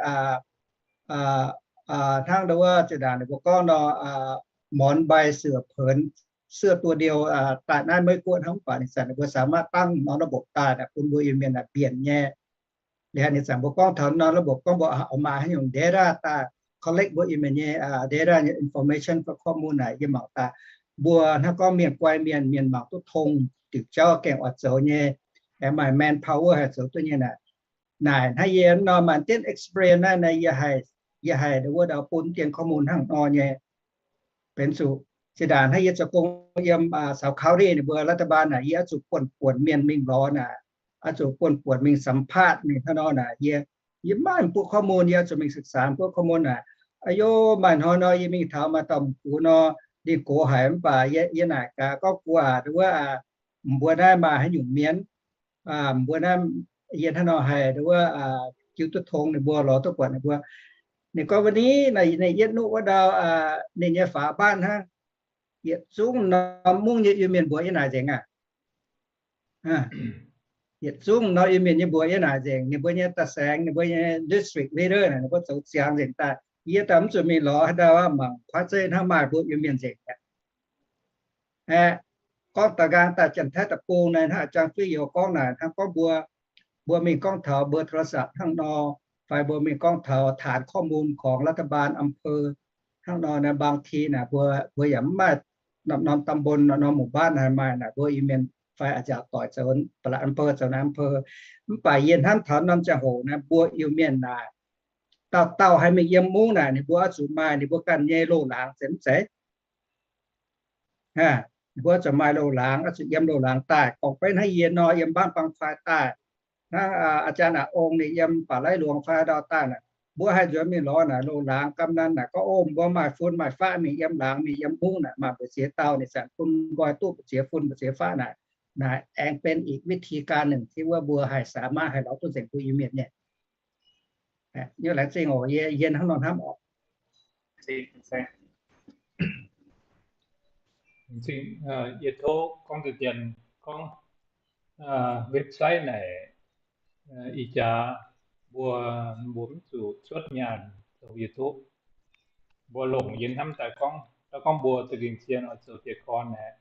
hnangv nduov wuov zinh ndaangc ninh mbuo gorngv nor, หมอนใบเสื่อเผิน เสื้อตัวเดียว daaih naaiv Meiv-Guoqv hnangv. Mv baac ninh zanc ninh mbuo สามารถ ตั้ง norm ระบบ daaih naaic bun mbuo Iu-Mienh naaic mbienc nyei. Liuz ninh zanc mbuo gorngv taux norm ระบบ gorngv mbuo oix maaih haaix nyungc data daaih collect mbuo Iu-Mienh nyei data nyei information fai ข้อมูล naaic, yie mangc daaih mbuo hnangv gorngv mienh guai mienh, mienh mangc duqv tong diuc jauv gengh oix zoux nyei, aengx maaih manpower haih zoux duqv nyei naaic. Naaic hnangv yie nor maaih deix experience naaiv, yie haih, yie haih wuov dauh bun deix ข้อมูล hnangv nor nyei. Benx zuqc zinh ndaangc hnangv yie zoux gong yiem South County ninh mbuo รัฐบาล naaic, yie oix zuqc buonv-buonc mienh mingh lorz naaic, oix zuqc buonv-buonc mingh สัมภาษณ์ mingh hnangv nor naaic, yie, yie maaih mv buo ข้อมูล, yie oix zuqc mingh ศึกษา mv buo ข้อมูล naaic. A'yo, maaih hnoi nor yie mingh taux maaih dauh m'gux nor, ninh gox haic mv baac yie naaic gaax gorngv, Gu'nguaaz, nduov wuov, mbuo naaiv maaih haaix nyungc mienh, mbuo naaiv yie hnangv nor haih nduov wuov, jiu duqv tong ninh mbuo, lorz duqv buatc ninh mbuo. Ninh gorngv wuov ni, ninh yietv nuqv wuov ndau, ninh nyei faaux mbaanv hnangv, yietc zungv norm mungv nyei Iu-Mienh mbuox yie naaic nzengc aqv. Yietc zungv norm Iu-Mienh nyei mbuox yie naaic nzengc, ninh mbuo nyei da'saengx, ninh mbuo nyei district leader naaic, ninh mbuo zoux ziangx nzengc daaih. Yie daaih mv zuqc mingh lorz haaix ndau, mangc kuaaiv zeiv hnangv, maaih mbuo Iu-Mienh nzengc aqv. Aeqv, gorngv da'nqaang daaih Janx-Taiv deic-bung naaiv, hnangv Jang Fih Youz gorngv naaic, hnangv gorngv mbuo, mbuo mingh gorngv taux mbuo โทรศัพท์ hnangv nor, fai mbuo mingh gorngv taux ฐานข้อมูลของรัฐบาลอำเภอ hnangv nor naaic, บางที naaic mbuo, mbuo yaac mv maaih norm, norm ตำบล, norm, norm หมู่บ้าน haih maaih naaic mbuo Iu-Mienh fai a'nziaauc doic zoux, ปลัดอำเภอ zoux naaiv อำเภอ. Mv baac yie hnamv taux norm ziangh hoc naaiv mbuo Iu-Mienh naaic, dauh dauh haih mingh yiem mungv naaic, ninh mbuo oix zuqc maaih ninh mbuo ganh nyei loz-laangz, zeiz mv zeiz? Ninh mbuo zuqc maaih loz-laangz, oix zuqc yiem loz-laangz daaih. Gorngv benx hnangv yie nor, yiem mbaanv Bang Kuai daaih, hnangv อาจารย์ Aa Ong ninh yiem Baac Laiv Luangx fai ndau daaih naaic, mbuo haih nzuonx mingh lorz naaic loz-laangz, กำนัน naaic gorngv, Ov, mbuo maaih fun maaih faqv mingh yiem laangz, mingh yiem mungv naaic, maaih mbu'ziex dauh ninh zanc bun nqoi duqv mbu'ziex fun mbu'ziex faqv naaic. Naaic aengx benx อีกวิธีการหนึ่ง ที่ wuov mbuo haih สามารถ haih lorz duqv nzengc mbuo Iu-Mienh nyei. Laengz zingh oc, yie, yie hnangv nor hnamv oc. Yie tov gorngv deix dien gorngv, website naaic, ih jaax mbuo, mbuo mv zuqc cuotv nyaanh zoux YouTube. Mbuo longc yie hnamv daaih gorngv, daaih gorngv mbuo za'gengh zien oix zoux jiez gorn aeqv,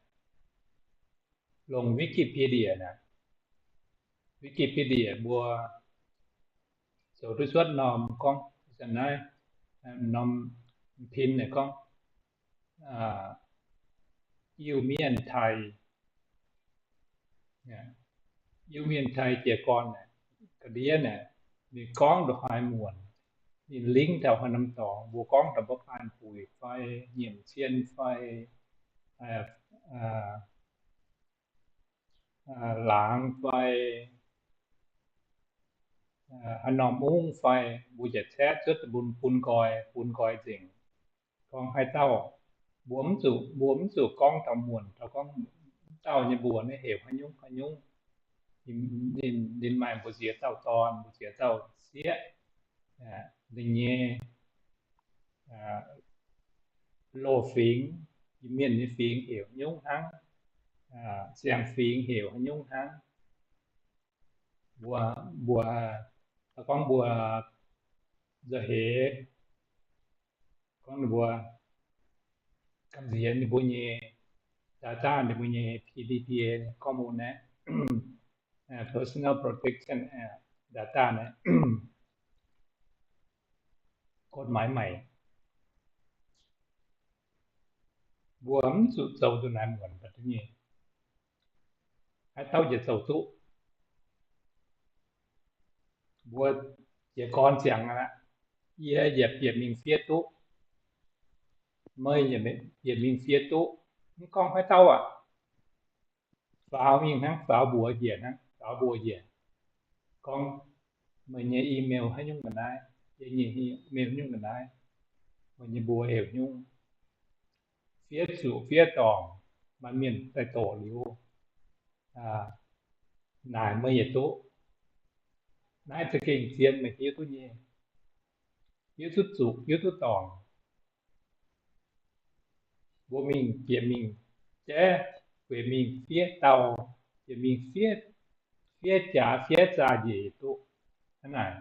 longc Wikipedia naaic. Wikipedia mbuo zoux duqv cuotv norm gorngv, naaiv, norm pin naaic gorngv, Iu-Mienh Taiv, Iu-Mienh Taiv jiez gorn naaic, ga'ndiev naaic, ninh gorngv ndongc haaix muonc, ninh lingv taux haaix norm dorngx, mbuo gorngv taux mbuo Baan Buic fai Nyiemc Cien fai Laangz fai haaix norm mungv fai, mbuo jiex caeqv cuotv bun, bun nqoi, bun nqoi nzengc. Gorngv haaix dauh, mbuo mv zuqc, mbuo mv zuqc gorngv taux muonc, taux gorngv dauh nyei mbuox naaiv heuc haaix nyungc haaix nyungc. Ninh, ninh maaih mbu'ziex dauh dorn, mbu'ziex dauh sieqv, ninh nyei loz-fingx, Iu-Mienh nyei fingx heuc nyungc hnangv, siang-fingx heuc haaix nyungc hnangv. Mbuo, mbuo, gorngv mbuo nzauh heix, gorngv ninh mbuo gamh nziex ninh mbuo nyei data, ninh mbuo nyei P D P A ข้อมูล naaiv, Personal Protection Act data naaiv, กฎหมายใหม่, mbuo mv zuqc zoux duqv naaiv muonc baac duqv nyei. Haaix dauh yaac zoux duqv. Mbuo jiez gorn ziangx aqv, yie yaac bieqc mingh fiev duqv, meih yaac bieqc mingh fiev duqv. Mv gorngv haaix dauh aqv, faaux mingh hnangv, faaux mbuox njiec hnangv, faaux mbuox njiec, gorngv meih nyei email haaix nyungc ga'naaiv, yie nyei email nyungc ga'naaiv, meih nyei mbuox heuc nyungc. Fiev zuqc fiev dorngc, maaih mienh daaih doqc liuz, naaic meih yietc duqv. Naaiv za'gengh zien meih hiuv duqv nyei, hiuv duqv zuqc, hiuv duqv dorngc. Mbuo mingh bieqc mingh jaiv, bieqc mingh fiev dauh, bieqc mingh fiev, fiev jaax fiev zaah njiec yietc duqv. Hnangv naaic,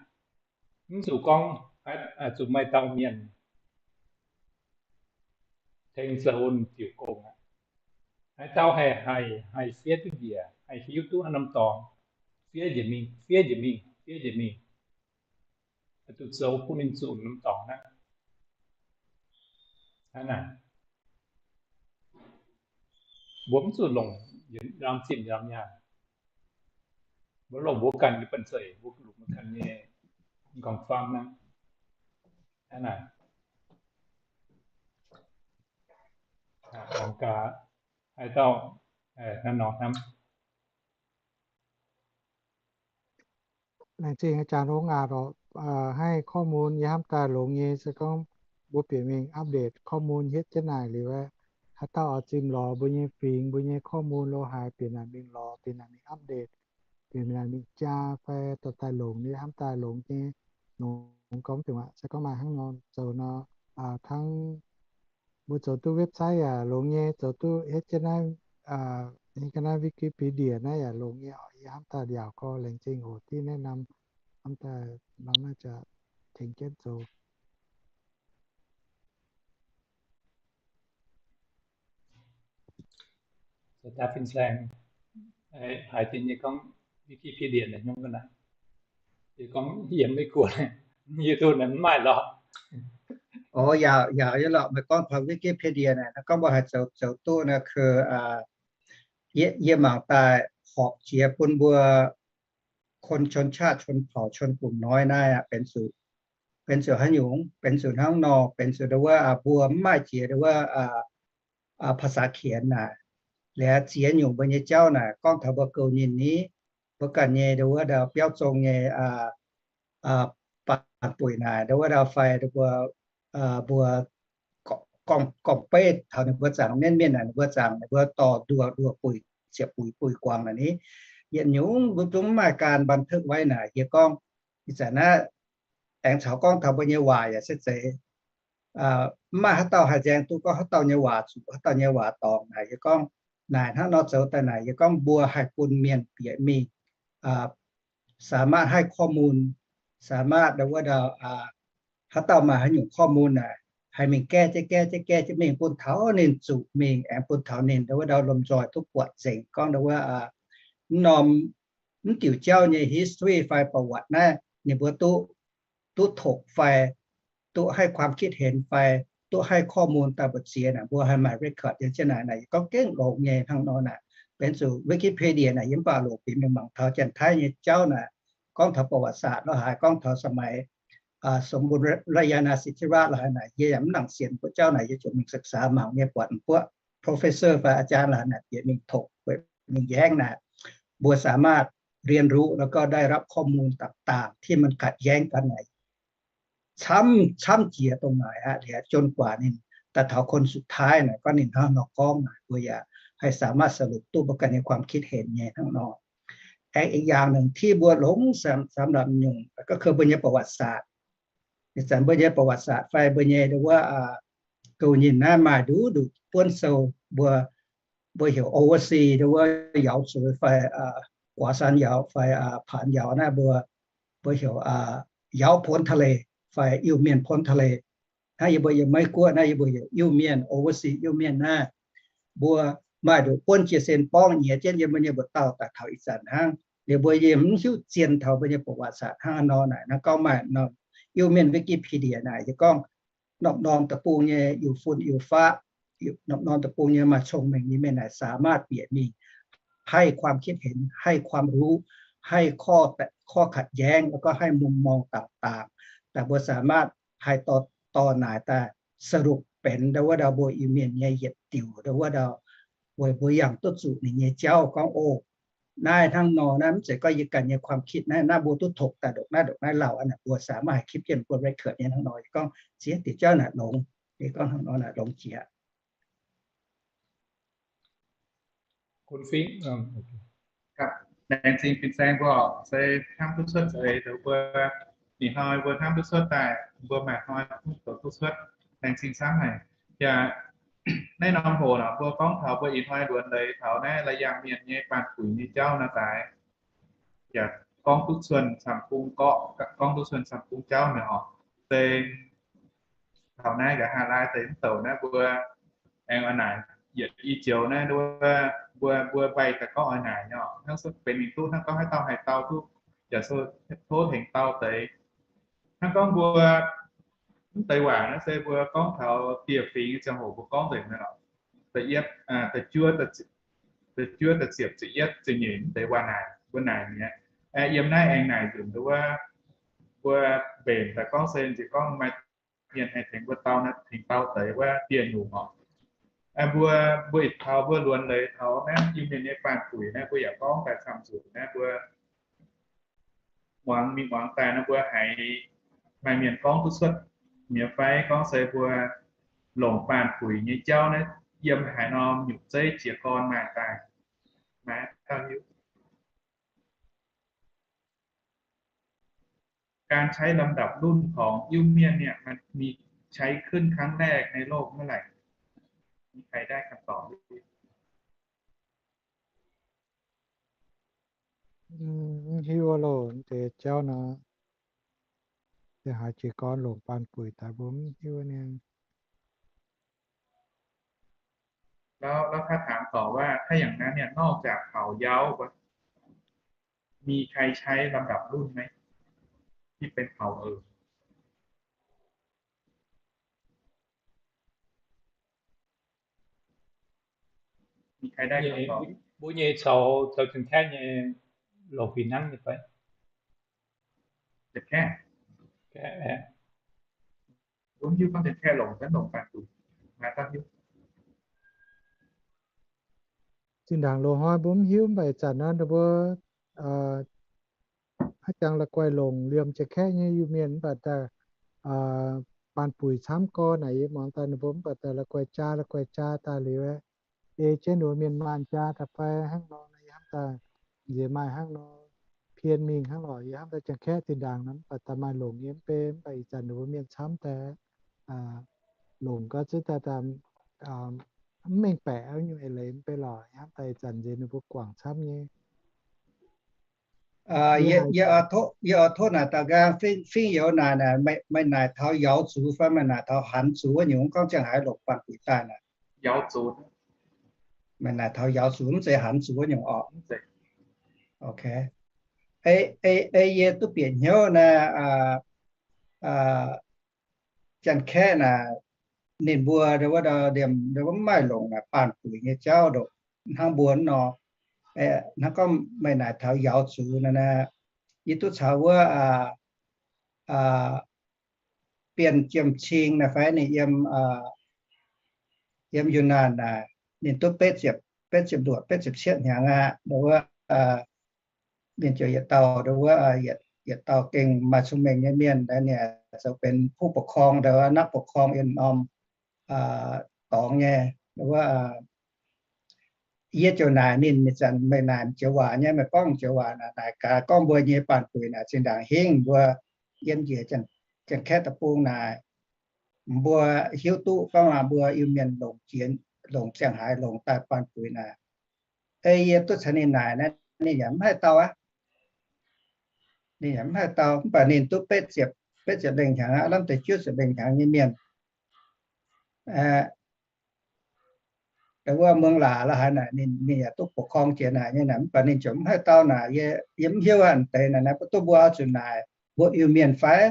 mv zuqc gorngv zuqc maaih dauh mienh tengx zoux diuc gong aqv. Haaix dauh haih, haih, haih fiev duqv njiec, haih hiuv duqv haaix norm dorngx, fiev njiec mingh, fiev njiec mingh, fiev njiec mingh, zuqc zoux bun ninh zuqc norm dorngx hnangv. Hnangv naaic, mbuo mv zuqc longc nyaanh zinh nyaanh nyaanh. Mbuo longc mbuo ganh nyei banh zeic, mbuo longc mbuo ganh nyei nqorngv-famv hnangv. Hnangv naaic, mangc gaax haaix dauh hnangv nor hnamv. Laengz zingh อาจารย์ Ong Aat oc, haih ข้อมูล yie hnamv daaih longx nyei se gorngv mbuo bieqc mingh update ข้อมูล hietv jienv naaic liuz aeqv, haaix dauh oix zimh lorz mbuo nyei fingx, mbuo nyei ข้อมูล lo haaix, bieqc naaic mingh lorz, bieqc naaic mingh update, bieqc naaic mingh jaa fai dorh daaih longc nyei, hnamv daaih longx nyei, longx gorngv dingc aqv. Se gorngv maaih hnangv nor zoux nor, hnangv mbuo zoux duqv website yaac longx nyei, zoux duqv hietv jienv naaiv, naaiv Wikipedia naaiv yaac longx nyei oc. Yie hnamv daaih yaac gorngv laengz zingh oc, div naaiv norm, hnamv daaih norm naaiv jaax tengx jienv zoux. Haaix dien nyei gorngv Wikipedia naaic nyungc naaic, yie gorngv yiem Meiv Guoqv, YouTube naaic mv maaih lorqc. Oc, yaac yaac yie lorqc, meih gorngv taux Wikipedia naaic, gorngv mbuo haih zoux zoux duqv naaic, yie mangc daaih horpc jiex bun mbuo คนชนชาติ ชนเผ่า ชนกลุ่มน้อย naaiv benx zuqc, benx zuqc haaix nyungc, benx zuqc hnangv nor, benx zuqc ndau wuov mbuo mv maaih jiex ndau wuov ภาษาเขียน naaic, liuz ziex nyungc mbuo nyei jauv naaic gorngv taux mbuo gouv nyinh ni, mbuo ganh nyei ndau wuov ndau biauv zong nyei baanh buic naaic, ndau wuov ndau fai mbuo, mbuo gorngv beiv taux ninh mbuo zaangc mienv mienh naaic, ninh mbuo zaangc ninh mbuo dorh nduoh nduoh buic ziepc buic buic guangc naaic ni, yietc nyungc mbuo zungv mv maaih การบันทึกไว้ naaic. Yie gorngv ih zanc naaiv aengx caux gorngv taux mbuo nyei waac yaac se zeiz, mv maaih haaix dauh haih nzaeng duqv gorngv haaix dauh nyei waac zuqc haaix dauh nyei waac dorngc naaic. Yie gorngv naaic hnangv nor zoux daaih naaic, yie gorngv mbuo haih bun mienh bieqc mingh สามารถให้ข้อมูล สามารถ ndau wuov ndau haaix dauh maaih haaix nyungc ข้อมูล naaic, haih mingh gaeqv jienv gaeqv jienv gaeqv jienv mingh bun taux ninh zuqc mingh aengx bun taux ninh ndau wuov ndau lomh nzoih duqv buatc nzengc gorngv ndau wuov mv norm mv diuc jauv nyei history fai ประวัติ naaiv ninh mbuo duqv, duqv tokc fai duqv ให้ความคิดเห็น fai duqv ให้ข้อมูล daaih mbu'ziex naaic, mbuo haih maaih record yiem jienv naaic. Naaic yie gorngv gengh longx nyei hnangv nor naaic. Benx zuqc Wikipedia naaic yie mv baac loc bieqc mingh mangc taux Janx-Taiv nyei jauv naaic, gorngv taux ประวัติศาสตร์ lo haaix, gorngv taux สมัย สมบูรณาญาสิทธิราชย์ lo haaix naaic, yie yaac mv nangc sienx mbuo jauv naaic. Yie ziouc mingh ศึกษา mangc nyei, buatc mbuo professor fai อาจารย์ lo haaix naaic bieqc mingh tokc, mingh yaengv naaic, mbuo สามารถ เรียนรู้ แล้วก็ได้รับข้อมูลต่างๆ ที่มันขัดแย้งกัน naaic camv, camv jiex dongh naaic aqv. Liuz จนกว่า ninh daaih taux คนสุดท้าย naaic, gorngv ninh hnangv nor gorngv naaic, mbuo yaac haih สามารถ สรุป duqv mbuo ganh nyei ความคิดเห็น nyei hnangv nor. Aengx อีกอย่างหนึ่ง ที่ mbuo longx สำหรับ nyungc ก็คือ mbuo nyei ประวัติศาสตร์. Ih zanc mbuo nyei ประวัติศาสตร์ fai mbuo nyei ndau wuov gouv nyinh naaiv maaih nduqc nduqc buonv sou, mbuo, mbuo heuc oversea ndau wuov เหยาสวย fai กั๋วซานเหยา fai ผานเหยา naaiv, mbuo, mbuo heuc เหยาพ้นทะเล fai Iu-Mienh พ้นทะเล. Hnangv yie mbuo yiem Meiv Guoqv naaiv, yie mbuo heuc Iu-Mienh, oversea Iu-Mienh naaiv. Mbuo maaih nduqc buonv jiex sen borngv nyiex jienv yie mbuo nyei mbuoqc dauh daaih taux ih zanc hnangv. Liuz mbuo yie mv hiuv zien taux mbuo nyei ประวัติศาสตร์ hnangv nor naaic. Naaiv gorngv maaih norm Iu-Mienh Wikipedia naaic, yie gorngv norm-norm deic-bung nyei Iu-fun Iu-faqv, norm-norm deic-bung nyei maaih cong-mengh nyei mienh naaic สามารถ bieqc mingh ให้ความคิดเห็น ให้ความรู้ ให้ข้อ ข้อขัดแย้ง แล้วก็ให้มุมมองต่างๆ แต่ mbuo สามารถ haih dorh, dorh naaic daaih สรุป benx ndau wuov ndau mbuo Iu-Mienh nyei yietc diuc ndau wuov ndau, weic mbuo yangh duqv zuqc ninh nyei jauv gorngv, o, naaiv hnangv nor naaiv mv zeiz gorngv yie ganh nyei ความคิด naaiv, naaiv mbuo duqv tokc daaih ndongc naaiv ndongc naaiv lauh aqv. Naaic mbuo สามารถ haih เก็บเกี่ยว bun record nyei hnangv nor. Yie gorngv ziex diuc jauv naaic longx, yie gorngv hnangv nor naaic longx jiex. คุณฟิงค์ Laengz zingh fin-saeng mbuo se hnamv duqv cuotv za'eix, mbuo ih hnoi mbuo hnamv duqv cuotv daaih, mbuo maaih hnoi zoux duqv cuotv. Laengz zingh camv haic. Yaac naaiv norm hoc nor mbuo gorngv taux mbuo ih hnoi luonx leiz taux naaiv la'yangh mienh nyei baanh puix nyei jauv nor daaih, yaac gorngv duqv cuotv camv bung gorqv, gorngv duqv cuotv camv bung jauv mi'aqv. Se taux naaiv nqa'haav laai deix mv douc naaiv mbuo aengx oix naaic yietc i joux naaiv, mbuo, mbuo mbaih daaih gorngv oix naaic nyei oc. Hnangv benx mingh duqv hnangv gorngv haaix dauh haih dau duqv, yaac tov tengx dau deix. Hnangv gorngv mbuo mv deix waac naaiv se mbuo gorngv taux dieh fingx nyei ziangh hoc mbuo gorngv nzengc mi'aqv. Da'yietv, da'juov, da'juov, da'ziepc, ziepc yietv, ziepc nyeic, mv deix waac naaic mbuo naaic mi'aqv. Yiem naaiv aengx naaic nzunc wuov, mbuo mbenc daaih gorngv se nziex gorngv maaih mienh haih tengx mbuo dau, tengx dau deix wuov dieh nyungc oc. Mbuo, mbuo ih taux mbuo luonx leiz taux naaiv Iu-Mienh nyei baanh puix naaiv, mbuo yaac gorngv daaih camv nzunc naaiv, mbuo muangx mingh muangx daaih naaiv, mbuo haiz maaih mienh gorngv duqv cuotv Nyei fai gorngv se mbuo longc baanh buic nyei jauv naaiv yiem haaix norm nyungc zeiv jiez gorn maaih daaih? Maaih dauh hiuv? การใช้ลำดับรุ่นของอิ้วเมี่ยนเนี่ย มันมีใช้ขึ้นครั้งแรกในโลกเมื่อไหร่ มีใครได้คำตอบไหม? Mv hiuv loh, deix jauv nor, deix haaix jiez gorn longc baanh buic daaih mbuo mv hiuv niaa. แล้ว แล้วถ้าถามต่อว่า ถ้าอย่างนั้นเนี่ย นอกจากเผ่าเย้า มีใครใช้ลำดับรุ่นไหม ที่เป็นเผ่าอื่น มีใครได้คำตอบ Mbuo nyei caux, caux Janx-Kaeqv nyei longc fih hnangv nyei fai? Janx-Kaeqv. Mbuo mv hiuv gorngv Janx-Kaeqv longc, Janx-Kaeqv longc baanh buic. Zinh ndaangc loz-hnoi mbuo mv hiuv, mv baac ih zanc nor mbuo haaix jangx la'guaih longc liemh Janx-Kaeqv nyei Iu-Mienh mv baac daaih baanh buic camv gorn naaic, yie muangx daaih ninh mbuo mv baac daaih la'guaih jaa, la'guaih jaa daaih liuz, ei jienv ninh mbuo mienh maanh jaa daaih fai hnangv nor, yie hnamv daaih nziex maaih hnangv nor, pien mingh hnangv lorqc. Yie hnamv daaih Janx-Kaeqv zinh ndaangc nor mv baac daaih maaih longc nyei mv bei, mv baac ih zanc ninh mbuo mienh camv daaih longc gau zuov daaih mv mengh baeqc nyungc eix leiz mv bei lorqc. Yie hnamv daaih ih zanc nziex ninh mbuo guangc camv nyei. Yie oix tov naaic daux nqaang, fingx youz naaic, meih naaic taux yaux zuqc fai meih naaic taux hanx zuqc wuov nyungc, gorngv ziangh haaix longc baanh buic daaih naaic? Meih naaic taux yaux zuqc, mv zeiz hanx zuqc wuov nyungc orqc? Ei yie duqv bieqc hnyouv naaic, Janx-Kaeqv naaic, ninh mbuo wuov liemh mv maaih longc naaic baanh buic nyei jauv ndoqc hnangv mbuo nor. Hnangv gorngv meih naaic taux yaux zuqc naaic, yie duqv caux wuov Bienh Jiem Cing naaic fai ninh yiem, yiem Yunnan naaic, ninh duqv betv ziepc luoqc betv ziepc cietv hnyangx aqv. Wuov mienh ziouc yietc dauh, wuov yietc dauh gengh maaih cong-mengh nyei mienh, ninh zoux benx ผู้ปกครอง wuov นักปกครอง yiem norm dorngx nyei. Wuov yie ziouc naaic ninh, ih zanc meih naaic joux waac nyei, meih gorngv joux waac naaic, naaic gaax gorngv mbuo nyei baanh buic naaic zinh ndaangc hingv mbuo yiem njiec Janx-Kaeqv deic-bung naaic, mbuo hiuv duqv gorngv mbuo Iu-Mienh longc jiex, longc ziangh haaix longc daaih baanh buic naaic. Ei yie duqv caux ninh naaic naaic, ninh yaac mv haih dau aqv. Ninh yaac mv haih dau, mv baac ninh duqv betv ziepc, betv ziepc lengh hnyangx aqv, lamh deix juov ziepc lengh hnyangx nyei mienh. Wuov muangx laac la'haaix naaic, ninh yaac duqv ปกครอง jiex naaic nyei naaic, mv baac ninh ziouc mv haih dau naaic. Yie mv hiuv a'deix naaic, mbuo duqv mbuo oix zuqc naaic mbuo Iu-Mienh fai,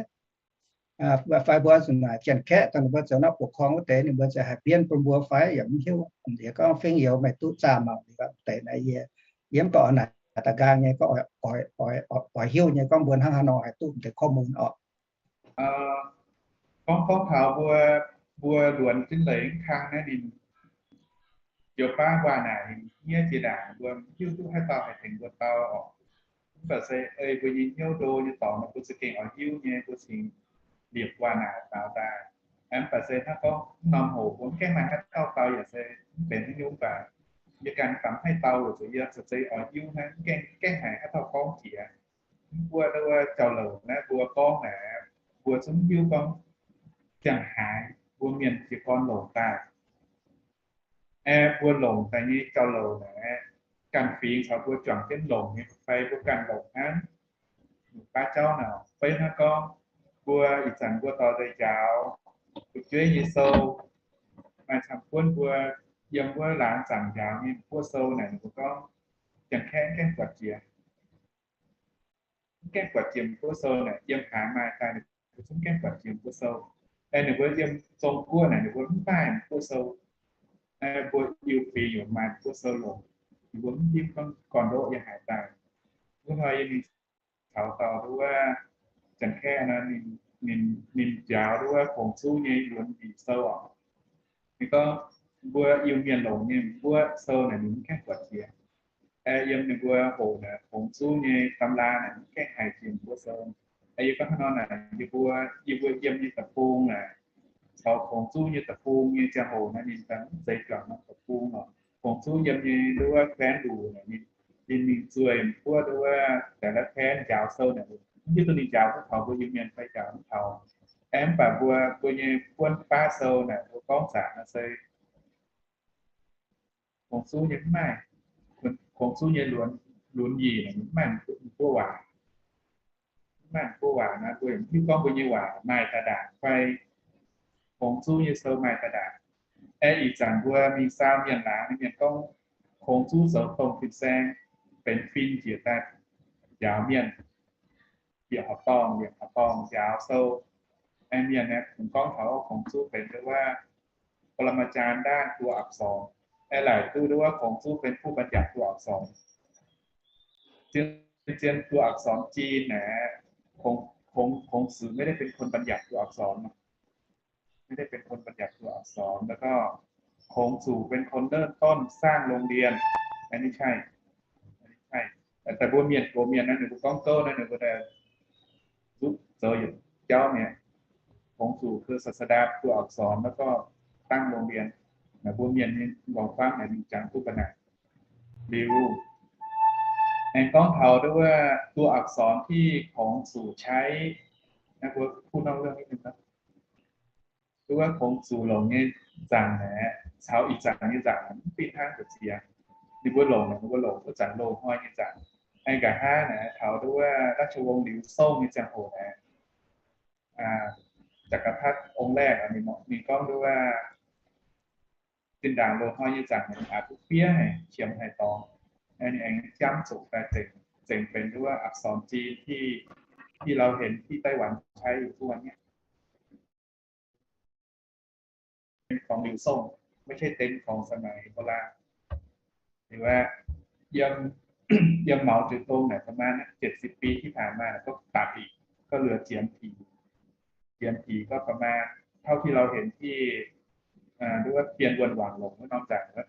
fai mbuo oix zuqc naaic Janx-Kaeqv dongh ninh mbuo zoux นักปกครอง wuov deix, ninh mbuo ziouc haih mbienv bun mbuo fai yaac mv hiuv. Yie gorngv fingx youz meih duqv zaah mangc deix naaic, yie mv baac oix naaic da'nqaang nyei, gorngv oix hiuv nyei gorngv mbuo hnangv haaix nor haih duqv deix ข้อมูล orqc. Gorngv, gorngv taux mbuo, mbuo luonx jienv leiz mv kang naaiv ninh joux baav waac naaic, ninh hniev jiex ndaangc, mbuo mv hiuv duqv haaix dauh haih tengx mbuo dau orqc. Mv baac se ei mbuo nyei hnyouv ndo nyei dorngx nor, mbuo za'gengh oix hiuv nyei, mbuo cingx liepc waac naaic faaux daaih. Mv baac se hnangv gorngv mv norm hoc mbuo mv gaengh maaih haaix dauh dau yaac se mv benx haaix nyungc baac yie ganh famv haih dau weic zuqc yie za'gengh oix hiuv hnangv, mv gaengh, gaengh haiz haaix dauh gorngv jiex. Mv buo wuov jauv-louc naaiv mbuo gorngv naaic, mbuo zungv hiuv gorngv ziangh haaix mbuo mienh jiez gorn longc daaih. Aeqv, mbuo longc daaih nyei jauv-louc naaic, ganh fingx caux mbuo juangc jienv longc nyei fai mbuo ganh longc hnangv? Baav jauv naaic, fai hnangv gorngv mbuo ih zanc mbuo dorh daaih njaaux fu'jueiv nyei sou, maaih camv-buonv mbuo yiem wuov laangz zaangc njaaux nyei buoqv sou naaic, ninh mbuo gorngv Janx-Kaeqv mv gaengh buatc jiex. Mv gaengh buatc jiex buoqv sou naaic, yiem haaix maaih daaih ninh mbuo zungv mv gaengh buatc jiex buoqv sou. Ninh mbuo yiem Zong-Guoqv naaic, ninh mbuo mv maaih buoqv sou. Mbuo Iu-Mienh yaac maaih buoqv sou longc, ninh mbuo mv hiuv gorngv gorn-ndoqv yiem haaix daaih. Wuov hnoi yie mingh caux dauh wuov Janx-Kaeqv nor, ninh njaaux wuov Fongc Zuv nyei luonx mbic sou oc. Ninh gorngv mbuo Iu-Mienh longc nyei mbuoqv sou naaic ninh mv gaengh buatc jiex. Yiem ninh mbuo hoqc naaic Fongc Zuv nyei ตำรา naaic mv gaengh haiz jiex mbuoqv sou. Yie gorngv hnangv nor naaic, yie mbuo, yie mbuo yiem nyei deic-bung naaic, caux Kungx Zuv nyei deic-bung nyei ziangh hoc naaic, ninh daaih mv zeiz juangc norm deic-bung oc. Kungx Zuv yiem nyei nduov kuenx luc naaic, ninh, ninh mingh zueih mbuo nduov daaih la'kuenx njaaux sou naaic, mv hiuv duqv ninh njaaux duqv taux mbuo Iu-Mienh fai njaaux mv taux. Aeqv, mv baac mbuo, mbuo nyei buonv baav sou naaic, mbuo gorngv zanc naaic se Kungx Zuv nyei mv maaih, Kungx Zuv nyei lunx, lunx yic mv maaih mbuo waac, mv maaih mbuo waac naaic, mbuo yaac mv hiuv gorngv mbuo nyei waac maaih daaih ndaangc fai Kungx Zuv nyei sou maaih daaih ndaangc. Aeqv, ih zanc mbuo mingh saau mienh laangz, mienh gorngv Kungx Zuv zoux domh fin-saeng benx fin njiec daaih njaaux mienh, bieqc horqc dorngh, bieqc horqc dorngh njaaux sou. Aeqv, mienh aeqv, kungx gorngv taux Kungx Zuv benx wuov ปรมาจารย์ด้านตัวอักษร. Aeqv, laaic duqv wuov Kungx Zuv benx ผู้บัญญัติตัวอักษร. Zien, zien ตัวอักษรจีน naaic, Kungx, Kungx, Kungx Zuv ไม่ได้เป็นคนบัญญัติตัวอักษร ไม่ได้เป็นคนบัญญัติตัวอักษร แล้วก็ Kungx Zuv เป็นคนเริ่มต้นสร้างโรงเรียน อันนี้ใช่ อันนี้ใช่ แต่ แต่ mbuo mienh, mbuo mienh naaiv ninh mbuo gorngv gouv naaiv ninh mbuo daaih zuqc zoux yietc jauv mi'aqv. Kungx Zuv คือศาสดาตัวอักษร แล้วก็ตั้งโรงเรียน naaic mbuo mienh nyei nqorngv-famv naaic ninh jangx duqv ba'naaic. Liuz aengx gorngv taux nduov wuov ตัวอักษรที่ Kungx Zuv ใช้ naaiv mbuo kuv nor wuov nduov wuov Kungx Zuv longc nyei nzaangc naaic caux ih zanc nyei nzaangc mv fih hnangv deix ziex. Ninh mbuo longc naaic, ninh mbuo longc wuov zanc loz-hnoi nyei nzaangc. Aengx nqa'haav naaic taux nduov wuov ราชวงศ์หลิวซ่ง nyei ziangh hoc naaic, จักรพรรดิองค์แรก ninh, ninh gorngv nduov wuov zinh ndaangc loz-hnoi nyei nzaangc naaic ninh aqc duqv fiev haic, qiemx haic dorngx. Ninh aengx jamv zuqc daaih zengc, zengc benx nduov wuov อักษรจีน ที่ ที่เราเห็นที่ไต้หวันใช้อยู่ทุกวันนี้ เป็นของหลิวซ่ง ไม่ใช่เต็นท์ของสมัยโบราณ หรือว่า ยม ยมเหมาจือตงเนี่ย ประมาณเจ็ดสิบปีที่ผ่านมาก็ตัดอีก ก็เหลือเจียมผี เจียมผีก็ประมาณเท่าที่เราเห็นที่ อ่า หรือว่าเทียนวนหวานหลงก็นอกจากแล้ว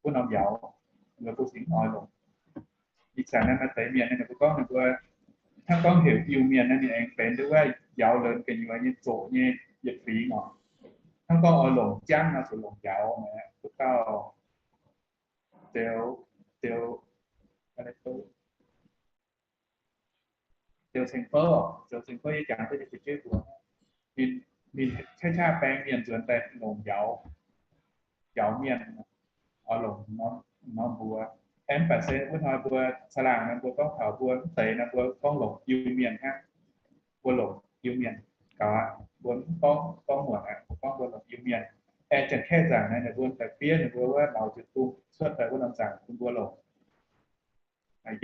wuov norm yaauz, ninh mbuo singx oix longc. Ih zanc naaiv maaih deix mienh ninh mbuo gorngv ninh mbuo hnangv gorngv heuc Iu-Mienh naaiv, ninh aengx benx duqv wuov yaauz lorz gu'nyuoz nyei zoqc nyei yietc fingx oc. Hnangv gorngv oix longc jangv nor, zuqc longc yaauz naaic, duqv gauh Ziouc, ziouc, ziouc ceng fouv, ziouc ceng fouv yie jangx duqv nyei fu'jueiv mbuox, ninh, ninh qaqv qaqv baeng mienh nzuonx daaih longc yaauz, yaauz mienh, oix longc norm mbuox. Aengx mv baac se wuov hnoi mbuo caangh laangh nor mbuo gorngv taux mbuo mv deix nor mbuo gorngv longc Iu-Mienh hnangv. Mbuo longc Iu-Mienh gaux aqv, mbuo mv gorngv, gorngv muonc aqv, mbuo gorngv mbuo longc Iu-Mienh. Aengx Janx-Kaeqv nzaangc naaic, ninh mbuo daaih fiev ninh mbuo wuov Mao Zedong cuotv daaih wuov norm nzaangc bun mbuo longc.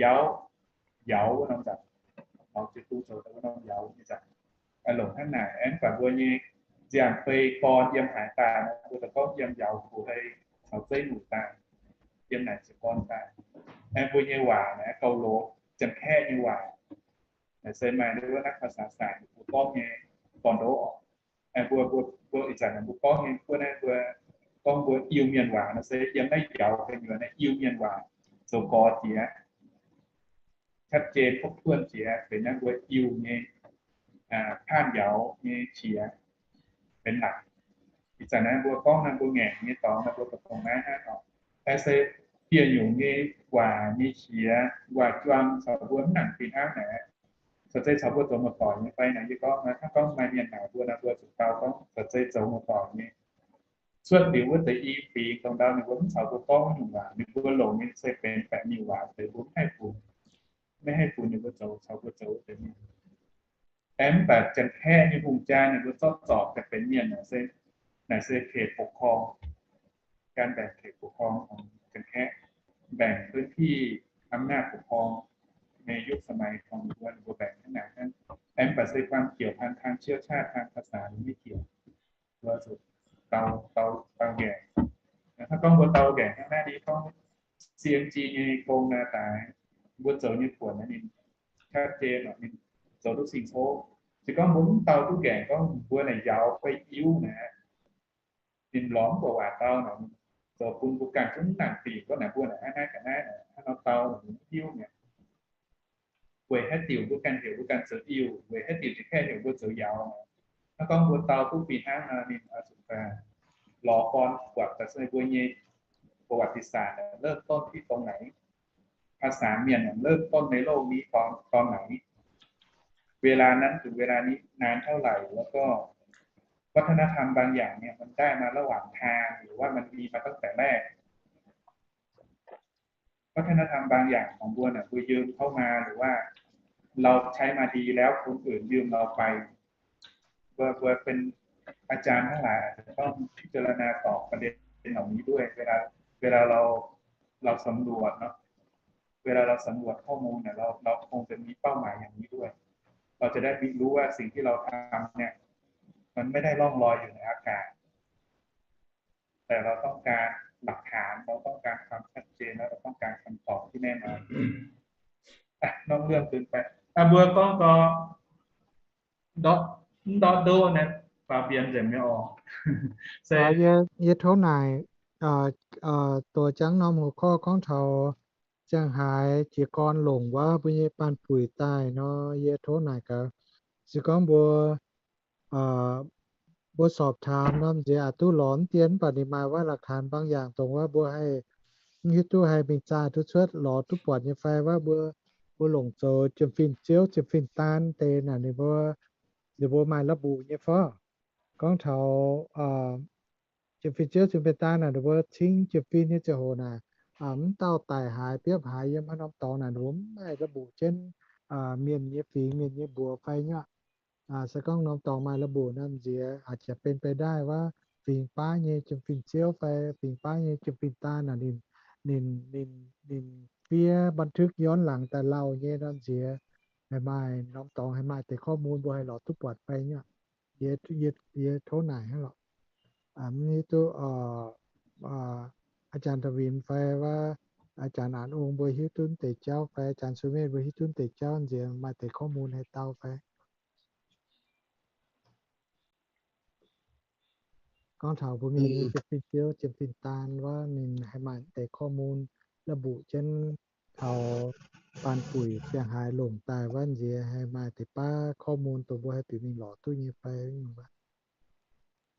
Yaauz, yaauz wuov norm nzaangc, Mao Zedong zoux daaih wuov norm yaauz nyei nzaangc, longc hnangv naaic. Aengx mv baac mbuo nyei nziangh fei gorn yiem haaix daaih, mbuo daaih gorngv yiem yaauz fu hei caux zeiv muic daaih, yiem naaic ziepc gorn daaih. Aengx mbuo nyei waac naaic gauh longx, Janx-Kaeqv nyei waac naaic se maaih wuov naaiv ภาษาศาสตร์ mbuo gorngv nyei gorn-ndoqv. Aengx mbuo, mbuo, mbuo ih zanc mbuo gorngv nyei wuov naaiv mbuo gorngv mbuo Iu-Mienh waac nor se yiem naaiv yaauz gu'nyuoz naaiv Iu-Mienh waac zoux gorx jiex ชัดเจนครบถ้วน jiex benx naaiv mbuo Iu nyei paanh yaauz nyei qiex benx lac. Ih zanc naaiv mbuo gorngv naaiv mbuo ngaengc nyei dorngx naaiv mbuo dongh naaiv hnangv oc. Aengx se dieh nyungc nyei waac nyei qiex, waac-juang caux mbuo mv nangc fih hnangv naaic. Caux zeiz caux mbuo zoux muoz-doic nyei fai naaic, yie gorngv naaiv hnangv gorngv maaih mienh naaic mbuo naaiv mbuo zuqc dau gorngv caux zeiz zoux muoz-doic nyei. Cuotv liuz wuov deix i fingx dongh ndau ninh mbuo mv caux mbuo gorngv nyungc waac, ninh mbuo longc nyei se benx baeqc nyungc waac deix, mbuo mv haih funx, maiv haih funx ninh mbuo zoux, caux mbuo zoux wuov deix mienh. Aengx mv baac Janx-Kaeqv nyei hungh jaa ninh mbuo zorqv zorpc daaih benx mienh naaic se, naaic se เขตปกครอง, การแบ่งเขตปกครองของ Janx-Kaeqv, แบ่งพื้นที่ อำนาจปกครอง ในยุคสมัยของ ninh mbuo, ninh mbuo แบ่ง hnangv naaic hnangv. Aengx mv baac se ความเกี่ยวพันทางเชื้อชาติ ทางภาษา maiv jiex. Mbuo zuqc dau, dau, dau ngaengc. Hnangv gorngv mbuo dau ngaengc hnangv naaiv, ninh gorngv C M G nyei gong naaiv daaih, mbuo zoux nyei buonc naaiv ninh ชัดเจน oc, ninh zoux duqv cing-ncoqv. Se gorngv mbuo mv dau duqv ngaengc, gorngv mbuo naaic yaauz fai iuv naaic, ninh lorz mv buatc waac dau naaic, zoux bun mbuo ganh zungv nangc dingc gorngv naaic mbuo naaic hnangv naaiv ga'naaiv naaic, hnangv nor dau naaic mv hiuv mi'aqv. Weic haaix diuc mbuo ganh heuc mbuo ganh zoux iuv, weic haaix diuc Janx-Kaeqv heuc mbuo zoux yaauz naaic. Hnangv gorngv mbuo dau duqv fih hnangv nor, ninh oix zuqc lorz gorn buatc daaih se mbuo nyei ประวัติศาสตร์ เริ่มต้นที่ตรงไหน ภาษาเมียน เริ่มต้นในโลกนี้ ตอน ตอนไหน เวลานั้นถึงเวลานี้นานเท่าไหร่ แล้วก็วัฒนธรรมบางอย่างเนี่ยมันได้มาระหว่างทาง หรือว่ามันมีมาตั้งแต่แรก วัฒนธรรมบางอย่างของบัวเนี่ย บัวยืมเข้ามา หรือว่าเราใช้มาดีแล้วคนอื่นยืมเราไป บัว บัวเป็นอาจารย์ทั้งหลายอาจจะต้องพิจารณาตอบประเด็นเหล่านี้ด้วย เวลา เวลาเรา เราสำรวจเนาะ เวลาเราสำรวจข้อมูลเนี่ย เรา เราคงจะมีเป้าหมายอย่างนี้ด้วย เราจะได้รู้ว่าสิ่งที่เราทำเนี่ย มันไม่ได้ล่องลอยอยู่ในอากาศ แต่เราต้องการหลักฐาน เราต้องการความชัดเจน แล้วเราต้องการคำตอบที่แน่นอน อ่ะ นอกเรื่องเกินไป อ่ะ บัวต้องก็ dok dok do naaiv faaux mbienx nzengc mi'aqv oc. Se yie tov naaic, doix jangv norm huoqv korv gorngv taux ziangh haaix jiez gorn longc wuov mbuo nyei baanh-buic daaih nor, yie tov naaic gaax, se gorngv mbuo mbuo สอบถาม norm nziex aqc duqv lorz dien, mv baac ninh maaih wuov หลักฐาน bang yaangc dongh wuov mbuo haih mv hiuv duqv haih mingh zaah duqv cuotv lorz duqv buatc nyei fai wuov, mbuo, mbuo longc zoux jiem-fin ziouv, jiem-fin daan deix naaic ninh mbuo, ninh mbuo maaih ระบุ nyei fai. Gorngv taux jiem-fin ziouv, jiem-fin daan naaic ninh mbuo cingv jiem-fin nyei ziangh hoc naaic, mv dauh daic haaix biopv haaix yiem haaix norm dorngx naaic ninh mbuo mv haih ระบุ jienv mienh nyei fingx, mienh nyei mbuox fai nyuoqv. Se gorngv norm dorngx maaih ระบุ norm nziex, อาจจะเป็นไปได้ wuov fingx baav nyei jiem-fin ziouv fai fingx baav nyei jiem-fin daan naaic ninh, ninh, ninh fiev บันทึกย้อนหลัง daaih lauh nyei norm nziex, haih maaih norm dorngx haih maaih deix ข้อมูล mbuo haih lorz duqv buatc fai nyuoqv. Yie tov naaic hnangv lorqc. Mv hiuv duqv อาจารย์ Tawinx fai wuov อาจารย์ An Ong mbuo hiuv duqv deix jauv fai อาจารย์ Sumev mbuo hiuv duqv deix jauv nziex maaih deix ข้อมูล haih dau fai. Gorngv taux mbuo mienh nyei jiem-fin ziouv, jiem-fin daan wuov, ninh haih maaih deix ข้อมูล ระบุ jienv taux baan buic ziangh haaix longc daaih wuov nziex, haih maaih deix baav ข้อมูล dongh mbuo haih bieqc mingh lorz duqv nyei fai?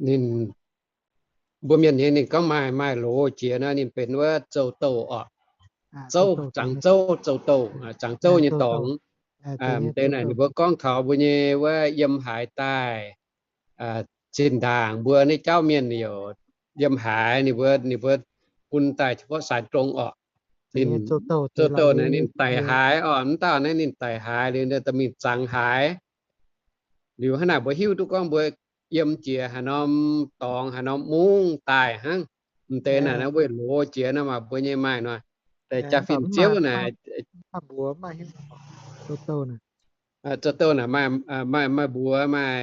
Ninh, mbuo mienh nyei ninh gorngv maaih, maaih loz jiex nor, ninh benx wuov zoux douh oc. Zouv, zangx zouv, zoux douh, zangx zouv nyei dorngx. M'deix naaic ninh mbuo gorngv taux mbuo nyei wuov yiem haaix daaih, zinh ndaangc mbuo naaiv jauv mienh youc yiem haaix, ninh mbuo, ninh mbuo bun daaih เฉพาะ saaix dongh oc. Ninh zoux douh naaic ninh daic haaix oc, mv dauh naaiv ninh daic haaix liuz, mingh zangx haaix. Liuz hnangv naaic mbuo hiuv duqv gorngv mbuo yiem jiex haaix norm dorngx, haaix norm mungv daaih hnangv. M'deix naaic naaiv weic loz jiex nor maaih mbuo nyei maaih nor, deix jaa-fin ziouv naaic, zoux douh naaic maaih, maaih mbuox, maaih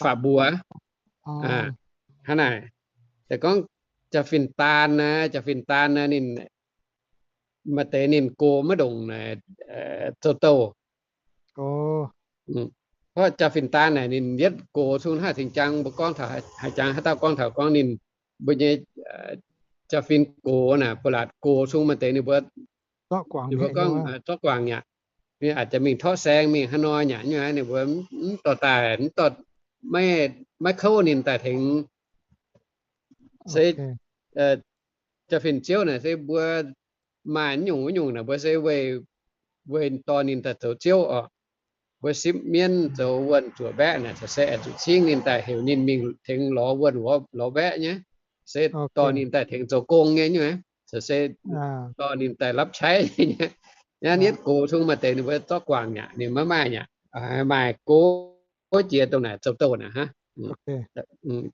faatv mbuox. Hnangv naaic, se gorngv jaa-fin daan naaic, jaa-fin daan naaic ninh maaih deix ninh gox maiv ndongc naaic zoux douh. Gorngv jaa-fin daan naaic ninh yietv gox cung hnangv tengx jangx mbuo gorngv taux haaix jangx, haaix dauh gorngv taux gorngv ninh mbuo nyei jaa-fin gox naaic, buatc laatc gox cung maaih deix ninh mbuo zorqv guangc yaac, ninh aatc jaax mingh torqv saeng mingh haaix nor yaac nyungc, ninh mbuo mv dorh daaih, mv dorh, maiv kouv ninh daaih tengx. Se jaa-fin ziouv naaic se mbuo maaih nyungc nyungc naaic mbuo se weic dorh ninh daaih zoux ziouv oc. Mbuo sipv mienv zoux wuonh zuoqc mbaeqv naaic, se aengx zuqc cingv ninh daaih heuc ninh mingh tengx lorz wuonh lorz mbaeqv nyei, se dorh ninh daaih tengx zoux gong nyei nyungc. Se dorh ninh daaih รับใช้ nyei. Naaiv yietv gox cung maaih deix ninh mbuo zorqv guangc yaac ninh maiv maaih yaac maaih gox jiex dongh naaic zoux douh naaic hnangv.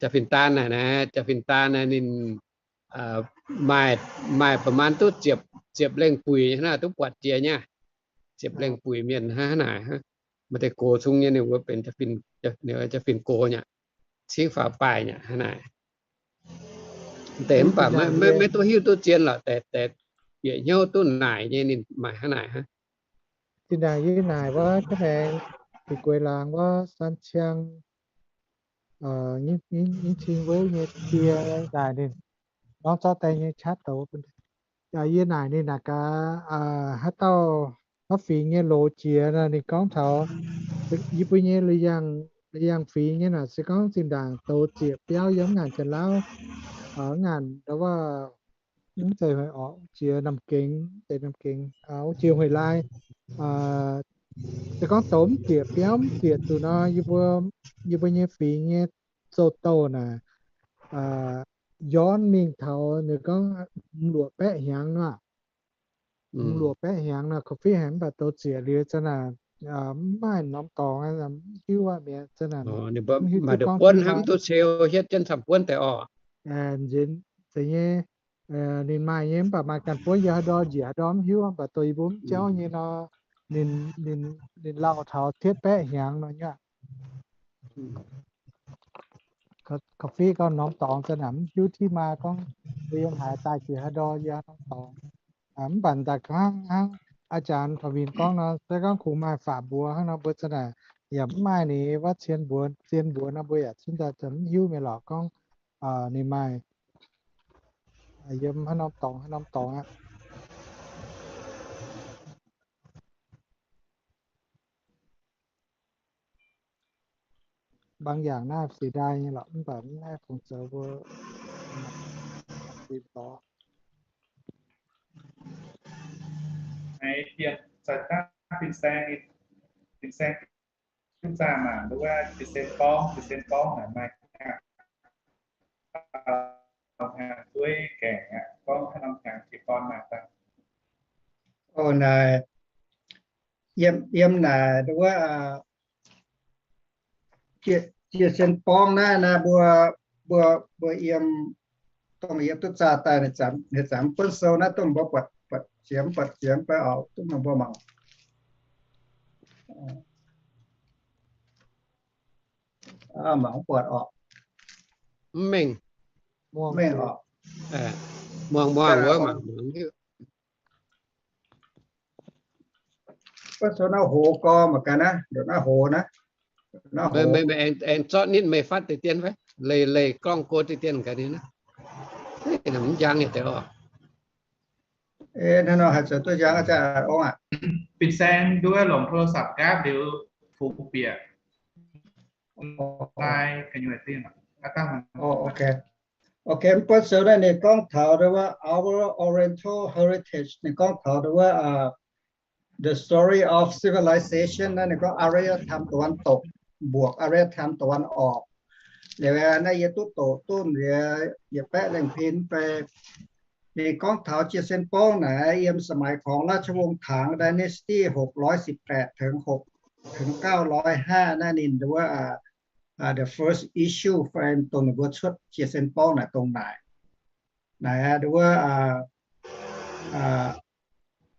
Jaa-fin daan naaic, jaa-fin daan naaic ninh maaih, maaih ประมาณ duqv ziepc, ziepc lengh buic hnangv naaic duqv buatc jiex nyei. Ziepc lengh buic mienh hnangv naaic. Maaih deix gox cung nyei ninh mbuo benx jaa-fin gox nyei, cingv faaux baaih nyei hnangv naaic. Deix mv baac maiv duqv hiuv duqv zien lorqc, deix bieqc hnyouv duqv naaic nyei ninh maaih hnangv naaic hnangv. Zinh ndaangc yie naaic wuov, hnangv naaic, Guix Laangz wuov, San Ciang, Nyingh Cing Wouv nyei die naaic ninh norm zorqv daaih nyei qaqv douz. Yie naaic ninh naaic gaax, haaix dauh haaix fingx nyei loz jiex nor, ninh gorngv taux yie mbuo nyei la'yangh fingx nyei naaic se gorngv zinh ndaangc douz zieqc biauv yiem ngaanc Janx-Lauv, ngaanc ndau wuov, mv zeiz Hueix Orqc, jiex Namx Gengx, mv zeiz Namx Gengx, wuov jiex Hueix Lai. Se gorngv douz mv zieqc biauv mv zieqc zuqc nor, yie mbuo, yie mbuo nyei fingx nyei zoux douh naaic, ย้อน mingh taux ninh gorngv mv luoqc baeqv hnyangx nor. Mv luoqc baeqv hnyangx nor, korv-fiqv haic mv baac douz zieqc liuz za'gengh naaic mv maaih norm dorngx, mv hiuv aqv mi'aqv. Za'gengh naaic mv hiuv duqv gorngv buonv hnangv duqv ceu hietv jienv camv buonv deix orqc. Nzengc nyei, ninh maaih nyei mv baac maaih ganh buonv yiem haaix ndorm njiec haaix ndorm mv hiuv, mv baac doix yie mbuo mv jauv nyei nor, ninh, ninh lauh taux cietv baeqv hnyangx nor nyei. Korv-fiqv gorngv norm dorngx za'gengh naaic mv hiuv tiqv maa gorngv mbuo yiem haaix daaih jiex haaix ndorm yiem haaix norm dorngx. Mv baac daaih hnangv, hnangv อาจารย์ Taux Win gorngv nor, se gorngv kungx maaih faatv mbuox hnangv nor mbuo za'gengh naaic yaac mv maaih ninh wuov cien mbuox, zien mbuox nor mbuo yaac cingx daaih mv hiuv mi'aqv lorqc gorngv ninh maaih yiem haaix norm dorngx, haaix norm dorngx aqv. บางอย่าง น่าเสียดาย nyei lorqc, mv baac mv haih fungx zoux mbuo. Haaix yiem zaaix daav fin-saeng, fin-saeng duqv zaah mangc wuov fin-saeng gorngv, fin-saeng gorngv naaic maaih hnyangx, hnyangx dueiv gaengh aqv, gorngv haaix norm hnyangx jiez gorn maaih daaih. O naaic, yiem, yiem naaic wuov, jiex, jiex sien borngv naaiv, naaiv mbuo, mbuo, mbuo yiem, dongh yiem duqv zaah daaih, ninh zanc, ninh zanc buonv sou naaiv dongh mbuo buatc, buatc ziemx, buatc ziemx fai oc, dongh mbuo mangc. Mangc buatc oc. Mv mengh. Mengh oc. Muangx, muangx wuov mangc, mangc hiuv. Wuov sou naaiv hoz gorx mangc gaax naaiv, ndongc naaiv hoz naaiv. Meih, meih, meih aengx, aengx zorqv nitv meih fatv deix dien fai? Leih leih gorngv go diqv dien gaax ninh, mv njang nyei deix oc. Hnangv nor haih zoux duqv njang, ong aac. Fin-saeng nduov longc โทรศัพท์ gaapv liuz fungx bieqc. Ok, mv buonv sou naaiv ninh gorngv taux wuov Our Oriental Heritage, ninh gorngv taux wuov The Story of Civilization naaiv, ninh gorngv อารยธรรมตะวันตก บวก อารยธรรมตะวันออก. Liuz naaiv yie duqv doqc duqv liuz yietc baeqv lengh pin fai, ninh gorngv taux Jiex Sen Borngv naaic yiem สมัยของราชวงศ์ถาง dynasty หกร้อยสิบแปด ถึง ถึง เก้าร้อยห้า naaiv ninh wuov the first issue fai dongh ninh mbuo cuotv Jiex Sen Borngv naaic dongh naaic. Naaic wuov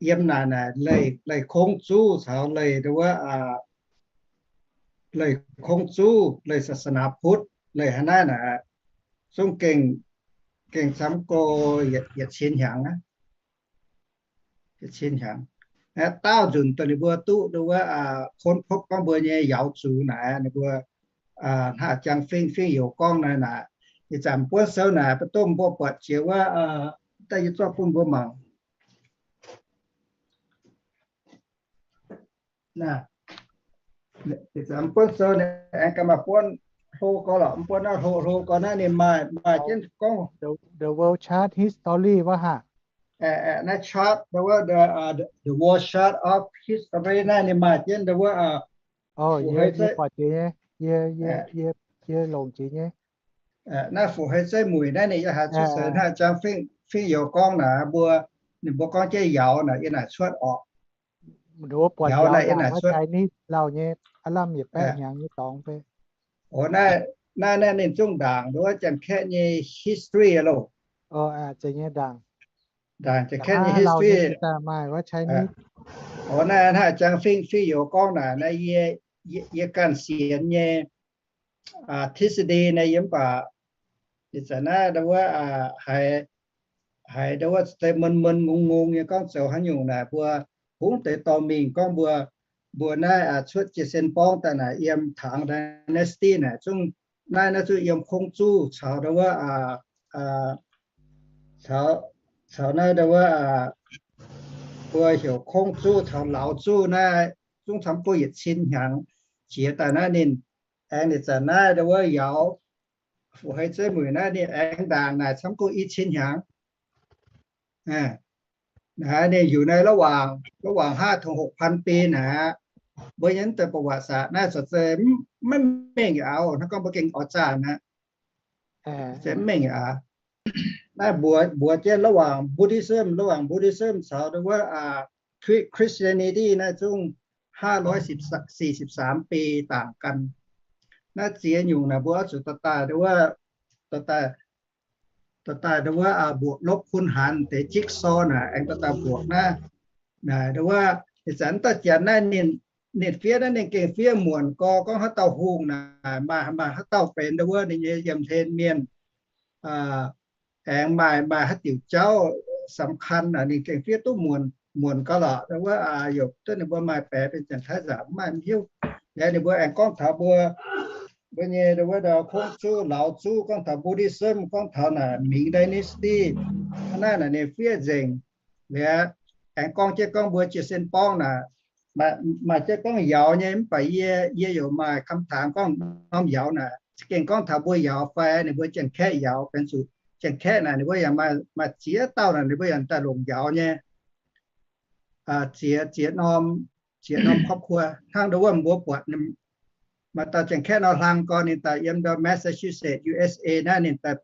yiem naaic naaic leih, leih kongv zuv caux leih wuov, leih kongv zuv, leih ศาสนาพุทธ, leih haaix naaiv naaic, zungv gengh, gengh camv go yietc cin hnyangx aqv. Yietc cin hnyangx. Daauh nzunc dongh ninh mbuo duqv wuov ค้นพบ gorngv mbuo nyei yauz zuqc naaic, ninh mbuo hnangv jangx fingx, fingx youz gorngv naaic naaic, ih zanc buonv sou naaic, mbuo domh mbuo buatc jiex wuov, daaih yie zorqv bun mbuo mangc. Ih zanc mv buonv sou naaic, aengx gaax maaih buonv hlo gau lorqc, mv buonv naaiv hlo hlo gau naaiv ninh maaih, maaih jienv gorngv The World Chart History wuov haac. Naaiv chart, the World Chart of History naaiv ninh maaih jienv wuov, yie buatc jiex nyei, yie longc jiex nyei. Naaiv Fu Hei Zeiv Muic naaiv ninh yaac haiz cuotv seix hnangv jangx fingx youz gorngv naaic, mbuo, ninh mbuo gorngv jienv yauz naaic yiem naaic cuotv orqc. Ninh mbuo buatc yauz naaic yiem naaic cuotv. Chinese lauh nyei, aav lamh yietc baeqv hnyangx nyei dorngx fai. Naaiv, naaiv ninh zungv ndaangc wuov Janx-Kaeqv nyei history loh. Ndaangc Janx-Kaeqv nyei history. Maaih wuov Chinese. Naaiv hnangv jangx fingx, fingx youz gorngv naaic, naaiv yie, yie ganh sienx nyei ทฤษฎี naaiv yie mv baac ih zanc naaiv wuov haiz, haiz wuov deix มึนๆ งงๆ nyei gorngv zoux haaix nyungc naaic mbuo hungv deix dorh mingh gorngv mbuo, mbuo naaiv cuotv Jiex Sen Borngv daaih naaic yiem Tang Dynasty naaic zungv, naaiv naaiv zungv yiem Kongv Zuv caux wuov, caux, caux naaiv wuov, mbuo heuc Kongv Zuv caux Lauz Zuv naaiv zungv camv go yietc cin hnyangx jiex daaih naaiv ninh aengx ninh zanc naaiv wuov yauz Fu Hei Zeiv Muic naaiv ninh aengx ndaangc naaic camv go i cin hnyangx. Naaiv ninh อยู่ในระหว่าง ระหว่าง ห้าถึงหกพันปี naaic, mbuo nyei deix ประวัติศาสตร์ naaiv corc zeiz maiv mengh aqv. Hnangv gorngv mbuo gengh oix zaah aqv, zeiz maiv mengh aqv. Naaiv mbuox, mbuox jienv ระหว่าง Buddhism, ระหว่าง Buddhism caux wuov Christianity naaiv zungv ห้าร้อยสี่สิบสามปี ต่างกัน. Naaiv ziex nyungc naaic mbuo oix zuqc daaih, daaih wuov, daaih, daaih wuov mbuoqc lopv คูณหาร deix jigsaw naaic aengx daaih mbuoqc naaiv. Naaic wuov ih zanc daaih janx naaiv ninh, ninh fiev naaiv ninh gengh fiev muonc gau, gorngv haaix dauh hungh naaic maaih, maaih haaix dauh benx wuov ninh nyei yiem hlen mienh, aengx maaih, maaih haaix diuc jauv สำคัญ naaic ninh gengh fiev duqv muonc, muonc gau lorqc. Wuov yaac duqv ninh mbuo maaih baeqc benx Janx-Taiv nzaangc mv maaih mv hiuv. Liuz ninh mbuo aengx gorngv taux mbuo, mbuo nyei wuov Kongv Zuv, Lauz Zuv, gorngv taux Buddhism, gorngv taux naaic Ming Dynasty. Hnangv naaiv naaic ninh fiev nzengc. Liuz aengx gorngv jienv gorngv mbuo Jiex Sen Borngv naaic, maaih jienv gorngv Yauz nyei, mv baac yie, yie yaac maaih คำถาม gorngv norm Yauz naaic, za'gengh gorngv taux mbuo Yauz fai ninh mbuo Janx-Kaeqv Yauz, benx zuqc Janx-Kaeqv naaic ninh mbuo yaac maaih, maaih ziex dauh naaic ninh mbuo yaac daaih longc Yauz nyei. Ziex, ziex norm, ziex norm ครอบครัว. Hnangv nduov wuov mbuo buatc maaih dauh Janx-Kaeqv nor hlang gorn ninh daaih yiem ndau Massachusetts, U S A naaiv ninh daaih,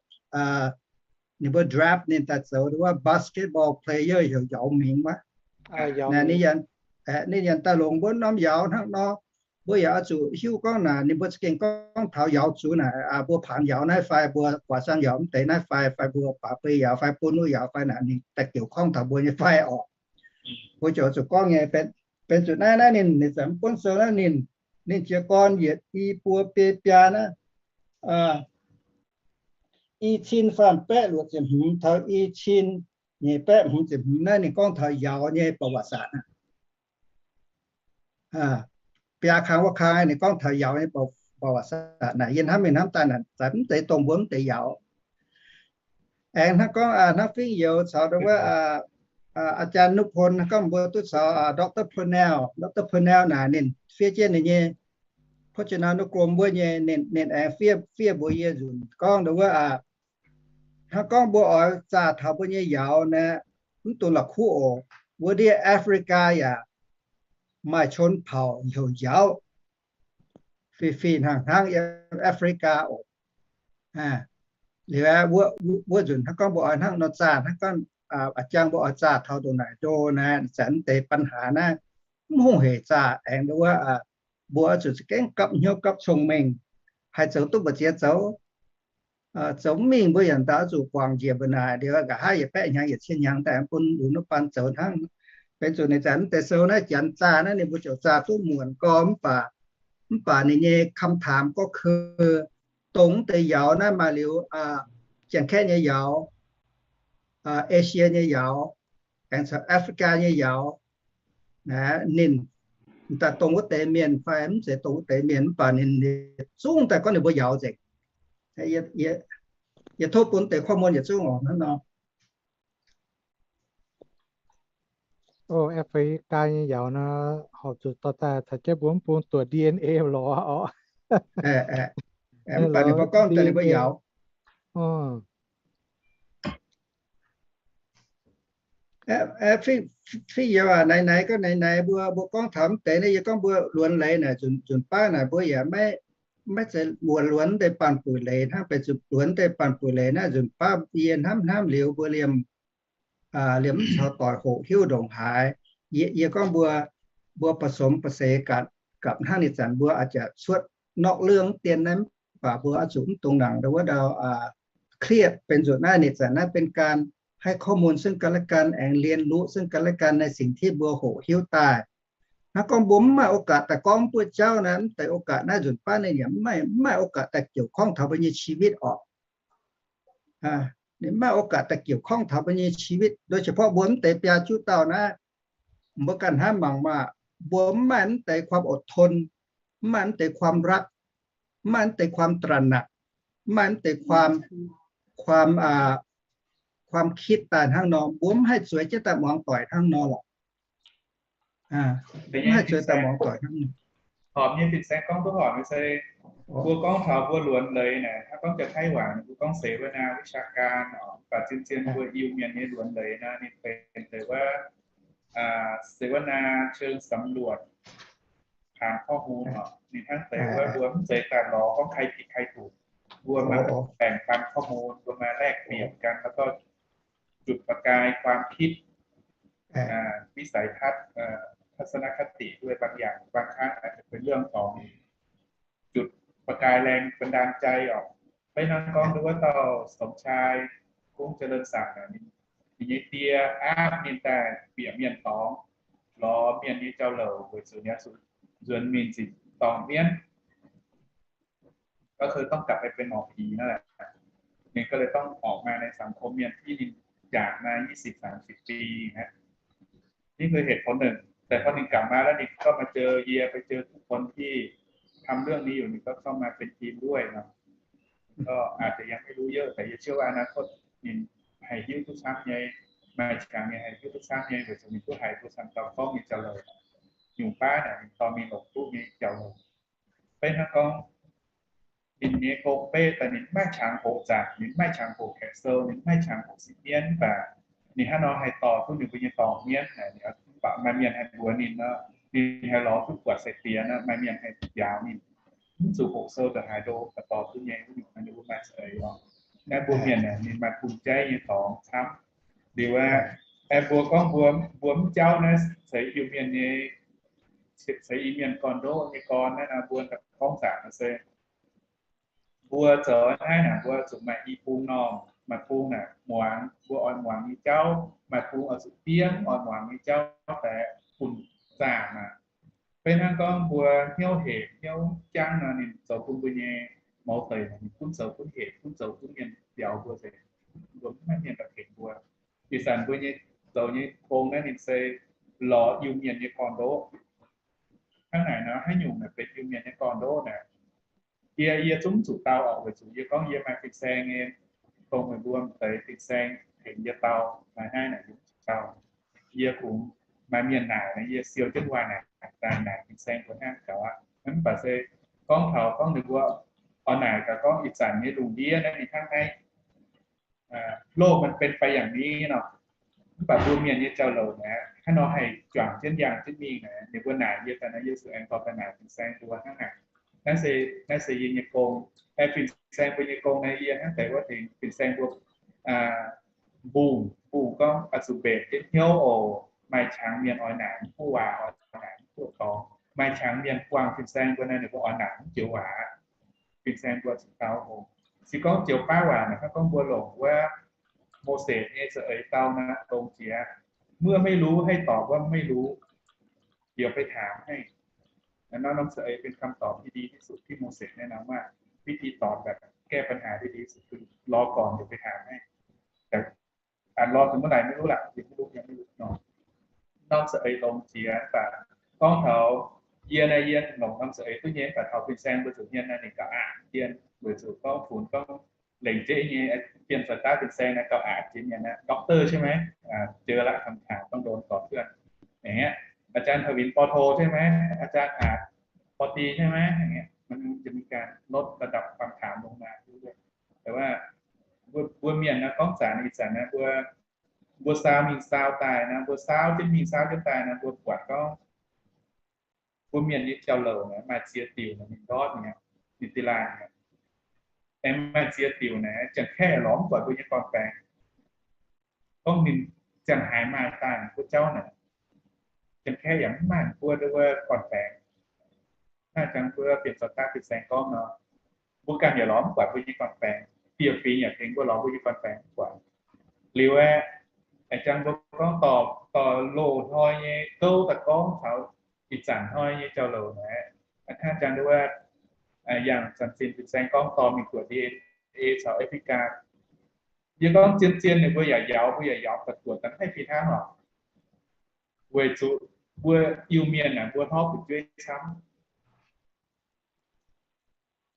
ninh mbuo draft ninh daaih zoux wuov basketball player heuc Yauz Mingh wuov. Ninh yaac daaih longc mbuo norm Yauz hnangv nor. Mbuo yaac oix zuqc hiuv gorngv naaic ninh mbuo za'gengh gorngv taux Yauz zuqc naaic, mbuo Paangc Yauz naaiv fai mbuo Guaax Saang Yauz mv deix naaiv fai, fai mbuo Baac Beiv Yauz fai Bun Nuqv Yauz fai naaic ninh daaih jiouc gorngv taux mbuo nyei fai orqc. Mbuo ziouc zuqc gorngv nyei. Benx zuqc naaiv, naaiv ninh, ninh zanc mv buonv sou naaiv ninh, ninh jiez gorn yietc i buo biei biaa naaiv, i cin faam baeqv luoqc ziepc hmz taux i cin nyeic baeqv hmz ziepc hmz naaiv ninh gorngv taux Yauz nyei ประวัติศาสตร์ aqv. Biaa kang wuov kang ninh gorngv taux Yauz nyei ประวัติศาสตร์. Naaic yie hnamv mingh hnamv daaih naaic, mv zeiz dongh mbuo mv deix yauz. Aengx hnangv gorngv hnangv fingx youz caux ndo wuov อาจารย์ Nuqv Pon, hnangv gorngv mbuo duqv caux Doctor Purnell, Doctor Purnell naaic ninh fiev jienv ninh nyei พจนานุกรม wuov nyei, ninh aengx fiev, fiev mbuox yie nzunc gorngv ndo wuov, hnangv gorngv mbuo oix zaah taux mbuo nyei yauz naaic, mv dungx la'kuqv oc. Wuov ndiev Africa yaac maaih ชนเผ่า heuc Yauz, fih fih hnangv hnangv yiem Africa oc. Liuz wuov nzunc hnangv gorngv mbuo oix hnangv nor zaah, hnangv gorngv a'jang mbuo oix zaah taux ndongc naaic ndo naaic, zanc deix ปัญหา naaiv mv hungh heic zaah. Aengx ndo wuov, mbuo oix zuqc za'gengh gapv hnyouv gapv cong-mengh, haih zoux duqv mbu'ziex zoux. Zoux mv mingh mbuo yaac ndau zuqc guangc njiec mbuo naaic, liuz nqa'haav yietc baeqv hnyangx yietc cin hnyangx daaih bun lunx wuov baan zoux hnangv. Benx zuqc ninh zanc mv deix sou naaiv janx zaah naaiv ninh mbuo ziouc zaah duqv muonc gorx, mv baac, mv baac ninh nyei คำถามก็คือ dongh mv deix yauz naaiv maaih liuz, Janx-Kaeqv nyei yauz, Asia nyei yauz, aengx caux Africa nyei yauz, ninh daaih dongh wuov deix mienh fai mv zeiz dongh wuov deix mienh, mv baac ninh zungv daaih gorngv ninh mbuo yauz nzengc. Yie tov bun deix ข้อมูล yietc zungv oc hnangv nor. Africa nyei yauz nor, horpc zuqc dorh daaih caux jienv mbuo mv bung duoc D N A lorz oc. Mv baac ninh mbuo gorngv daaih ninh mbuo yauz. Fingx youz aac, naaiv naaiv gorngv naaiv naaiv mbuo, mbuo gorngv taux mv deix naaiv, yie gorngv mbuo luonx leiz naaic, nzunc baav naaic mbuo yaac maiv, maiv zeiz mbuo luonx deix baanh buic leiz hnangv. Benx zuqc luonx deix baanh buic leiz naaiv nzunc baav yie hnamv hnamv liuz mbuo liemh, liemh mv caux doic hoqc hiuv ndongc haaix. Yie gorngv mbuo, mbuo ผสมผสาน gapv, gapv hnangv ninh zanc mbuo oix zuqc cuotv นอกเรื่อง dien naaiv, mv baac mbuo oix zuqc mv dungx nangc ndo wuov ndau เครียด. Benx zuqc naaiv ninh zanc naaiv เป็นการให้ข้อมูลซึ่งกันและกัน aengx เรียนรู้ซึ่งกันและกัน ในสิ่งที่ mbuo hoqc hiuv daaih. Hnangv gorngv mbuo mv maaih โอกาส daaih gorngv buoqv jauv naaiv, mv deix โอกาส naaiv nzunc baav ninh yaac mv maaih โอกาส daaih เกี่ยวข้อง taux mbuo nyei ชีวิต orqc. Ninh mv maaih โอกาส daaih เกี่ยวข้อง taux mbuo nyei ชีวิต. โดยเฉพาะ mbuo mv deix biaa juqv dauh naaiv, mbuo ganh hnamv mangc maah, mbuo mv maaih mv deix ความอดทน, mv maaih mv deix ความรัก, mv maaih mv deix ความตระหนัก, mv maaih mv deix ความ คิด daaih hnangv nor, mbuo mv haih zueiz jienv daaih muangx doic hnangv nor lorqc. Mv haih zueiz daaih muangx doic hnangv nor. Horpc nyei fin-saeng gorngv duqv horpc nyei se, mbuo gorngv taux mbuo luonx leiz naaic, hnangv gorngv jaa-taiv waac mbuo gorngv เสวนาวิชาการ orqc, mv baac zien-zien mbuo Iu-Mienh nyei luonx leiz naaiv ninh benx deix wuov เสวนาเชิงสำรวจ ฐานข้อมูล orqc. Ninh hnangv deix wuov mbuo mv zeiz daaih lorz gorngv ใครผิดใครถูก, mbuo maaih แบ่งปันข้อมูล, mbuo maaih แลกเปลี่ยนกัน แล้วก็จุดประกายความคิด วิสัยทัศน์ ทัศนคติ ด้วยบางอย่าง บางครั้งอาจจะเป็นเรื่องของ จุดประกายแรงบันดาลใจ orqc. Beiv hnangv gorngv nduov wuov dauh สมชาย Kung Jalen Sang naaic, ninh nyei die aapv ninh daaih bieqc mienh dorngx, lorz mienh nyei jauv-louc weic zuqc ninh oix zuqc nzuonx mingh nzipc dorngh mienv,ก็คือต้องกลับไปเป็นหมอผีนั่นแหละ ninh ก็เลยต้องออกมาในสังคม mienh hiuv ninh จากมา ยี่สิบสามสิบ ปี นะ นี่คือเหตุผลหนึ่ง แต่พอninhกลับมาแล้ว ninhก็มาเจอ เยีย ไปเจอทุกคนที่ทำเรื่องนี้อยู่ ninhก็เข้ามาเป็นทีมด้วยเนาะ ก็อาจจะยังไม่รู้เยอะ แต่เยียเชื่อว่าอนาคต ninh haiz hiuv duqv camv nyei, maaih qangx ninh haiz hiuv duqv camv nyei, weic zuqc ninh duqv haiz mbuo camv dauh gorngv nyei jauv-louc, nyungc baav naaic ninh dorh mingh longc duqv nyei jauv-louc. Beiv hnangv gorngv ninh nyei gong-beiv daaih ninh maiv qangx hoqc zaangc, ninh maiv qangx hoqc kaeqv sou, ninh maiv qangx hoqc sipv mienv, mv baac ninh hnangv nor haih dorh duqv ninh mbuo nyei dorngh mienv naaic, mv baac maaih mienh haih mbuox ninh nor, ninh haih lorz duqv buatc sai-diex nor, maaih mienh haih njaaux ninh, mv zuqc hoqc sou ndongc haaix ndo, dorh duqv nyei. Wuov nyungc ninh mbuo maaih za'eix oc. Naaiv mbuo mienh aeqv, ninh maaih bun jaiv nyei dorngx camv. Liuz aeqv, mbuo gorngv mbuo, mbuo mv jauv naaiv ceix Iu-Mienh nyei, ceix Iu-Mienh gorn-ndoqv nyei gorn naaiv nor, mbuo gorngv zaangc se mbuo zoux naaiv naaic, mbuo zuqc maaih i bung normh, maaih bung naaic muangx mbuo oix muangx nyei jauv, maaih bung oix zuqc diev oix muangx nyei jauv daaih bun zaangc aqv. Beiv hnangv gorngv mbuo hnyouv hepc hnyouv jangv nor, ninh zoux bun mbuo nyei mouz deic, ninh gunv zoux gunv hepc, gunv zoux gunv mienh biaux mbuo nzengc. Mbuo mv maaih mienh daaih tengx mbuo. Ih zanc mbuo nyei zoux nyei gong naaiv ninh se lorz Iu-Mienh nyei gorn-ndoqv. Hnangv naaic nor, haaix nyungc naaic benx Iu-Mienh nyei gorn-ndoqv naaic, Yie, yie zungv zuqc dau oc, weic zuqc yie gorngv yie maaih fin-saeng nyei, dongh meih mbuo m'deix fin-saeng tengx yie dau, maaih naaiv naaic yie mv zuqc dau. Yie kungx maaih mienh naaic, yie siou jienv waac naaic, daaih naaic fin-saeng mbuo hnangv gaux aqv. Mv baac se gorngv taux gorngv ninh mbuo oix naaic gaax gorngv ih zanc nyei lungh ndiev naaiv ninh hnangv naaiv โลกมันเป็นไปอย่างนี้ nor. Mv baac mbuo mienh nyei jauv-louc naaic, hnangv nor haih juangc jienv yangh jienv mingh naaic, ninh mbuo naaic yie daaih naaiv, yie zuqc aengx dorh daaih naaic fin-saeng mbuo hnangv naaic. Naaiv se, naaiv se yie nyei gong. Fin-saeng mbuo nyei gong naaiv, yie hnangv deix wuov tengx fin-saeng mbuo mbungh, mbungh gorngv oix zuqc mbenc jienv hnyouv oc. Maaih qangx mienh oix naaic mv buoqc waac, oix naaic mv buoqc dorngx. Maaih qangx mienh buangh fin-saeng mbuo naaiv, ninh mbuo oix naaic mv joux waac. Fin-saeng mbuo zuqc dau oc. Se gorngv joux baav waac naaic, hnangv gorngv mbuo longc wuov Moses nyei za'eix dau naaiv dongh jiex, เมื่อไม่รู้ให้ตอบว่าไม่รู้ เดี๋ยวไปถามให้ Norm norm za'eix เป็นคำตอบที่ดีที่สุด ที่ Moses แนะนำว่า วิธีตอบแบบแก้ปัญหาที่ดีที่สุดคือรอก่อน เดี๋ยวไปถามให้ แต่อาจรอถึงเมื่อไหร่ไม่รู้ล่ะ ยังไม่รู้ ยังไม่รู้ nor. Norm za'eix longx jiex, mv baac gorngv taux yie naaiv, yie longc norm za'eix duqv nyei, mv baac taux fin-saeng mbuo zuqc hmien naaiv ninh gauh aqc jien, weic zuqc gorngv funx gorngv lengc jeiv nyei, bienh zoih daav fin-saeng naaiv gauh aqc jien nyei naaiv. Doctor ใช่ไหม? เจอละ คำถามต้องโดนก่อนเพื่อน อย่างเงี้ย อาจารย์ถวิน ป.โท ใช่ไหม? อาจารย์อาจ ป.ตรี ใช่ไหม? อย่างเงี้ย มันจะมีการลดระดับคำถามลงมาเรื่อยๆ แต่ว่า mbuo, mbuo mienh naaiv gorngv zanc ih zanc naaiv mbuo, mbuo saau mingh saau daaih naaiv, mbuo saau jienv mingh saau jienv daaih naaiv, mbuo buatc gorngv mbuo mienh nyei jauv-louc naaiv maaih ziex diuc naaiv, ninh ndortv nyei, ninh da'laanh nyei. Aengx maaih ziex diuc naaiv, Janx-Kaeqv lorz mv buatc mbuo nyei gorn-baengx. Gorngv ninh ziangh haaix maaih daaih mbuo jauv naaic, Janx-Kaeqv yaac mv maaih mbuo ndau wuov gorn-baengx. Naaiv jangx mbuo bienh zoih daav fin-saeng gorngv nor, mbuo ganh yaac lorz mv buatc mbuo nyei gorn-baengx. Dieh fingx yaac tengx mbuo lorz mbuo nyei gorn-baengx mv buatc. Liuz aeqv, aengx jangx mbuo gorngv dorh, dorh loz-hnoi nyei gouv daaih gorngv taux ih zanc hnoi nyei jauv-louc naaiv. Hnangv jangx ndau wuov, yangh zanc zinh fin-saeng gorngv dorh mingh duqv D N A caux Africa. Yie gorngv zien-zien ninh mbuo yaac yauz, mbuo yaac yauz daaih duqv daaih haih fih hnangv oc. Weic zuqc mbuo Iu-Mienh naaic mbuo hnov fu'jueiv camv.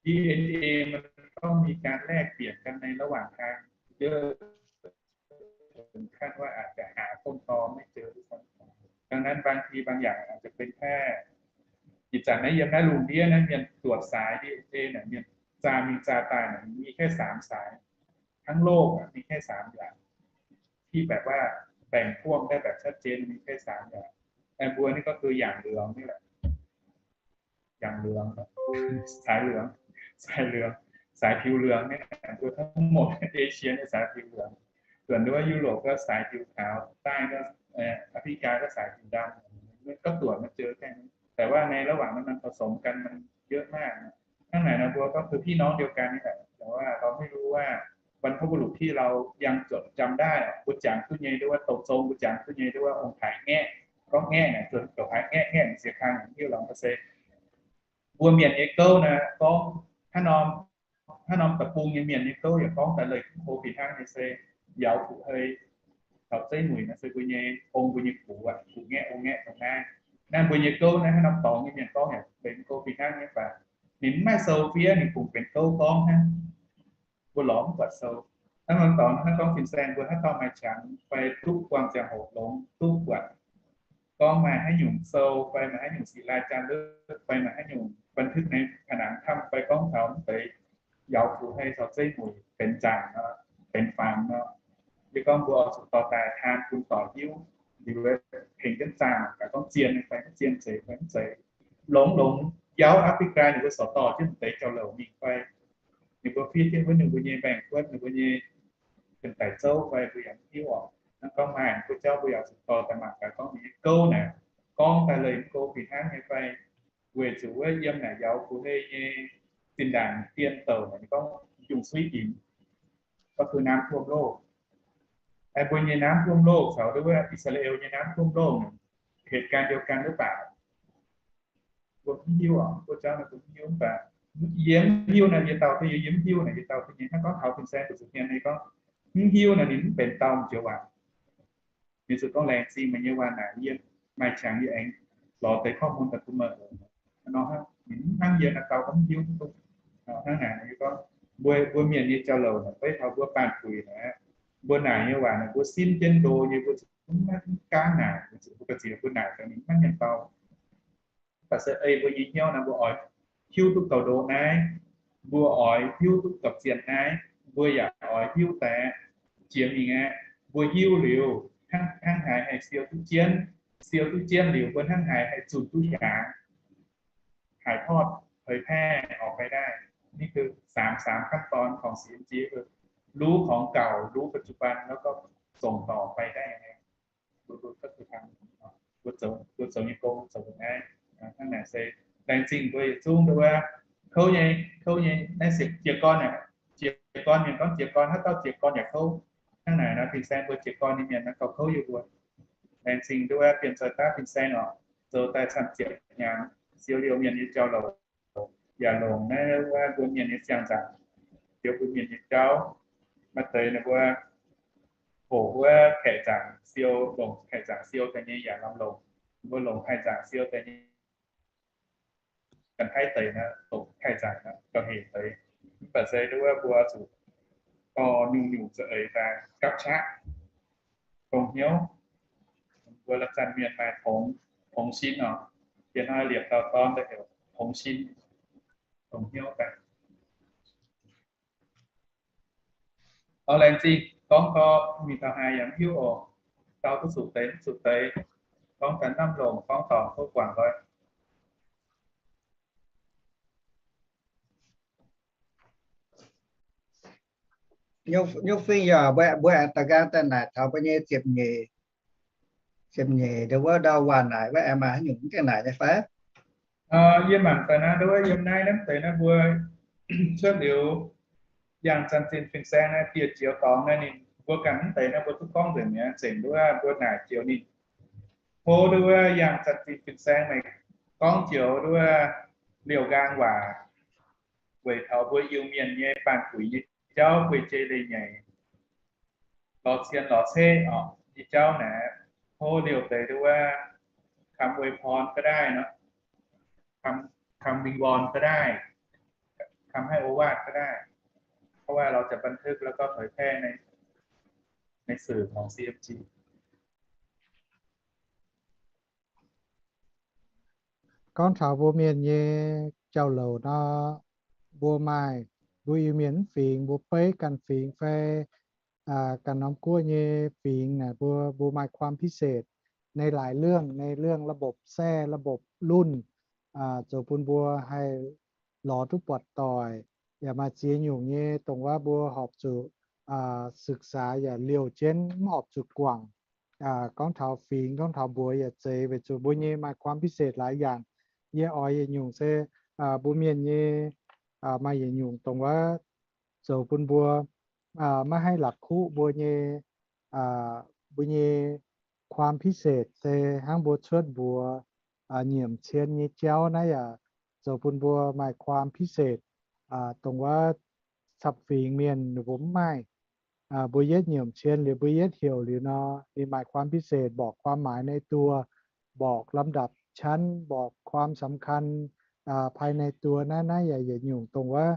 D N A มันต้องมีการแลกเปลี่ยนกันในระหว่างทางเยอะ ถึงขั้นว่าอาจจะหาต้นตอไม่เจอด้วยซ้ำ ดังนั้นบางทีบางอย่างอาจจะเป็นแค่ Ih zanc naaiv yiem naaiv lungh ndiev naaiv mienh duoqc saaix D N A naaic, mienh zaah mingh zaah daaih naaic มีแค่สามสาย ทั้งโลก มีแค่สาม อย่าง ที่แบบว่าแบ่งพวกได้แบบชัดเจน มีแค่สาม อย่าง Aengx mbuo naaiv gorngv คือ หยางเหลือง นี่แหละ หยางเหลือง สายเหลือง สายเหลือง สายผิวเหลืองเนี่ย mbuo ทั้งหมด เอเชียเนี่ย สายผิวเหลือง ส่วนที่ว่ายุโรปก็สายผิวขาว ใต้ก็ เอ่อ แอฟริกาก็สายผิวดำ ก็ตรวจมาเจอแค่นี้ แต่ว่าในระหว่างนั้นมันผสมกันมันเยอะมากนะ ข้างในนะ mbuo ก็คือพี่น้องเดียวกันนี่แหละ แต่ว่าเราไม่รู้ว่าบรรพบุรุษที่เรายังจดจำได้อะ mbuo jangx duqv nyei หรือว่า tổ tông mbuo jangx duqv nyei หรือว่า องค์ Thải Ngaeqv, gorngv Ngaeqv naaic, zuonx Thải Ngaeqv, Ngaeqv Siex Khang, Hiuv Laangc, Mv Se. Mbuo mienh nyei gouv naaiv gorngv hnangv norm, hnangv norm deic-bung nyei mienh nyei gouv yaac gorngv daaih leih mv go fih hnangv nyei se, Yaux Fuqc Hei caux Zeiv Muic naaiv se mbuo nyei ong, mbuo nyei gux aqv, Fuqc Ngaeqv, Ong Ngaeqv dongh naaiv. Naaiv mbuo nyei gouv naaiv hnangv norm dorngx nyei mienh gorngv yaac benx mv go fih hnangv nyei baac ninh mv maaih sou fiev, ninh kungx benx gouv gorngv hnangv. Mbuo lorz mv buatc sou. Hnangv norm dorngx hnangv gorngv fin-saeng mbuo haaix dauh maaih qangx fai duqv buangh ziangh hoc longx duqv buatc gorngv maaih haaix nyungc sou fai maaih haaix nyungc ศิลาจารึก fai maaih haaix nyungc บันทึกในผนังถ้ำ fai gorngv taux mv deix Yaux Fuqc Hei caux Zeiv Muic benx zaangc nor, benx fangx nor, yie gorngv mbuo oix zuqc dorh daaih taan bun doic hiuv. Liuz tengx jienv zaangc, gaax gorngv zien fai mv zien, zeiz fai mv zeiz. Longx-longx Yauv Aa^fri^gaa ninh mbuo sorc dorh jienv mv deix jauv-louc mingh fai, ninh mbuo fiev jienv wuov ninh mbuo nyei mbaengx-kuotv, ninh mbuo nyei daic zouv fai mbuo yaac mv hiuv oc. Hnangv gorngv maaih mbuo jauv mbuo yaac zuqc dorh daaih mangc gaax gorngv ninh nyei gouv naaic gorngv daaih leih mv go fih hnangv nyei fai. Weic zuqc wuov yiem naaic Yaux Fuqc Hei nyei zinh ndaangc dien douc naaic ninh gorngv ยุงสุยถิง ก็คือน้ำท่วมโลก Aengx mbuo nyei น้ำท่วมโลก caux wuov อิสราเอล nyei น้ำท่วมโลก เหตุการณ์เดียวกันหรือเปล่า Mbuo mv hiuv oc, mbuo jauv naaiv mbuo mv hiuv mv baac yie mv hiuv naaic yie dau duqv, yie mv hiuv naaic yie dau duqv nyei. Hnangv gorngv taux fin-saeng zuqc hmien nyei gorngv mv hiuv naaic ninh mv benx dau joux waac. Ninh zuqc gorngv laengz zingh meih nyei waac naaic yie maaih qangx yie aengx lorz deix ข้อมูล daaih bun meih oc. Nor hnangv ninh mv hnangv yie naaic dau gorngv mv hiuv duqv. Hnangv naaic gorngv, mbuo, mbuo mienh nyei jauv-louc naaic, beiv taux mbuo baanh buic naaic, mbuo naaic nyei waac naaic, mbuo simv jienv ndo nyei, mbuo zuqc maiv gaanv naaic, mbuo zuqc mbuo ga'ziex mbuo naaic daaih ninh maiv mienh bau. Mv baac se ei mbuo nyei hnyouv naaic, mbuo oix hiuv duqv gauh ndo naaiv, mbuo oix hiuv duqv gauh zienh naaiv, mbuo yaac oix hiuv daaih jiex mingh aqv. Mbuo hiuv liuz, hnangv, hnangv haaix haih siou duqv jienv, siou duqv jienv liuz, mbuo hnangv haaix haih zunh duqv hiaangx, ถ่ายทอด เผยแพร่ ออกไปได้ นี่คือสาม สามขั้นตอนของ ซีเอ็มจี ก็คือ รู้ของเก่า รู้ปัจจุบัน แล้วก็ส่งต่อไปได้ยังไง รู้ รู้ก็คือทำ รู้ รู้ รู้ 走一步 走一步 hnangv naaic se laengz zingh mbuo yietc zungv nduov wuov kouv nyei, kouv nyei naaiv se jiez gorn aqv. Jiez gorn mienh gorngv jiez gorn, haaix dauh jiez gorn yaac kouv. Hnangv naaic nor fin-saeng mbuo jiez gorn nyei mienh naaiv gauh kouv yie mbuo. Laengz zingh nduov wuov bienh zoih daav fin-saeng oc, zoux daaih camv ziepc hnyangx, siou liouh mienh nyei jauv-louc, yaac longc naaiv wuov mbuo mienh nyei siang-nzangc, siou mbuo mienh nyei jauv. Maaih deix ninh mbuo hoqc wuov kaeqv zaangc siou, longc kaeqv zaangc siou daaih nyei yaac lamh longc. Mbuo longc kaeqv zaangc siou daaih nyei, Janx-Taiv deix naaiv, longc kaeqv zaangc naaiv gauh hec deix. Mv baac se nduov wuov mbuo zuqc dorh nyungc-nyungc za'eix daaih gapv qaqv, dongh hnyouv. Mbuo la'zanc mienh maaih tongx, tongx sin oc. Yie hnoi liepc dauh dorn daaih heuc tongx sin, dongh hnyouv daaih. Oix laengz zingh gorngv dorh mingh taux haaix yaac mv hiuv oc. Dau duqv zuqc deix mv zuqc deix, gorngv gaax hnamv longc gorngv dorngc tov guangc nqoi. Nyuv Fingx yaac mbuo, mbuo aengx da'nqaang daaih naaic taux mbuo nyei ziepc nyeic, ziepc nyeic ndau wuov ndau waac naaic wuov aengx maaih haaix nyungc mv gaengh naaic nyei fai? Yie mangc daaih naaiv, ndau wuov yiem naaiv hnamv deix naaiv mbuo cuotv liuz yangh zanc-zinh fin-saeng naaiv dieh jiex dorngx naaiv ninh mbuo ganh mv deix naaiv mbuo duqv gorngv nzengc mi'aqv, nzengc ndau wuov mbuo naaic jiex ninh. Tov ndau wuov yangh zanc-zinh fin-saeng meih gorngv joux ndau wuov liouh nqaang waac weic taux mbuo Iu-Mienh nyei baanh buic nyei jauv guei jei leiz-nyeic, lorz cien lorz ceqv orqc nyei jauv naaiv, tov liouh deix ndau wuov คำอวยพรก็ได้เนาะ, คำ คำวิงวอนก็ได้, คำให้โอวาทก็ได้ เพราะว่าเราจะบันทึกแล้วก็เผยแพร่ใน ในสื่อของ ซีเอ็มจี Gorngv taux mbuo mienh nyei jauv-louc nor, mbuo maaih, mbuo Iu-Mienh mv fingx, mbuo beiv ganh fingx fai ganh norm guoqv nyei fingx naaic, mbuo, mbuo maaih ความพิเศษ ในหลายเรื่อง, ในเรื่องระบบแทร่ ระบบรุ่น, zoux bun mbuo haih lorz duqv buatc doic, yaac maaih ziex nyungc nyei dongh wuov mbuo horpc zuqc ศึกษา yaac liouh jienv, mv horpc zuqc guangc. Gorngv taux fingx, gorngv taux mbuox yaac zeiz weic zuqc mbuo nyei maaih ความพิเศษ laaix yaangc. Yie oix yietc nyungc se mbuo mienh nyei maaih yietc nyungc dongh wuov zoux bun mbuo maiv haih la'kuqv mbuo nyei, mbuo nyei ความพิเศษ se hnangv mbuo cuotv mbuox nyiemc cien nyei jauv naaiv yaac zoux bun mbuo maaih ความพิเศษ. Dongh wuov camv fingx mienh ninh mbuo mv maaih. Mbuo yietv nyiemc cien liuz, mbuo yietv heuc liuz nor, ninh maaih ความพิเศษ บอกความหมายในตัว, บอกลำดับชั้น, บอกความสำคัญภายในตัว naaiv, naaiv yaac yietc nyungc dongh wuov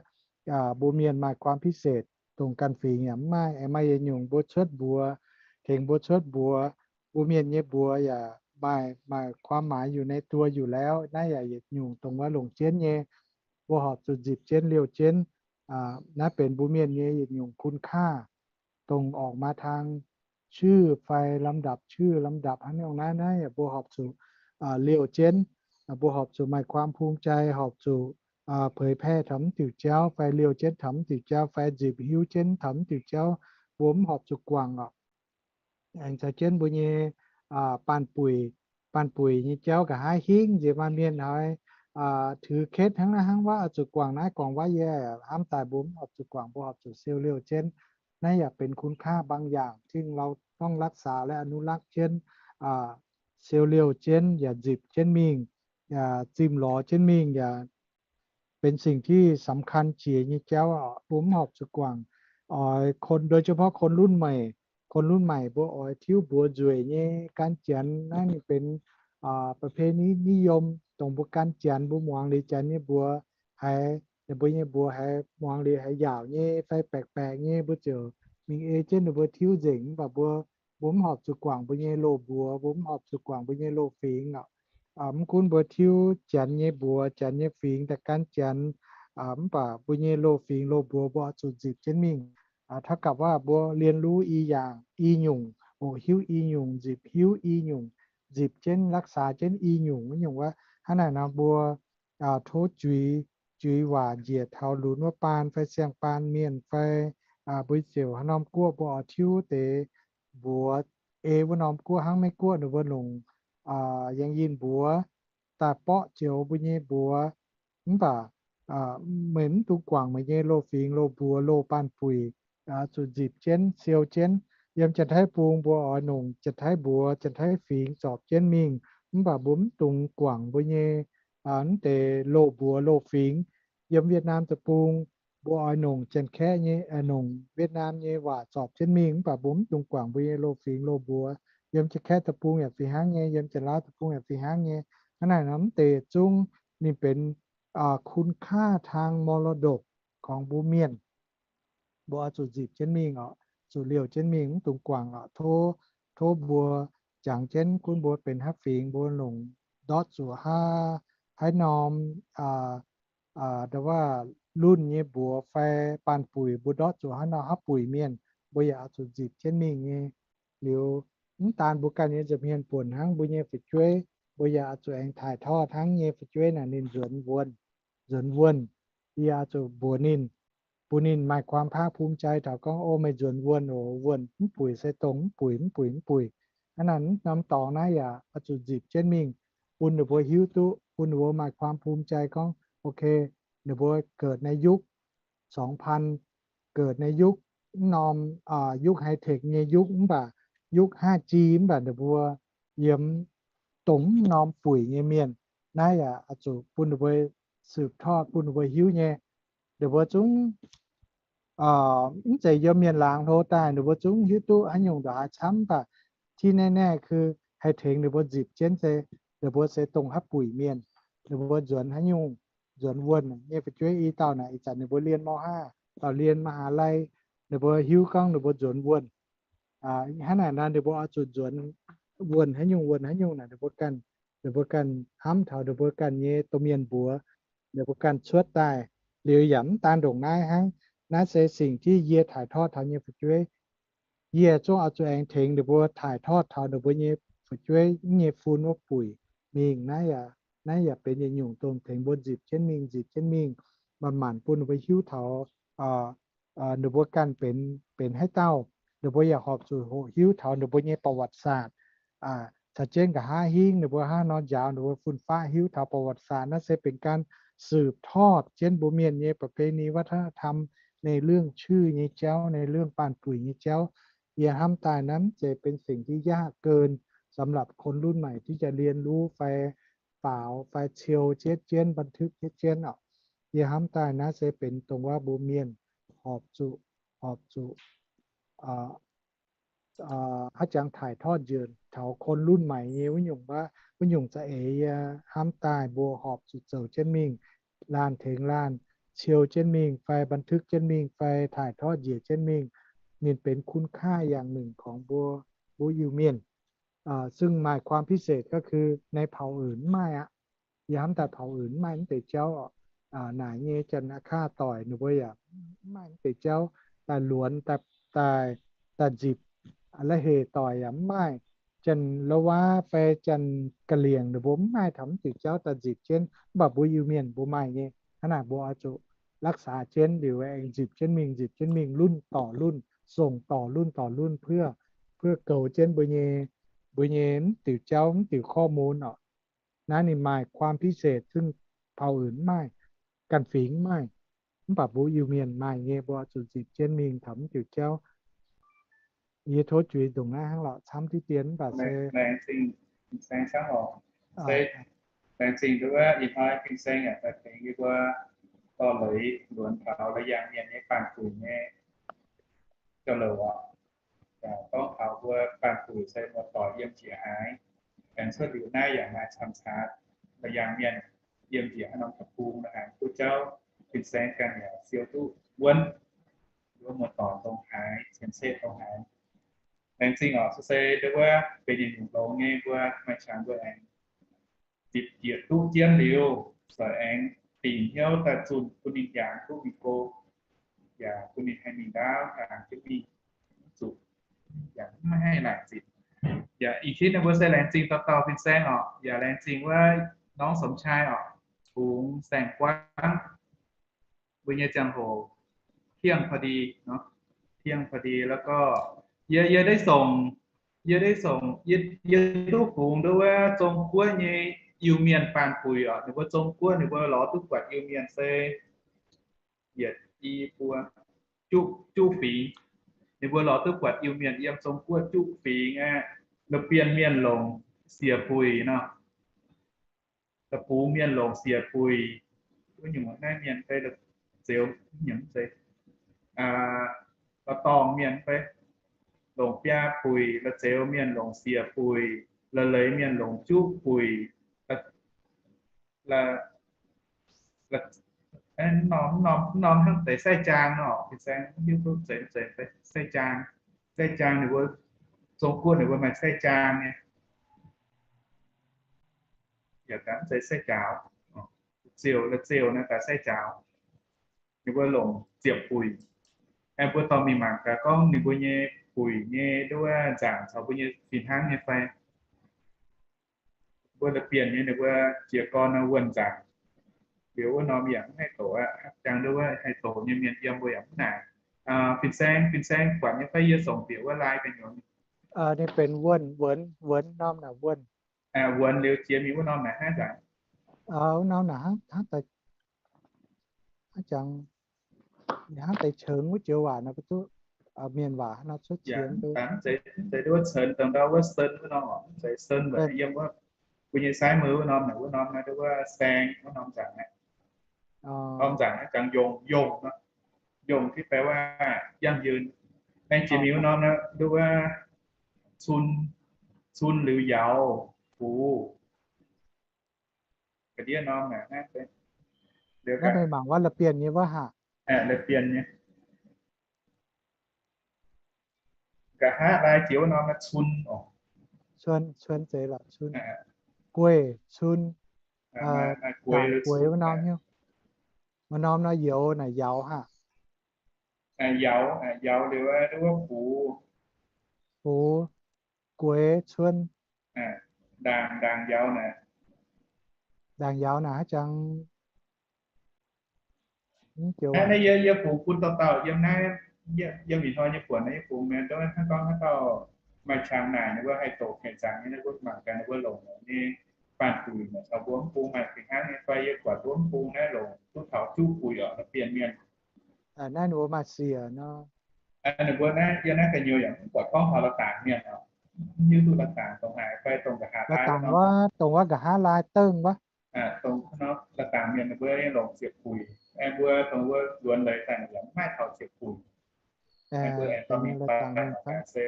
mbuo mienh maaih ความพิเศษ dongh ganh fingx yaac mv maaih. Aengx maaih yietc nyungc mbuo cuotv mbuox, tengx mbuo cuotv mbuox, mbuo mienh nyei mbuox yaac maaih, maaih ความหมาย อยู่ในตัวอยู่แล้ว, naaiv yaac yietc nyungc dongh wuov longc jienv nyei, mbuo horpc zuqc nzipc jienv liouh jienv. Naaiv benx mbuo mienh nyei yietc nyungc คุณค่า dongh ออกมาทางชื่อ fai ลำดับชื่อ ลำดับ hnangv nyungc naaiv, naaiv yaac mbuo horpc zuqc liouh jienv. Mbuo horpc zuqc maaih ความภูมิใจ, horpc zuqc เผยแพร่ taux mv diuc jauv, fai liouh jienv taux mv diuc jauv, fai nzipc hiuv jienv taux mv diuc jauv, mbuo mv horpc zuqc guangc oc. Aengx caux jienv mbuo nyei baanh buic, baanh buic nyei jauv nqa'haav hingv nziex maaih mienh hnoi ถือเคล็ด hnangv naaiv hnangv wuov, oix zuqc guangc naaiv guangc wuov, yie hnamv daaih mbuo mv horpc zuqc guangc, mbuo horpc zuqc siou liouh jienv. Naaiv yaac benx คุณค่า บางอย่าง ที่เราต้องรักษา และอนุรักษ์ jienv, siou liouh jienv yaac nzipc jienv mingh, yaac zimh lorz jienv mingh, yaac benx สิ่งที่สำคัญ jiex nyei jauv oc. Mbuo mv horpc zuqc guangc. Oix คน, โดยเฉพาะ คนรุ่นใหม่, คนรุ่นใหม่ mbuo oix tiuv mbuox nzueic nyei gan Janx. Naaiv ninh benx ประเพณีนิยม dongh mbuo gan Janx, mbuo muangx liuz Janx nyei mbuox haiz ninh mbuo nyei mbuox haiz muangx liuz haiz yaauc nyei fai baeqc baeqc nyei, mbuo ziouc mingh ei jienv ninh mbuo tiuv nzengc. Mv baac mbuo, mbuo mv horpc zuqc guangc mbuo nyei loz-mbuox, mbuo mv horpc zuqc guangc mbuo nyei loz-fingx oc. Mv gunv mbuo tiuv janx nyei mbuox, janx nyei fingx, daaih gan janx, mv baac mbuo nyei loz-fingx loz-mbuox mbuo oix zuqc nzipc jienv mingh. เท่ากับ waac mbuo เรียนรู้ i yaangc, i nyungc, hoqc hiuv i nyungc, nzipc hiuv i nyungc, nzipc jienv รักษา jienv i nyungc, wuov nyungc wuov. Hnangv naaic nor mbuo tov juix, juix waac njiec taux lunx wuov baan fai siang-baan mienh fai mbuo ziouc haaix norm guoqv mbuo oix tiuv deix mbuox ei wuov norm guoqv hnangv Meiv-Guoqv ninh mbuo longc yangh yinh mbuox daaih borqv joux mbuo nyei mbuox. Mv baac meih mv dungx guangc meih nyei loz-fingx loz-mbuox loz-baanh-buic, zuqc nzipc jienv siou jienv. Yiem Janx-Taiv bung mbuo oix nongc Janx-Taiv mbuox Janx-Taiv fingx zorpc jienv mingh, mv baac mbuo mv dungx guangc mbuo nyei mv deix loz-mbuox loz-fingx. Yiem Wietnam deic-bung mbuo oix nongc Janx-Kaeqv nyei, nongc Wietnam nyei waac zorpc jienv mingh, mv baac mbuo mv dungx guangc mbuo nyei loz-fingx loz-mbuox. Yiem Janx-Kaeqv deic-bung yaac fih hnangv nyei, yiem Janx-Laauv deic-bung yaac fih hnangv nyei. Hnangv naaic nor mv deix zungv ninh benx คุณค่าทางมรดก ของ mbuo mienh. Mbuo oix zuqc nzipc jienv mingh oc, zuqc liouh jienv mingh, mv dungx guangc oc. Tov, tov mbuo jangx jienv, gunv mbuo benx haaix fingx mbuo longc ndortv zuqc haaix, haaix norm ndau wuov lunh nyei mbuox fai baanh buic, mbuo ndortv zuqc haaix norm haaix buic mienh, mbuo yaac oix zuqc nzipc jienv mingh nyei. Liuz, mv daan mbuo ganh nyei nza'hmien buonc hnangv, mbuo nyei fu'jueiv mbuo yaac oix zuqc aengx taaih tov hnangv nyei fu'jueiv naaic ninh nzuonx wuonh, nzuonx wuonh, yie oix zuqc mbuox ninh, bun ninh maaih ความภาคภูมิใจ taux gorngv, O, meih nzuonx wuonh oc, wuonh mv buic se dongh mv buic mv buic mv buic. Hnangv naaic norm dorngx naaiv yaac oix zuqc nzipc jienv mingh, bun ninh mbuo hiuv duqv, bun ninh mbuo maaih ความภูมิใจ gorngv, ok, ninh mbuo เกิดในยุค สองพัน, เกิดในยุค norm, ยุค high tech nyei ยุค mv baac ยุค ห้าจี mv baac ninh mbuo yiem dongh mv norm buic nyei mienh. Naaiv yaac oix zuqc bun ninh mbuo สืบทอด, bun ninh mbuo hiuv nyei. Ninh mbuo zungv mv zeiz yiem mienh laangz hlo daaih, ninh mbuo zungv hiuv duqv haaix nyungc ndongc haaix camv, mv baac ที่แน่ๆ คือ haih tengx ninh mbuo nzipc jienv se ninh mbuo se dongh haaix buic mienh, ninh mbuo nzuonx haaix nyungc, nzuonx wuonh nyei fu'jueiv i dauh naaic, ih zanc ninh mbuo เรียนม.ห้า, ตอน เรียนมหาลัย, ninh mbuo hiuv gorngv ninh mbuo nzuonx wuonh. Hnangv naaic nor ninh mbuo oix zuqc nzuonx wuonh haaix nyungc, wuonh haaix nyungc naaic ninh mbuo ganh, ninh mbuo ganh hnamv taux ninh mbuo ganh nyei domh mienh mbuox, ninh mbuo ganh cuotv daaih. Liuz yaac mv daan ndongc naaiv hnangv. Naaiv se สิ่งที่ yie taaih tov taux nyei fu'jueiv. Yie zungv oix zuqc aengx tengx ninh mbuo taaih tov taux ninh mbuo nyei fu'jueiv nyei fun wuov buic mingh. Naaiv yaac, naaiv yaac benx yietc nyungc dongh tengx mbuo nzipc jienv mingh, nzipc jienv mingh, manc-manc bun ninh mbuo hiuv taux ninh mbuo ganh benx, benx haaix dauh. Ninh mbuo yaac horpc zuqc hoqc hiuv taux ninh mbuo nyei ประวัติศาสตร์ caux jienv nqa'haav hingv ninh mbuo hnangv nor njaaux ninh mbuo fun-faqv hiuv taux ประวัติศาสตร์. Naaiv se benx การสืบทอด jienv mbuo mienh nyei ประเพณีวัฒนธรรม ในเรื่องชื่อ nyei jauv, ในเรื่อง baanh buic nyei jauv. Yie hnamv daaih naaiv mv zeiz benx สิ่งที่ ยากเกิน สำหรับคนรุ่นใหม่ ที่จะเรียนรู้ fai faaux fai ciou jienv, jienv บันทึก jienv, jienv oc. Yie hnamv daaih naaiv se benx dongh wuov mbuo mienh horpc zuqc, horpc zuqc haaix jangx taaih tov njiec taux คนรุ่นใหม่ nyei wuov nyungc, wuov nyungc za'eix. Yie hnamv daaih mbuo horpc zuqc zoux jienv mingh, laanh tengx laanh ciou jienv mingh fai บันทึก jienv mingh fai taaih tov njiec jienv mingh, ninh benx คุณค่า อย่างหนึ่ง ของ mbuo, mbuo Iu-Mienh. Zungv maaih ความพิเศษ ก็คือ ในเผ่าอื่น mv maaih aqv. Yie hnamv daaih เผ่าอื่น mv maaih mv deix jauv oc. Naaic nyei Janx-Aqkaav doic ninh mbuo yaac mv maaih mv deix jauv daaih luonx, daaih, daaih nzipc. La'heh doic yaac mv maaih. Janx-Lauv fai Janx-Ga'liengc ninh mbuo mv maaih taux mv deix jauv daaih nzipc jienv, mv baac mbuo Iu-Mienh mbuo maaih nyei. Hnangv naaic mbuo oix zuqc รักษา jienv liuz aengx nzipc jienv mingh, nzipc jienv mingh, lunv dorc lunv, songc dorc lunv dorc lunv เพื่อ, เพื่อ goux jienv mbuo nyei, mbuo nyei mv diuc jauv, mv diuc ข้อมูล oc. Naaiv ninh maaih ความพิเศษ zungv เผ่าอื่น mv maaih, ganh fingx mv maaih. Mv baac mbuo Iu-Mienh maaih nyei, mbuo oix zuqc nzipc jienv mingh taux mv diuc jauv. Yie tov juix ndongc naaiv hnangv lorqc, camv diqv dien mv baac se laengz zingh nduov ih hnoi fin-saeng yaac daaih tengx yie mbuo dorh leiz luonx taux la'yangh mienh nyei baanh buic nyei jauv-louc oc. Gorngv taux mbuo baanh buic se muoz-doic yiem njiec haaix, aengx cuotv liuz naaiv yaac maaih camv-camv la'yangh mienh yiem njiec haaix norm deic-bung, haaix norm kuv jauv, fin-saeng ganh yaac siou duqv wuonv, wuov muoz-doic dongh haaix, cien-ceqv dongh haaix. Laengz zingh oc. Se, se nduov wuov benx yietc nyungc longx nyei, mbuo maaih qangx mbuo aengx zipc jiex duqv jienv liuz, zoux aengx dingc hnyouv daaih zunh bun ninh yaac duqv mingh go, yaac bun ninh haih mingh ndaauv, yaac jienv mingh zuqc, yaac maiv haih laaic zipc. Yaac ih hitv ninh mbuo se laengz zingh dauh dauh fin-saeng oc, yaac laengz zingh wuov norm Song Chai oc, fungx saeng-guangv. Mbuo nyei ziangh hoc เที่ยงพอดี เนาะ, เที่ยงพอดี แล้วก็ yie, yie deix songc, yie deix songc, yie, yie duqv fungx nduov wuov Zong-Guoqv nyei Iu-Mienh baanh buic oc. Ninh mbuo Zong-Guoqv ninh mbuo lorz duqv buatc Iu-Mienh se yietc i buo juqv, juqv fingx. Ninh mbuo lorz duqv buatc Iu-Mienh yiem Zong-Guoqv juqv fingx aqv. La'bienh mienh longc siec buic nor. La'bungx mienh longc siec buic. Wuov nyungc naaiv mienh fai la'zeux nyungc zeiz, la'dorngh mienh fai longc biaa buic, la'zeux mienh longc siec buic, la'leiz mienh longc juqv buic. Norm, norm hnangv deix sai-jaang nor, fin-saeng hiuv duqv zeiz, zeiz sai-jaang. Sai-jaang ninh mbuo, Zong-Guoqv ninh mbuo maaih sai-jaang nyei. Yaac daaih mv zeiz sai-jaaux. Ziouc, la'ziouc naaiv daaih sai-jaaux. Ninh mbuo longc ziepc buic. Aengx mbuo dorh mingh mangc gaax gorngv ninh mbuo nyei buic nyei nduov wuov nzaangc caux mbuo nyei fih hnangv nyei fai. Mbuo la'bienh nyei ninh mbuo jiez gorn nor wuonh nzaangc. Liuz wuov norm yaac mv haih doqc aqv. Jangx nduov wuov haih doqc nyei mienh yiem mbuo yaac mv naaic. Fin-saeng, fin-saeng buatc nyei fai yie songc bieqc wuov lai ga'nyouz? Ninh benx wuonh, wuonx, wuonx norm naaic wuonh. Wuonx liuz jiex mingh wuov norm naaic hnangv nzaangc. Wuov norm naaic hnangv, hnangv daaih, hnangv jangx, hnangv deix qengx wuov joux waac nor, mbuo duqv mienh waac nor cuotv qengx duqv. Mv zeiz nduov wuov cen dongh ndau wuov sen wuov norm oc, mv zeiz sen mbuo yiem wuov, mbuo nyei sai mui wuov norm naaic, wuov norm naaiv nduov wuov saeng wuov norm nzaangc naaic. Norm nzaangc naaiv jangx yongh, yongh nor. Yongh ที่แปลว่า ยั่งยืน. Naaiv jiex mingh wuov norm naaiv nduov wuov cun, cun liuz yauz, fux. Ga'ndiev norm naaic, naaiv mangc wuov la'bienh nyei wuov haic. La'bienh nyei. Nqa'haav lai jiex wuov norm naaiv cun oc. Cun, cun zeiz lorqc, cun. Gueix, cun. Gueix wuov norm hnyouv. Wuov norm nor youz naaic, yauz haic. Yauz, yauz liuz wuov fux. Fux, gueix, cun. Ndaangc, ndaangc yauz naaic. Ndaangc yauz naaic haaix jangx Naaiv yie, yie bungx bun dauh dauh yiem naaiv, yiem ih hnoi nyei buonc naaiv yie bungx mienh, hnangv gorngv haaix dauh maaih qangx naaic, ninh mbuo haih doqc kengx zaangc nyei, ninh mbuo mangc gaax ninh mbuo longc nyei baanh buic caux mbuo mv bung maaih fih hnangv nyei fai. Yie buatc mbuo mv bung naaiv longc duqv taux juqv buic oc, naaiv bienh mienh. Naaiv ninh mbuo maaih siec nor. Ninh mbuo naaiv, yie naaiv gu'nyuoz yaac mv buatc gorngv taux la'dangc mienh oc. Mv hiuv duqv la'dangc dongh haaix fai dongh nqa'haav lai, dongh wuov nqa'haav lai dengh wuov. Dongh la'dangc mienh ninh mbuo longc ziepc buic, aengx mbuo dongh wuov luonx leiz daaih yaac mv maaih taux ziepc buic. Aengx mbuo aengx dorh mingh baac se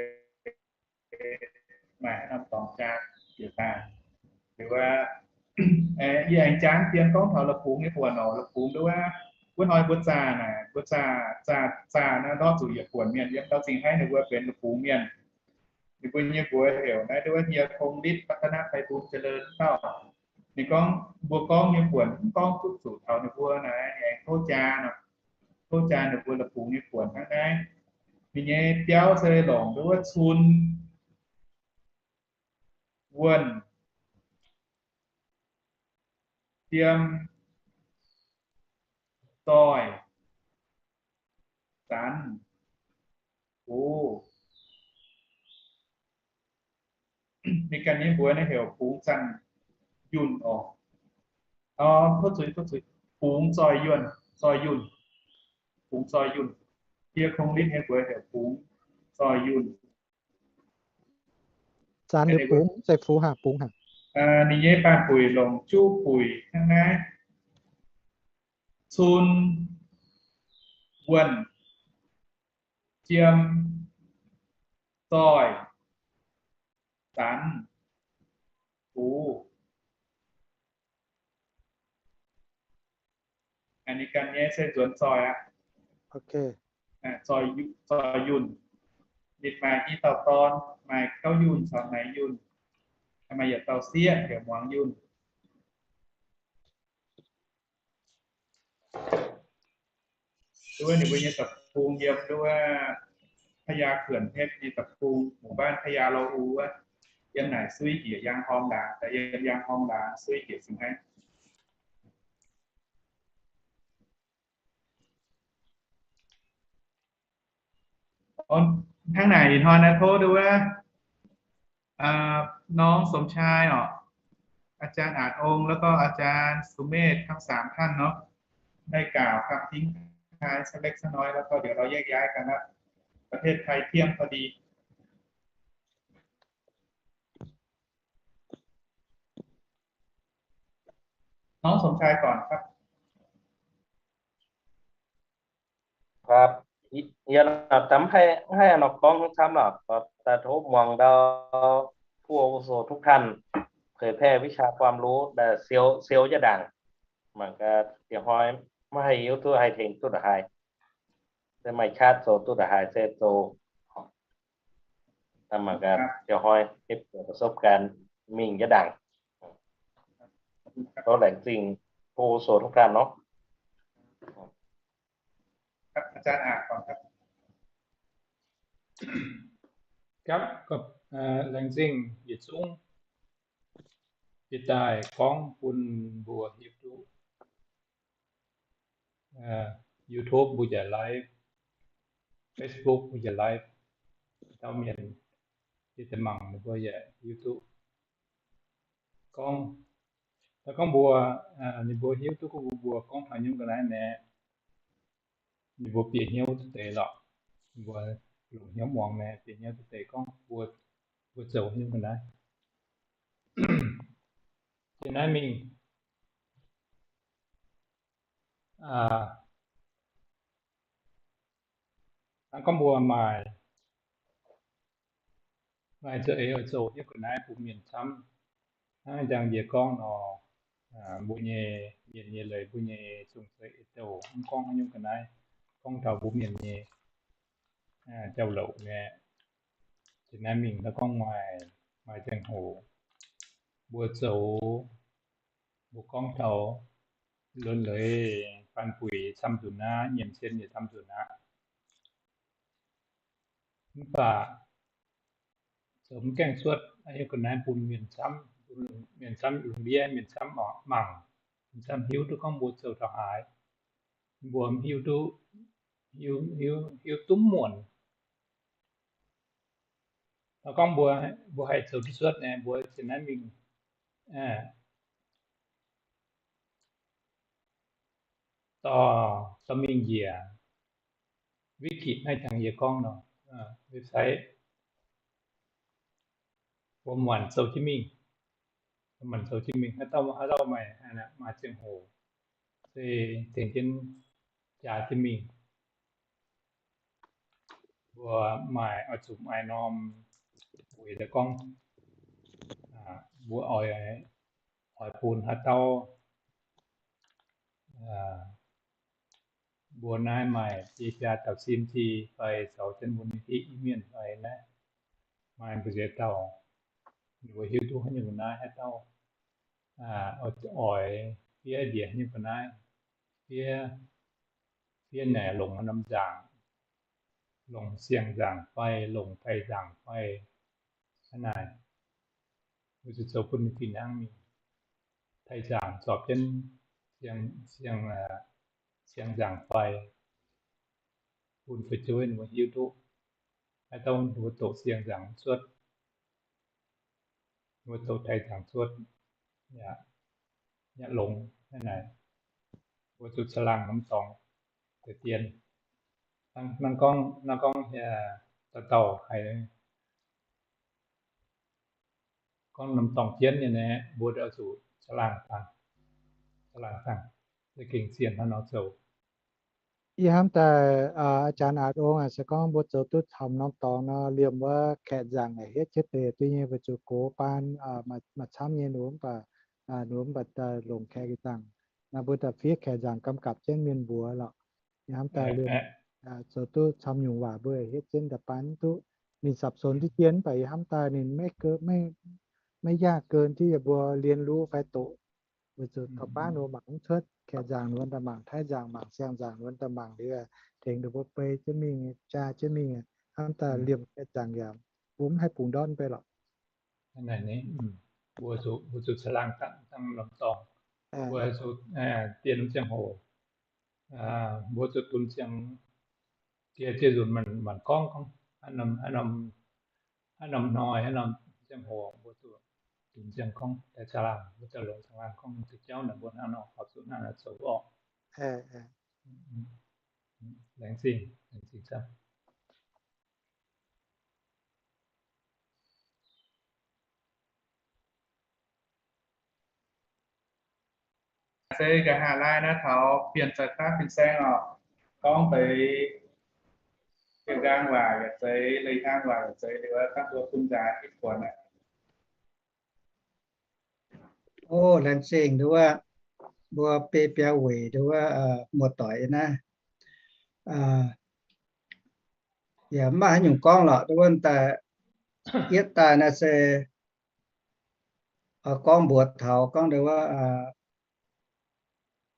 maaih haaix norm dorngx jaa bieqc daaih. Liuz wuov, yie aengx jangx dien gorngv taux la'bungx nyei buonc oc. La'bungx nduov wuov, wuov hnoi mbuo zaah naaic, mbuo zaah, zaah, zaah naaiv ndortv zuqc yietc buonc mienh yiem ndau zingh haiv ninh mbuo benx la'bungx mienh. Ninh mbuo nyei mbuox heuc naaiv nduov wuov Hieh Kong Litv, Patv Tanatv, Paiv Bun, Ja'leun dauh. Ninh gorngv, mbuo gorngv nyei buonc mv gorngv duqv zuqc taux ninh mbuo naaic, ninh aengx tov jaa nor, tov jaa ninh mbuo la'bungx nyei buonc hnangv naaiv. Ninh nyei biauv se longc nduov wuov cun, wuonh, jiem, zoih, zanx, fux. Mienh ganh nyei mbuox naaiv heuc bungx zanx yunh oc. Tov zuiz, tov zuiz, bungx zoih yunh, zoih yunh, bungx zoih yunh. Hieh Kong Litv nyei mbuox heuc bungx zoih yunh. Zanx liuz bungx, zeiz fux haic, bungx haic. Ninh nyei baanh buic longc juqv buic hnangv naaiv: cun, wuonh, jiem, zoih, zanx, fux. Ninh ganh nyei se nzuonx zoih aqv. Zoih yunh. Ninh maaih i dauh dorn, maaih gauv yunh caux naaic yunh. Maaih yietc dauh sieqv heuc muangx yunh. Duqv ninh mbuo nyei deic-bung yiem duqv พญาเขื่อนเพชร nyei deic-bung, หมู่บ้านพญาละอู wuov, yiem naaic suiv njiec Yang Horng Laangz, yiem Yang Horng Laangz suiv njiec Singx Haiv. Hnangv naaic ih hnoi naaiv tov duqv wuov น้อง สมชาย orqc, อาจารย์ อาจองค์ แล้วก็ อาจารย์ สุเมธ ทั้งสามท่านเนาะ ได้กล่าวคำทิ้งท้ายสักเล็กสักน้อย แล้วก็เดี๋ยวเราแยกย้ายกันละ ประเทศไทยเที่ยงพอดี น้องสมชายก่อนครับ Yie naaic daaih mv haih nor gorngv haaix camv lorqc. Daaih tov muangx ndau ผู้อาวุโส ทุกท่าน เผยแพร่วิชาความรู้ daaih siou siou jienv ndaangc. Mangc gaax, dieh hnoi maiv haih hiuv duqv haih tengx duqv ndongc haaix, se maaih qaqv zoux duqv ndongc haaix se zoux. Mangc gaax, dieh hnoi เก็บเกี่ยวประสบการณ์ mingh jienv ndaangc. Tov laengz zingh ผู้อาวุโส ทุกท่าน nor. อาจารย์ อ่านก่อนครับ Laengz zingh yietc zungv jiex daaih gorngv bun mbuo hiuv duqv. YouTube mbuo yaac live, Facebook mbuo yaac live, dauh mienh yie daaih mangc ninh mbuo yaac hiuv duqv. Gorngv, gorngv mbuo, ninh mbuo hiuv duqv gorngv mbuo gorngv taux nyungc ga'naaiv naaic, ninh mbuo bieqc hnyouv duqv deix lorqc. Ninh mbuo longc hnyouv muangx naaic bieqc hnyouv duqv deix gorngv mbuo, mbuo zoux nyungc ga'naaiv. Jiex naaiv mingh, hnangv gorngv mbuo maaih, maaih za'eix oix zoux nyungc ga'naaiv bun mienh camv. Hnangv jangx yie gorngv nor, mbuo nyei mienh nyei leiz, mbuo nyei zong-zeiv ei-douh mv gorngv haaix nyungc ga'naaiv, gorngv taux mbuo mienh nyei jauv-louc naaic, jiex naaiv mingh hnangv gorngv maaih, maaih ziangh hoc mbuo zoux, mbuo gorngv taux lunx leiz faan buic camv nzunc aqv, nyiemc cien yaac camv nzunc aqv. Mv baac zoux mv gaengh cuotv nyungc ga'naaiv bun mienh camv, mienh camv lungh ndiev, mienh camv mangc, mienh camv hiuv duqv gorngv mbuo zoux taux haaix. Mbuo hiuv duqv, hiuv, hiuv duqv muonc. Taux gorngv mbuo, mbuo haih zoux duqv cuotv naaic, mbuo jiex naaiv mingh dorh, dorh mingh njiec wiki naaiv jangx yie gorngv nor, website, mbuo maanc zoux jienv mingh, maanc zoux jienv mingh, haaix dauh, haaix dauh maaih, maaih ziangh hoc se tengx jienv jaax jienv mingh. Mbuo maaih oix zuqc maaih norm weic daaih gorngv, mbuo oix, oix bun haaix dauh, mbuo naaiv maaih biei jaa dauh sim ci fai caux jienv mbuo nyei hiv mienh fai naaiv, maaih mbu'ziex dauh, ninh mbuo hiuv duqv haaix nyungc ga'naaiv haaix dauh, oix fiev ndiev haaix nyungc ga'naaiv, fiev, fiev naaic longc norm nzaangc, longc siang-nzaangc fai longc taaih nzaangc fai hnangv naaic. Mbuo zuqc zoux bun ninh fih hnangv mingh. Taaih nzaangc zorpc jienv siang, siang, siang-nzaangc fai, bun fu'jueiv ninh mbuo hiuv duqv. Haaix dauh ninh mbuo doqc siang-nzaangc cuotv, ninh mbuo doqc taaih nzaangc cuotv, yaac, yaac longx hnangv naaic. Mbuo zuqc caangh laangh norm dorngx deix dien. Hnangv gorngv, hnangv gorngv dauh dauh haiz gorngv norm dorngx jienv nyei naaic, mbuo oix zuqc caangh laangh dangh, caangh laangh dangh, za'gengh sienx hnangv nor zoux. Yie hnamv daaih, aa, อาจารย์ A'ong aac, se gorngv mbuo zoux duqv camv norm dorngx nor, liemh wuov kaeqv nzaangc naaic hietv jienv deix duqv nyei, weic zuqc gox baan maaih camv nyei nor, mv baac, aa, nor mv baac longc kaeqv dangh. Naaiv mbuo daaih fiev kaeqv nzaangc gamh gapc jienv mienh mbuox lorqc. Yie hnamv daaih liemh zoux duqv camv nyungc waac mbuo hietv jienv daaih baan duqv ninh สับสน diqv dien, mv baac yie hnamv daaih ninh maiv yaac geu diqv yie mbuo เรียนรู้ fai doqc. Weic zuqc taux baav ninh mbuo mangc mv cuotv, kaeqv nzaangc ninh mbuo daaih mangc, taiv nzaangc mangc, siang nzaangc ninh mbuo daaih mangc liuz, tengx ninh mbuo bei jienv mingh, jaa jienv mingh, hnamv daaih liemh kaeqv nzaangc yaac mbuo mv haih bungx ndortv bei lorqc. Mbuo zuqc caangh laangh dangh lomh dorngh, mbuo zuqc dien ziangh hoc, mbuo zuqc dunx ziangh, diex nzunc maanc gorngv gorngv, haaix norm hnoi, haaix norm ziangh hoc mbuo zuqc dunx ziangh gorngv daaih caangh laangh, mbuo zuqc longc caangh laangh gorngv diuh jauv naaic mbuo hnangv nor horpc zuqc hnangv naaiv zoux orqc. Laengz zingh, laengz zingh camv. Se nqa'haav laai naaiv taux bienh za'gaav fin-saeng oc, gorngv deix diuh nqaang waac yaac zeiz, leiz-hlang waac yaac zeiz, liuz dangh mbuo bun nzaax ih buonc aqv. O, laengz zingh nduov, mbuo biei biaa weic nduov, muoz-doic naaiv yaac mv maaih haaix nyungc gorngv lorqc. Nduov daaih, yietv daaih naaiv se gorngv mbuox taux gorngv nduov,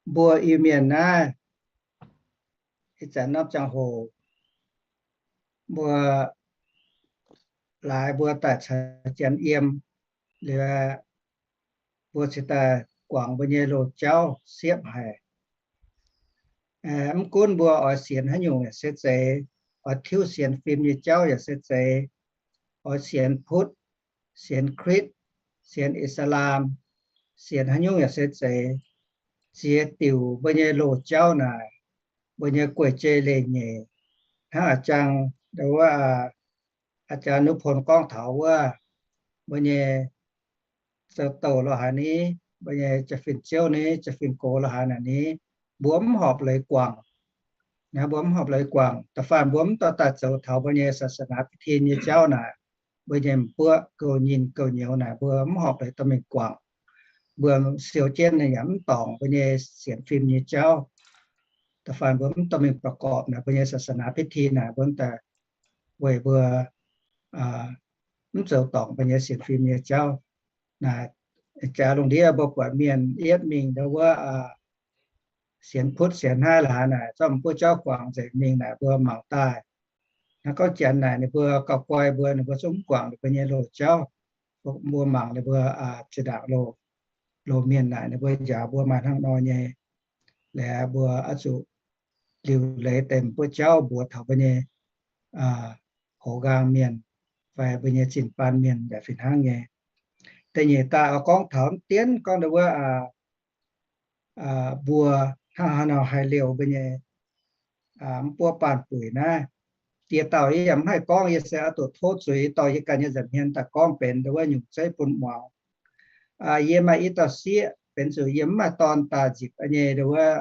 mbuo Iu-Mienh naaiv, ih zanc norm ziangh hoc mbuo laaix mbuo daaih caux Janx yiem, liuz mbuo cingx daaih guangc mbuo nyei loz-jauv siepv haic. Mv gunv mbuo oix sienx haaix nyungc yaac se zeiz, oix tiuv sienx fim nyei jauv yaac se zeiz, oix sienx Butv, sienx Kritv, sienx Ih^saa^laa^m, sienx haaix nyungc yaac se zeiz, ziex diuc mbuo nyei loz-jauv naaic, mbuo nyei guei-jei leiz-nyeic, hnangv a'jang, wuov, a'jang Nuv Pon gorngv taux wuov, mbuo nyei zoux douc lo haaix ni, mbuo nyei jaa-fin ziouv ni, jaa-fin gox lo haaix naaic ni, mbuo mv horpc leiz guangc. Naaiv mbuo mv horpc leiz guangc. Da'faanh mbuo mv dorh daaih zoux taux mbuo nyei ศาสนา พิธี nyei jauv naaic, mbuo nyei m'buoqv gouv nyinh gouv nyouz naaic, mbuo mv horpc leiz dorh mingh guangc. Mbuo siou jienv ninh yaac mv dorngc mbuo nyei sienx fim nyei jauv. Da'faanh mbuo mv dorh mingh ประกอบ naaic mbuo nyei ศาสนา พิธี naaic, mbuo daaih weic mbuo mv zoux dorngc mbuo nyei sienx fim nyei jauv. Naaic, jaax lungh ndiev mbuo buatc mienh yietv mingh ndau wuov sienx Butv sienx hnangv haaix naaic, zorqv m'buoqv jauv guangc nzengc mingh naaic, mbuo mangc daaih. Naaiv gorngv Janx naaic ninh mbuo gauh guai mbuo, ninh mbuo zungv mv guangc ninh mbuo nyei loz-jauv. Mbuo mangc ninh mbuo zinh ndaangc loz, loz-mienh naaic ninh mbuo njaaux mbuo maaih hnangv nor nyei. Liuz mbuo oix zuqc liuc leiz deix m'buoqv jauv mbuox taux mbuo nyei hoz nqaang mienh fai mbuo nyei zinh baan mienh yaac fih hnangv nyei. Da'nyeic daaih oix gorngv taux mv dienv gorngv ndau wuov mbuo hnangv haaix nor haih liouh mbuo nyei m'buoqv baanh buic naaiv. Dieh dauh yie yaac mv haih gorngv, yie se oix zuqc tov zuiz dorh yie ganh nyei nza'hmien daaih gorngv benx ndau wuov nyungc zeiv bun muangx. Yie maaih i dauh sieqv, benx zuqc yie mv maaih dorn daaih nzipc nyei ndau wuov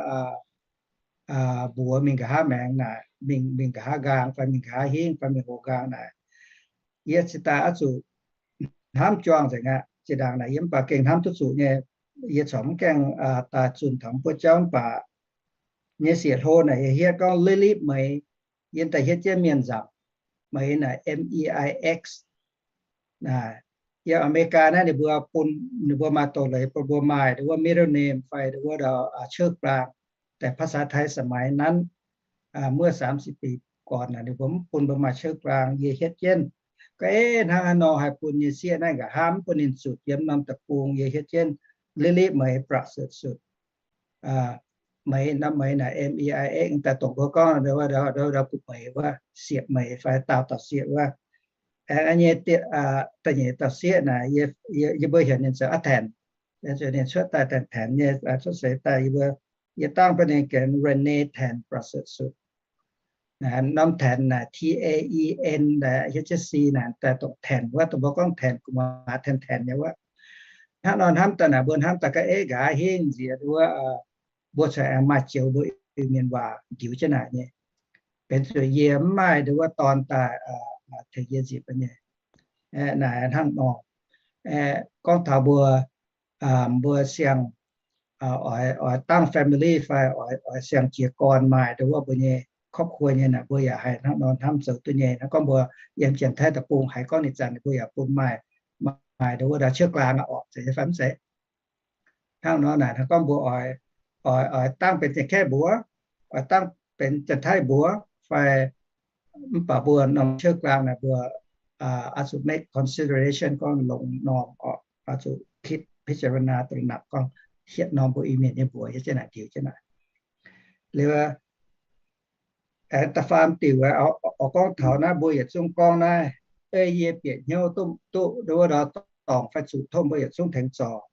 mbuox mingh nqa'haav maengx naaic, mingh, mingh nqa'haav nqaang fai mingh nqa'haav hingv fai mingh hoz nqaang naaic. Yie cingx daaih oix zuqc hnamv juang nzengc aqv. Zinh ndaangc naaic yie mv baac gengh hnamv duqv zuqc nyei. Yie corc mv gaengh daaih zunh taux m'buoqv jauv mv baac nyei sieqv hlo naaic yie hietv gorngv Lilipv Meih. Yie daaih hietv jienv mienh nzangc. Meih naaic, M E I X. Naaic, yiem America naaiv ninh mbuo bun, ninh mbuo maaih doz-leiz bun mbuo maaih ndau wuov middle name fai ndau wuov dauh ชื่อกลาง. Deix ภาษาไทย สมัยนั้น muov สามสิบ bic gorn naaic ninh mbuo mv bun mbuo maaih ชื่อกลาง. Yie hietv jienv gorngv, Eix, hnangv haaix nor haih bun nyei sieqv naaiv nqa'haav mv bun ninh zutc yiem norm deic-bung? Yie hietv jienv Lilipv Meih ประเสริฐสุด. Meih, norm Meih naaic, M E I X, daaih dongh mbuo gorngv ndau wuov, ndau, ndau, ndau bun Meih wuov, sieqv Meih fai daauh dauh sieqv wuov. Aengx nyei da'nyeic dauh sieqv naaic, yie, yie mbuo heuc ninh zoux a'Tanc. Ninh cuotv daaih Tanc Tanc nyei, cuotv seix daaih yie mbuo, yie dangv bun ninh gengx Rene Tanc ประเสริฐสุด. Naaiv norm Tanc naaic, T A E N naaic, hietv jienv C naaic, daaih dongh Tanc wuov, dongh mbuo gorngv Tanc gu'nguaaz, Tanc Tanc nyei wuov. Hnangv nor hnamv daaih naaic, mbuo hnamv daaih ga'eiv nqa'haav hingv nziex wuov, mbuo corc aengx maaih joux mbuo Iu-Mienh waac ndiux jienv naaic nyei. Benx zuqc yie mv maaih ndau wuov dorn daaih tengx yie nzipc nyei. Naaic hnangv nor, gorngv taux mbuo, mbuo siang oix, oix dangv family fai oix, oix siang jiez gorn maaih ndo wuov mbuo nyei ครอบครัว nyei naaic, mbuo yaac haih hnangv nor hnamv zoux duqv nyei. Hnangv gorngv mbuo yiem Janx-Taiv deic-bung haiz gorngv ninh zanc ninh mbuo yaac bun maaih, maaih ndo wuov ndau เชื้อกลาง aqv orqc, zeiz fai mv zeiz? Hnangv nor naaic, hnangv gorngv mbuo oix, oix, oix dangv benx Janx-Kaeqv mbuox, oix dangv benx Janx-Taiv mbuox fai, mv baac mbuo norm เชื้อกลาง naaic mbuo oix zuqc make consideration gorngv longx norm orqc, oix zuqc คิด พิจารณา ตระหนัก gorngv hietv norm mbuo Iu-Mienh nyei mbuox nyei jienv naaic diuc jienv naaic. Liuz aengx da'faam diuc oix gorngv taux naaiv mbuo yietc zungv gorngv naaiv, ei yie bieqc hnyouv duqv, duqv ndo wuov ndau dorngc fai zuqc tov mbuo yietc zungv tengx zorc.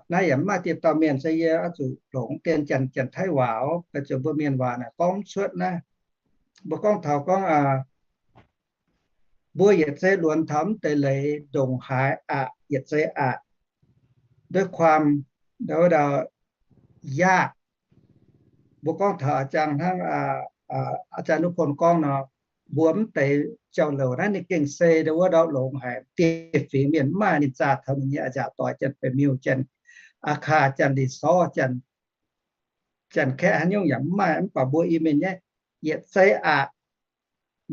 Naaiv yaac mv maaih dieh dauh mienh se yie oix zuqc longc dien Janx-Taiv waac, fai zuqc mbuo Mienh waac naaic gorngv mv cuotv naaiv. Mbuo gorngv taux gorngv mbuo yietc zei luonx taux mv deix leiz ndongc haaix aqv, yietc zei aqv, ด้วยความ ndo wuov ndau ยาก. Mbuo gorngv taux a'jang hnangv a'jang Nuqv Pon gorngv nor, mbuo mv deix jauv-louc naaiv ninh gengh se ndo wuov ndau longx haic, dieh fingx mienh mv maaih ninh zaah taux ninh nyei a'nziaauc doic, Janx-Beiv-Miuh, Janx-Aqc Kaa, Janx-Lic Sor, Janx, Janx-Kaeqv haaix nyungc yaac mv maaih, mv baac mbuo Iu-Mienh nyei yietc zei aqv.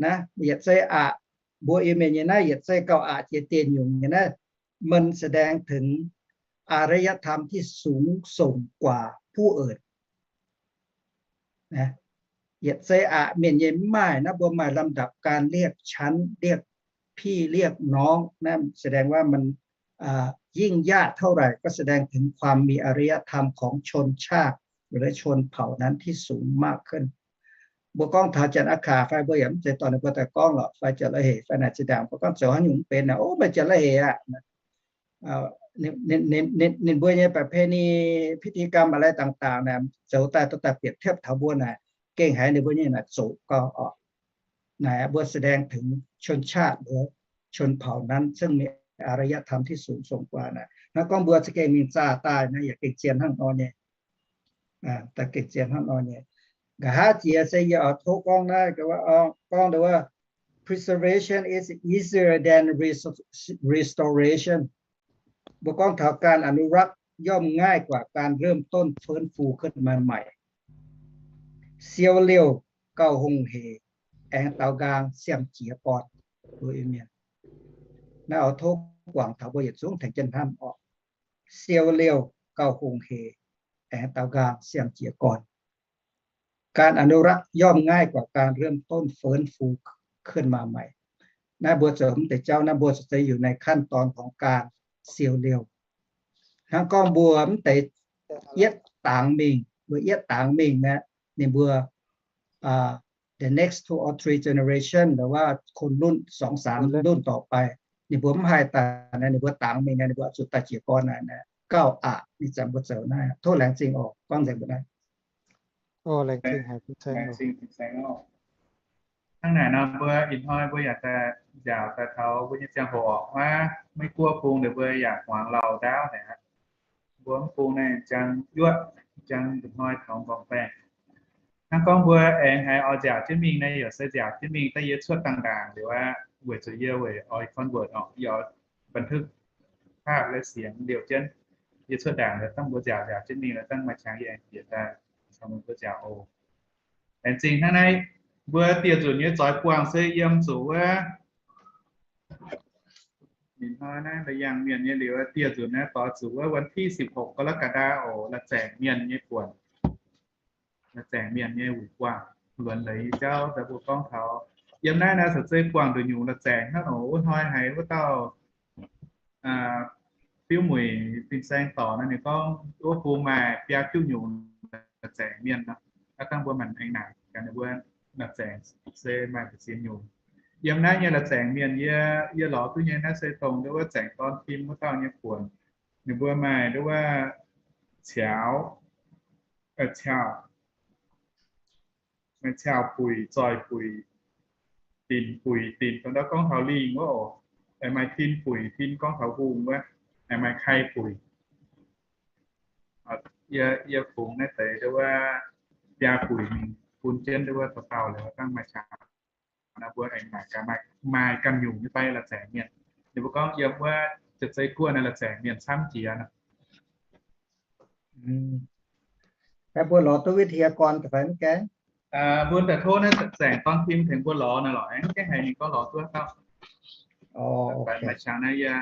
Naaiv yietc zei aqv, mbuo Iu-Mienh nyei naaiv yietc zei gauh aqc jiex dieh nyungc nyei naaiv, มันแสดงถึง อารยธรรมที่สูงส่งกว่าผู้อื่น. Yietc zei aqv mienh nyei mv maaih naaiv, mbuo maaih ลำดับการเรียกชั้น เรียกพี่เรียกน้อง นั่นแสดงว่ามัน ยิ่งยากเท่าไหร่ก็แสดงถึงความมีอารยธรรมของชนชาติหรือชนเผ่านั้นที่สูงมากขึ้น. Mbuo gorngv taux Janx-Aqc Kaa fai mbuo yaac mv zeiz dorh ninh mbuo daaih gorngv lorqc, fai Janx-La'haeqc fai naaic zinh ndaangc mbuo gorngv zoux haaix nyungc mv benx naaic, ov, maaih Janx-La'haeqc aqv. Ninh mbuo nyei ประเพณี พิธีกรรม อะไรต่างๆ naaic zoux daaih dorh daaih bieqc tiepv taux mbuo naaic gengh haiz ninh mbuo nyei naaic zoqc gau orqc. Naaic mbuo แสดงถึง ชนชาติ หรือ ชนเผ่านั้นซึ่งมีอารยธรรมที่สูงส่งกว่า naaic. Hnangv gorngv mbuo za'gengh mingh zaah daaih naaiv yaac gengh zien hnangv nor nyei. Daaih gengh zien hnangv nor nyei. Nqa'haav jiex se yie oix tov gorngv naaiv, gorngv ndo wuov, preservation is easier than restoration. Mbuo gorngv taux การอนุรักษ์ย่อมง่ายกว่าการเริ่มต้นฟื้นฟูขึ้นมาใหม่. Siou liouh gauh hungh hec, aengx daaux nqaang siang-jiez gorn. Mbuo Iu-Mienh naaiv oix tov guangc taux mbuo yietc zungv tengx jienv hnamv orqc. Siou liouh gauh hungh hec, aengx daaux nqaang siang-jiez gorn. การอนุรักษ์ย่อมง่ายกว่าการเริ่มต้นฟื้นฟูขึ้นมาใหม่. Naaiv mbuo zoux mv deix jauv naaiv mbuo zuqc zeiz อยู่ในขั้นตอนของการ siou liouh. Hnangv gorngv mbuo mv deix yietv dangx mingh, mbuo yietv dangx mingh naaiv, ninh mbuo the next two or three generation หรือว่า คนรุ่น สองสาม รุ่นต่อไป ninh mbuo mv haih daaih naaiv, ninh mbuo dangx mingh naaiv, ninh mbuo zuqc daaih jiez gorn naaiv, gauh aqc. Ninh zanc mbuo zoux naaiv, tov laengz zingh orqc, gorngv nzengc mbuo naaiv. Hnangv naaic nor mbuo ih hnoi mbuo yaac daaih nziaauc daaih taux mbuo nyei ziangh hoc orqc, Meiv Guoqv bung ninh mbuo yaac hmuangx lauh ndaauv naaic. Mbuo mv bung naaiv jang yuoqv, jang nduqc hnoi taux mborngz baengh. Hnangv gorngv mbuo aengx haiz oix nziaauc jienv mingh naaiv, yaac se nziaauc jienv mingh daaih yie cuotv dangh ndaangc liuz aqv, weic zuqc yie weic oix convert orqc, yie oix บันทึกภาพและเสียง liouh jienv. Yie cuotv ndaangc liuz dangh mbuo nziaauc nziaauc jienv mingh liuz dangh maaih qangx yie aengx bieqc daaih caux mbuo nziaauc oc. Aengx zingh hnangv naaiv, mbuo dieh nzunc nyei zoix buangh se yiem zuqc wuov, ninh hnoi naaiv la'yangh mienh nyei liuz, dieh nzunc naaiv doix zuqc wuov วันที่สิบหก กรกฎาคม oc, la'zaengc mienh nyei buonc. La'zaengc mienh nyei wuic buangh luonx leiz nyei jauv daaih mbuo gorngv taux yiem naaiv naaiv se zeiz buangh nduqc nyungc la'zaengc hnangv oc. Wuov hnoi haiz wuov dauh fiuv-mueic fin-saeng dorc naaiv ninh gorngv wuov bung maaih biaa juqv nyungc la'zaengc mienh nor. Aav dangh mbuo maanc aengx naaic gaax ninh mbuo la'zaengc se maaih mbu'ziex nyungc. Yiem naaiv nyei la'zaengc mienh yie, yie lorz duqv nyei naaiv se dongh nduov wuov zaengc dorn tim wuov dauh nyei buonc. Ninh mbuo maaih nduov wuov ciaux, ciaux, maaih ciaux buic, zoih buic, dinc buic, dinc dongh ndau gorngv taux lingh wuov oc. Maaih tin buic, tin gorngv taux hungh wuov. Maaih kai buic. Yie, yie fungx naaiv deix nduov wuov biaa buic mingh bun jienv nduov wuov dauh dauh liuz dangh maaih qangx naaiv mbuo aengx naaic gaax maaih ganh nyungc nyei fai la'zaengc mienh. Ninh mbuo gorngv yiem wuov Jiex Zei Guoqv naaiv la'zaengc mienh camv jiex nor. Aeqv, mbuo lorz duqv วิทยากร da'feix mv gaengh? Mbuo daaih tov naaiv zaengc dorn tim tengx mbuo lorz naaiv lorqc, aengx gaengh haiz ninh gorngv lorz duqv dauh. Daaih maaih qangx naaiv yie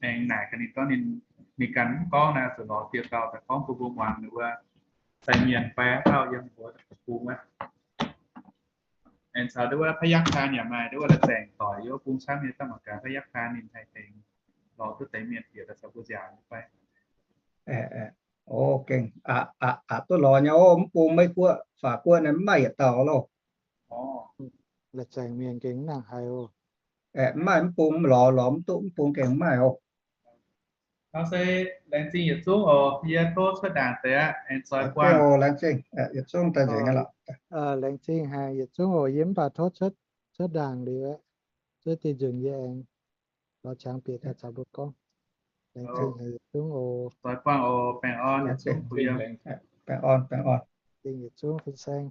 aengx naaic gaax ninh gorngv ninh, ninh ganh mv gorngv naaiv, zuqc lorz dieh dauh daaih gorngv bun mbuo muangx ninh wuov, daaih mienh fai dauh yiem mbuo bung wuov. Aengx caux nduov wuov พยัคฆ์ไทย yaac maaih nduov wuov la'zaengc doic yiem wuov bung camv nyei, daaih mangc gaax พยัคฆ์ไทย ninh haih tengx lorz duqv deix mienh bieqc daaih caux mbuo nziaauc nyei fai. O, gengh aqc duqv lorz nyei oc. Mv bung Meiv-Guoqv, Faac Guoqv naaiv mv maaih yietc dauh loh. La'zaengc mienh gengh mv nangc haiz oc. Aeqv, mv maaih mv bung lorz, lorz mv duqv, mv bung gengh mv maaih oc. Hnangv se laengz zingh yietc zungv oc. Yie tov cuotv ndaangc deix aqv. Aengx zoix guangc oc. Laengz zingh, yietc zungv daaih nzengc aqv lorqc. Laengz zingh haic yietc zungv oc. Yie mv baac tov cuotv, cuotv ndaangc liuz aqv. Zuov dieh nzunc yie aengx lorz qangx bieqc daaih caux mbuo gorngv. Laengz zingh haic yietc zungv oc. Zoix guangc oc. Baengh orn yietc zungv. Baengh orn, baengh orn. Zingh yietc zungv fin-saeng.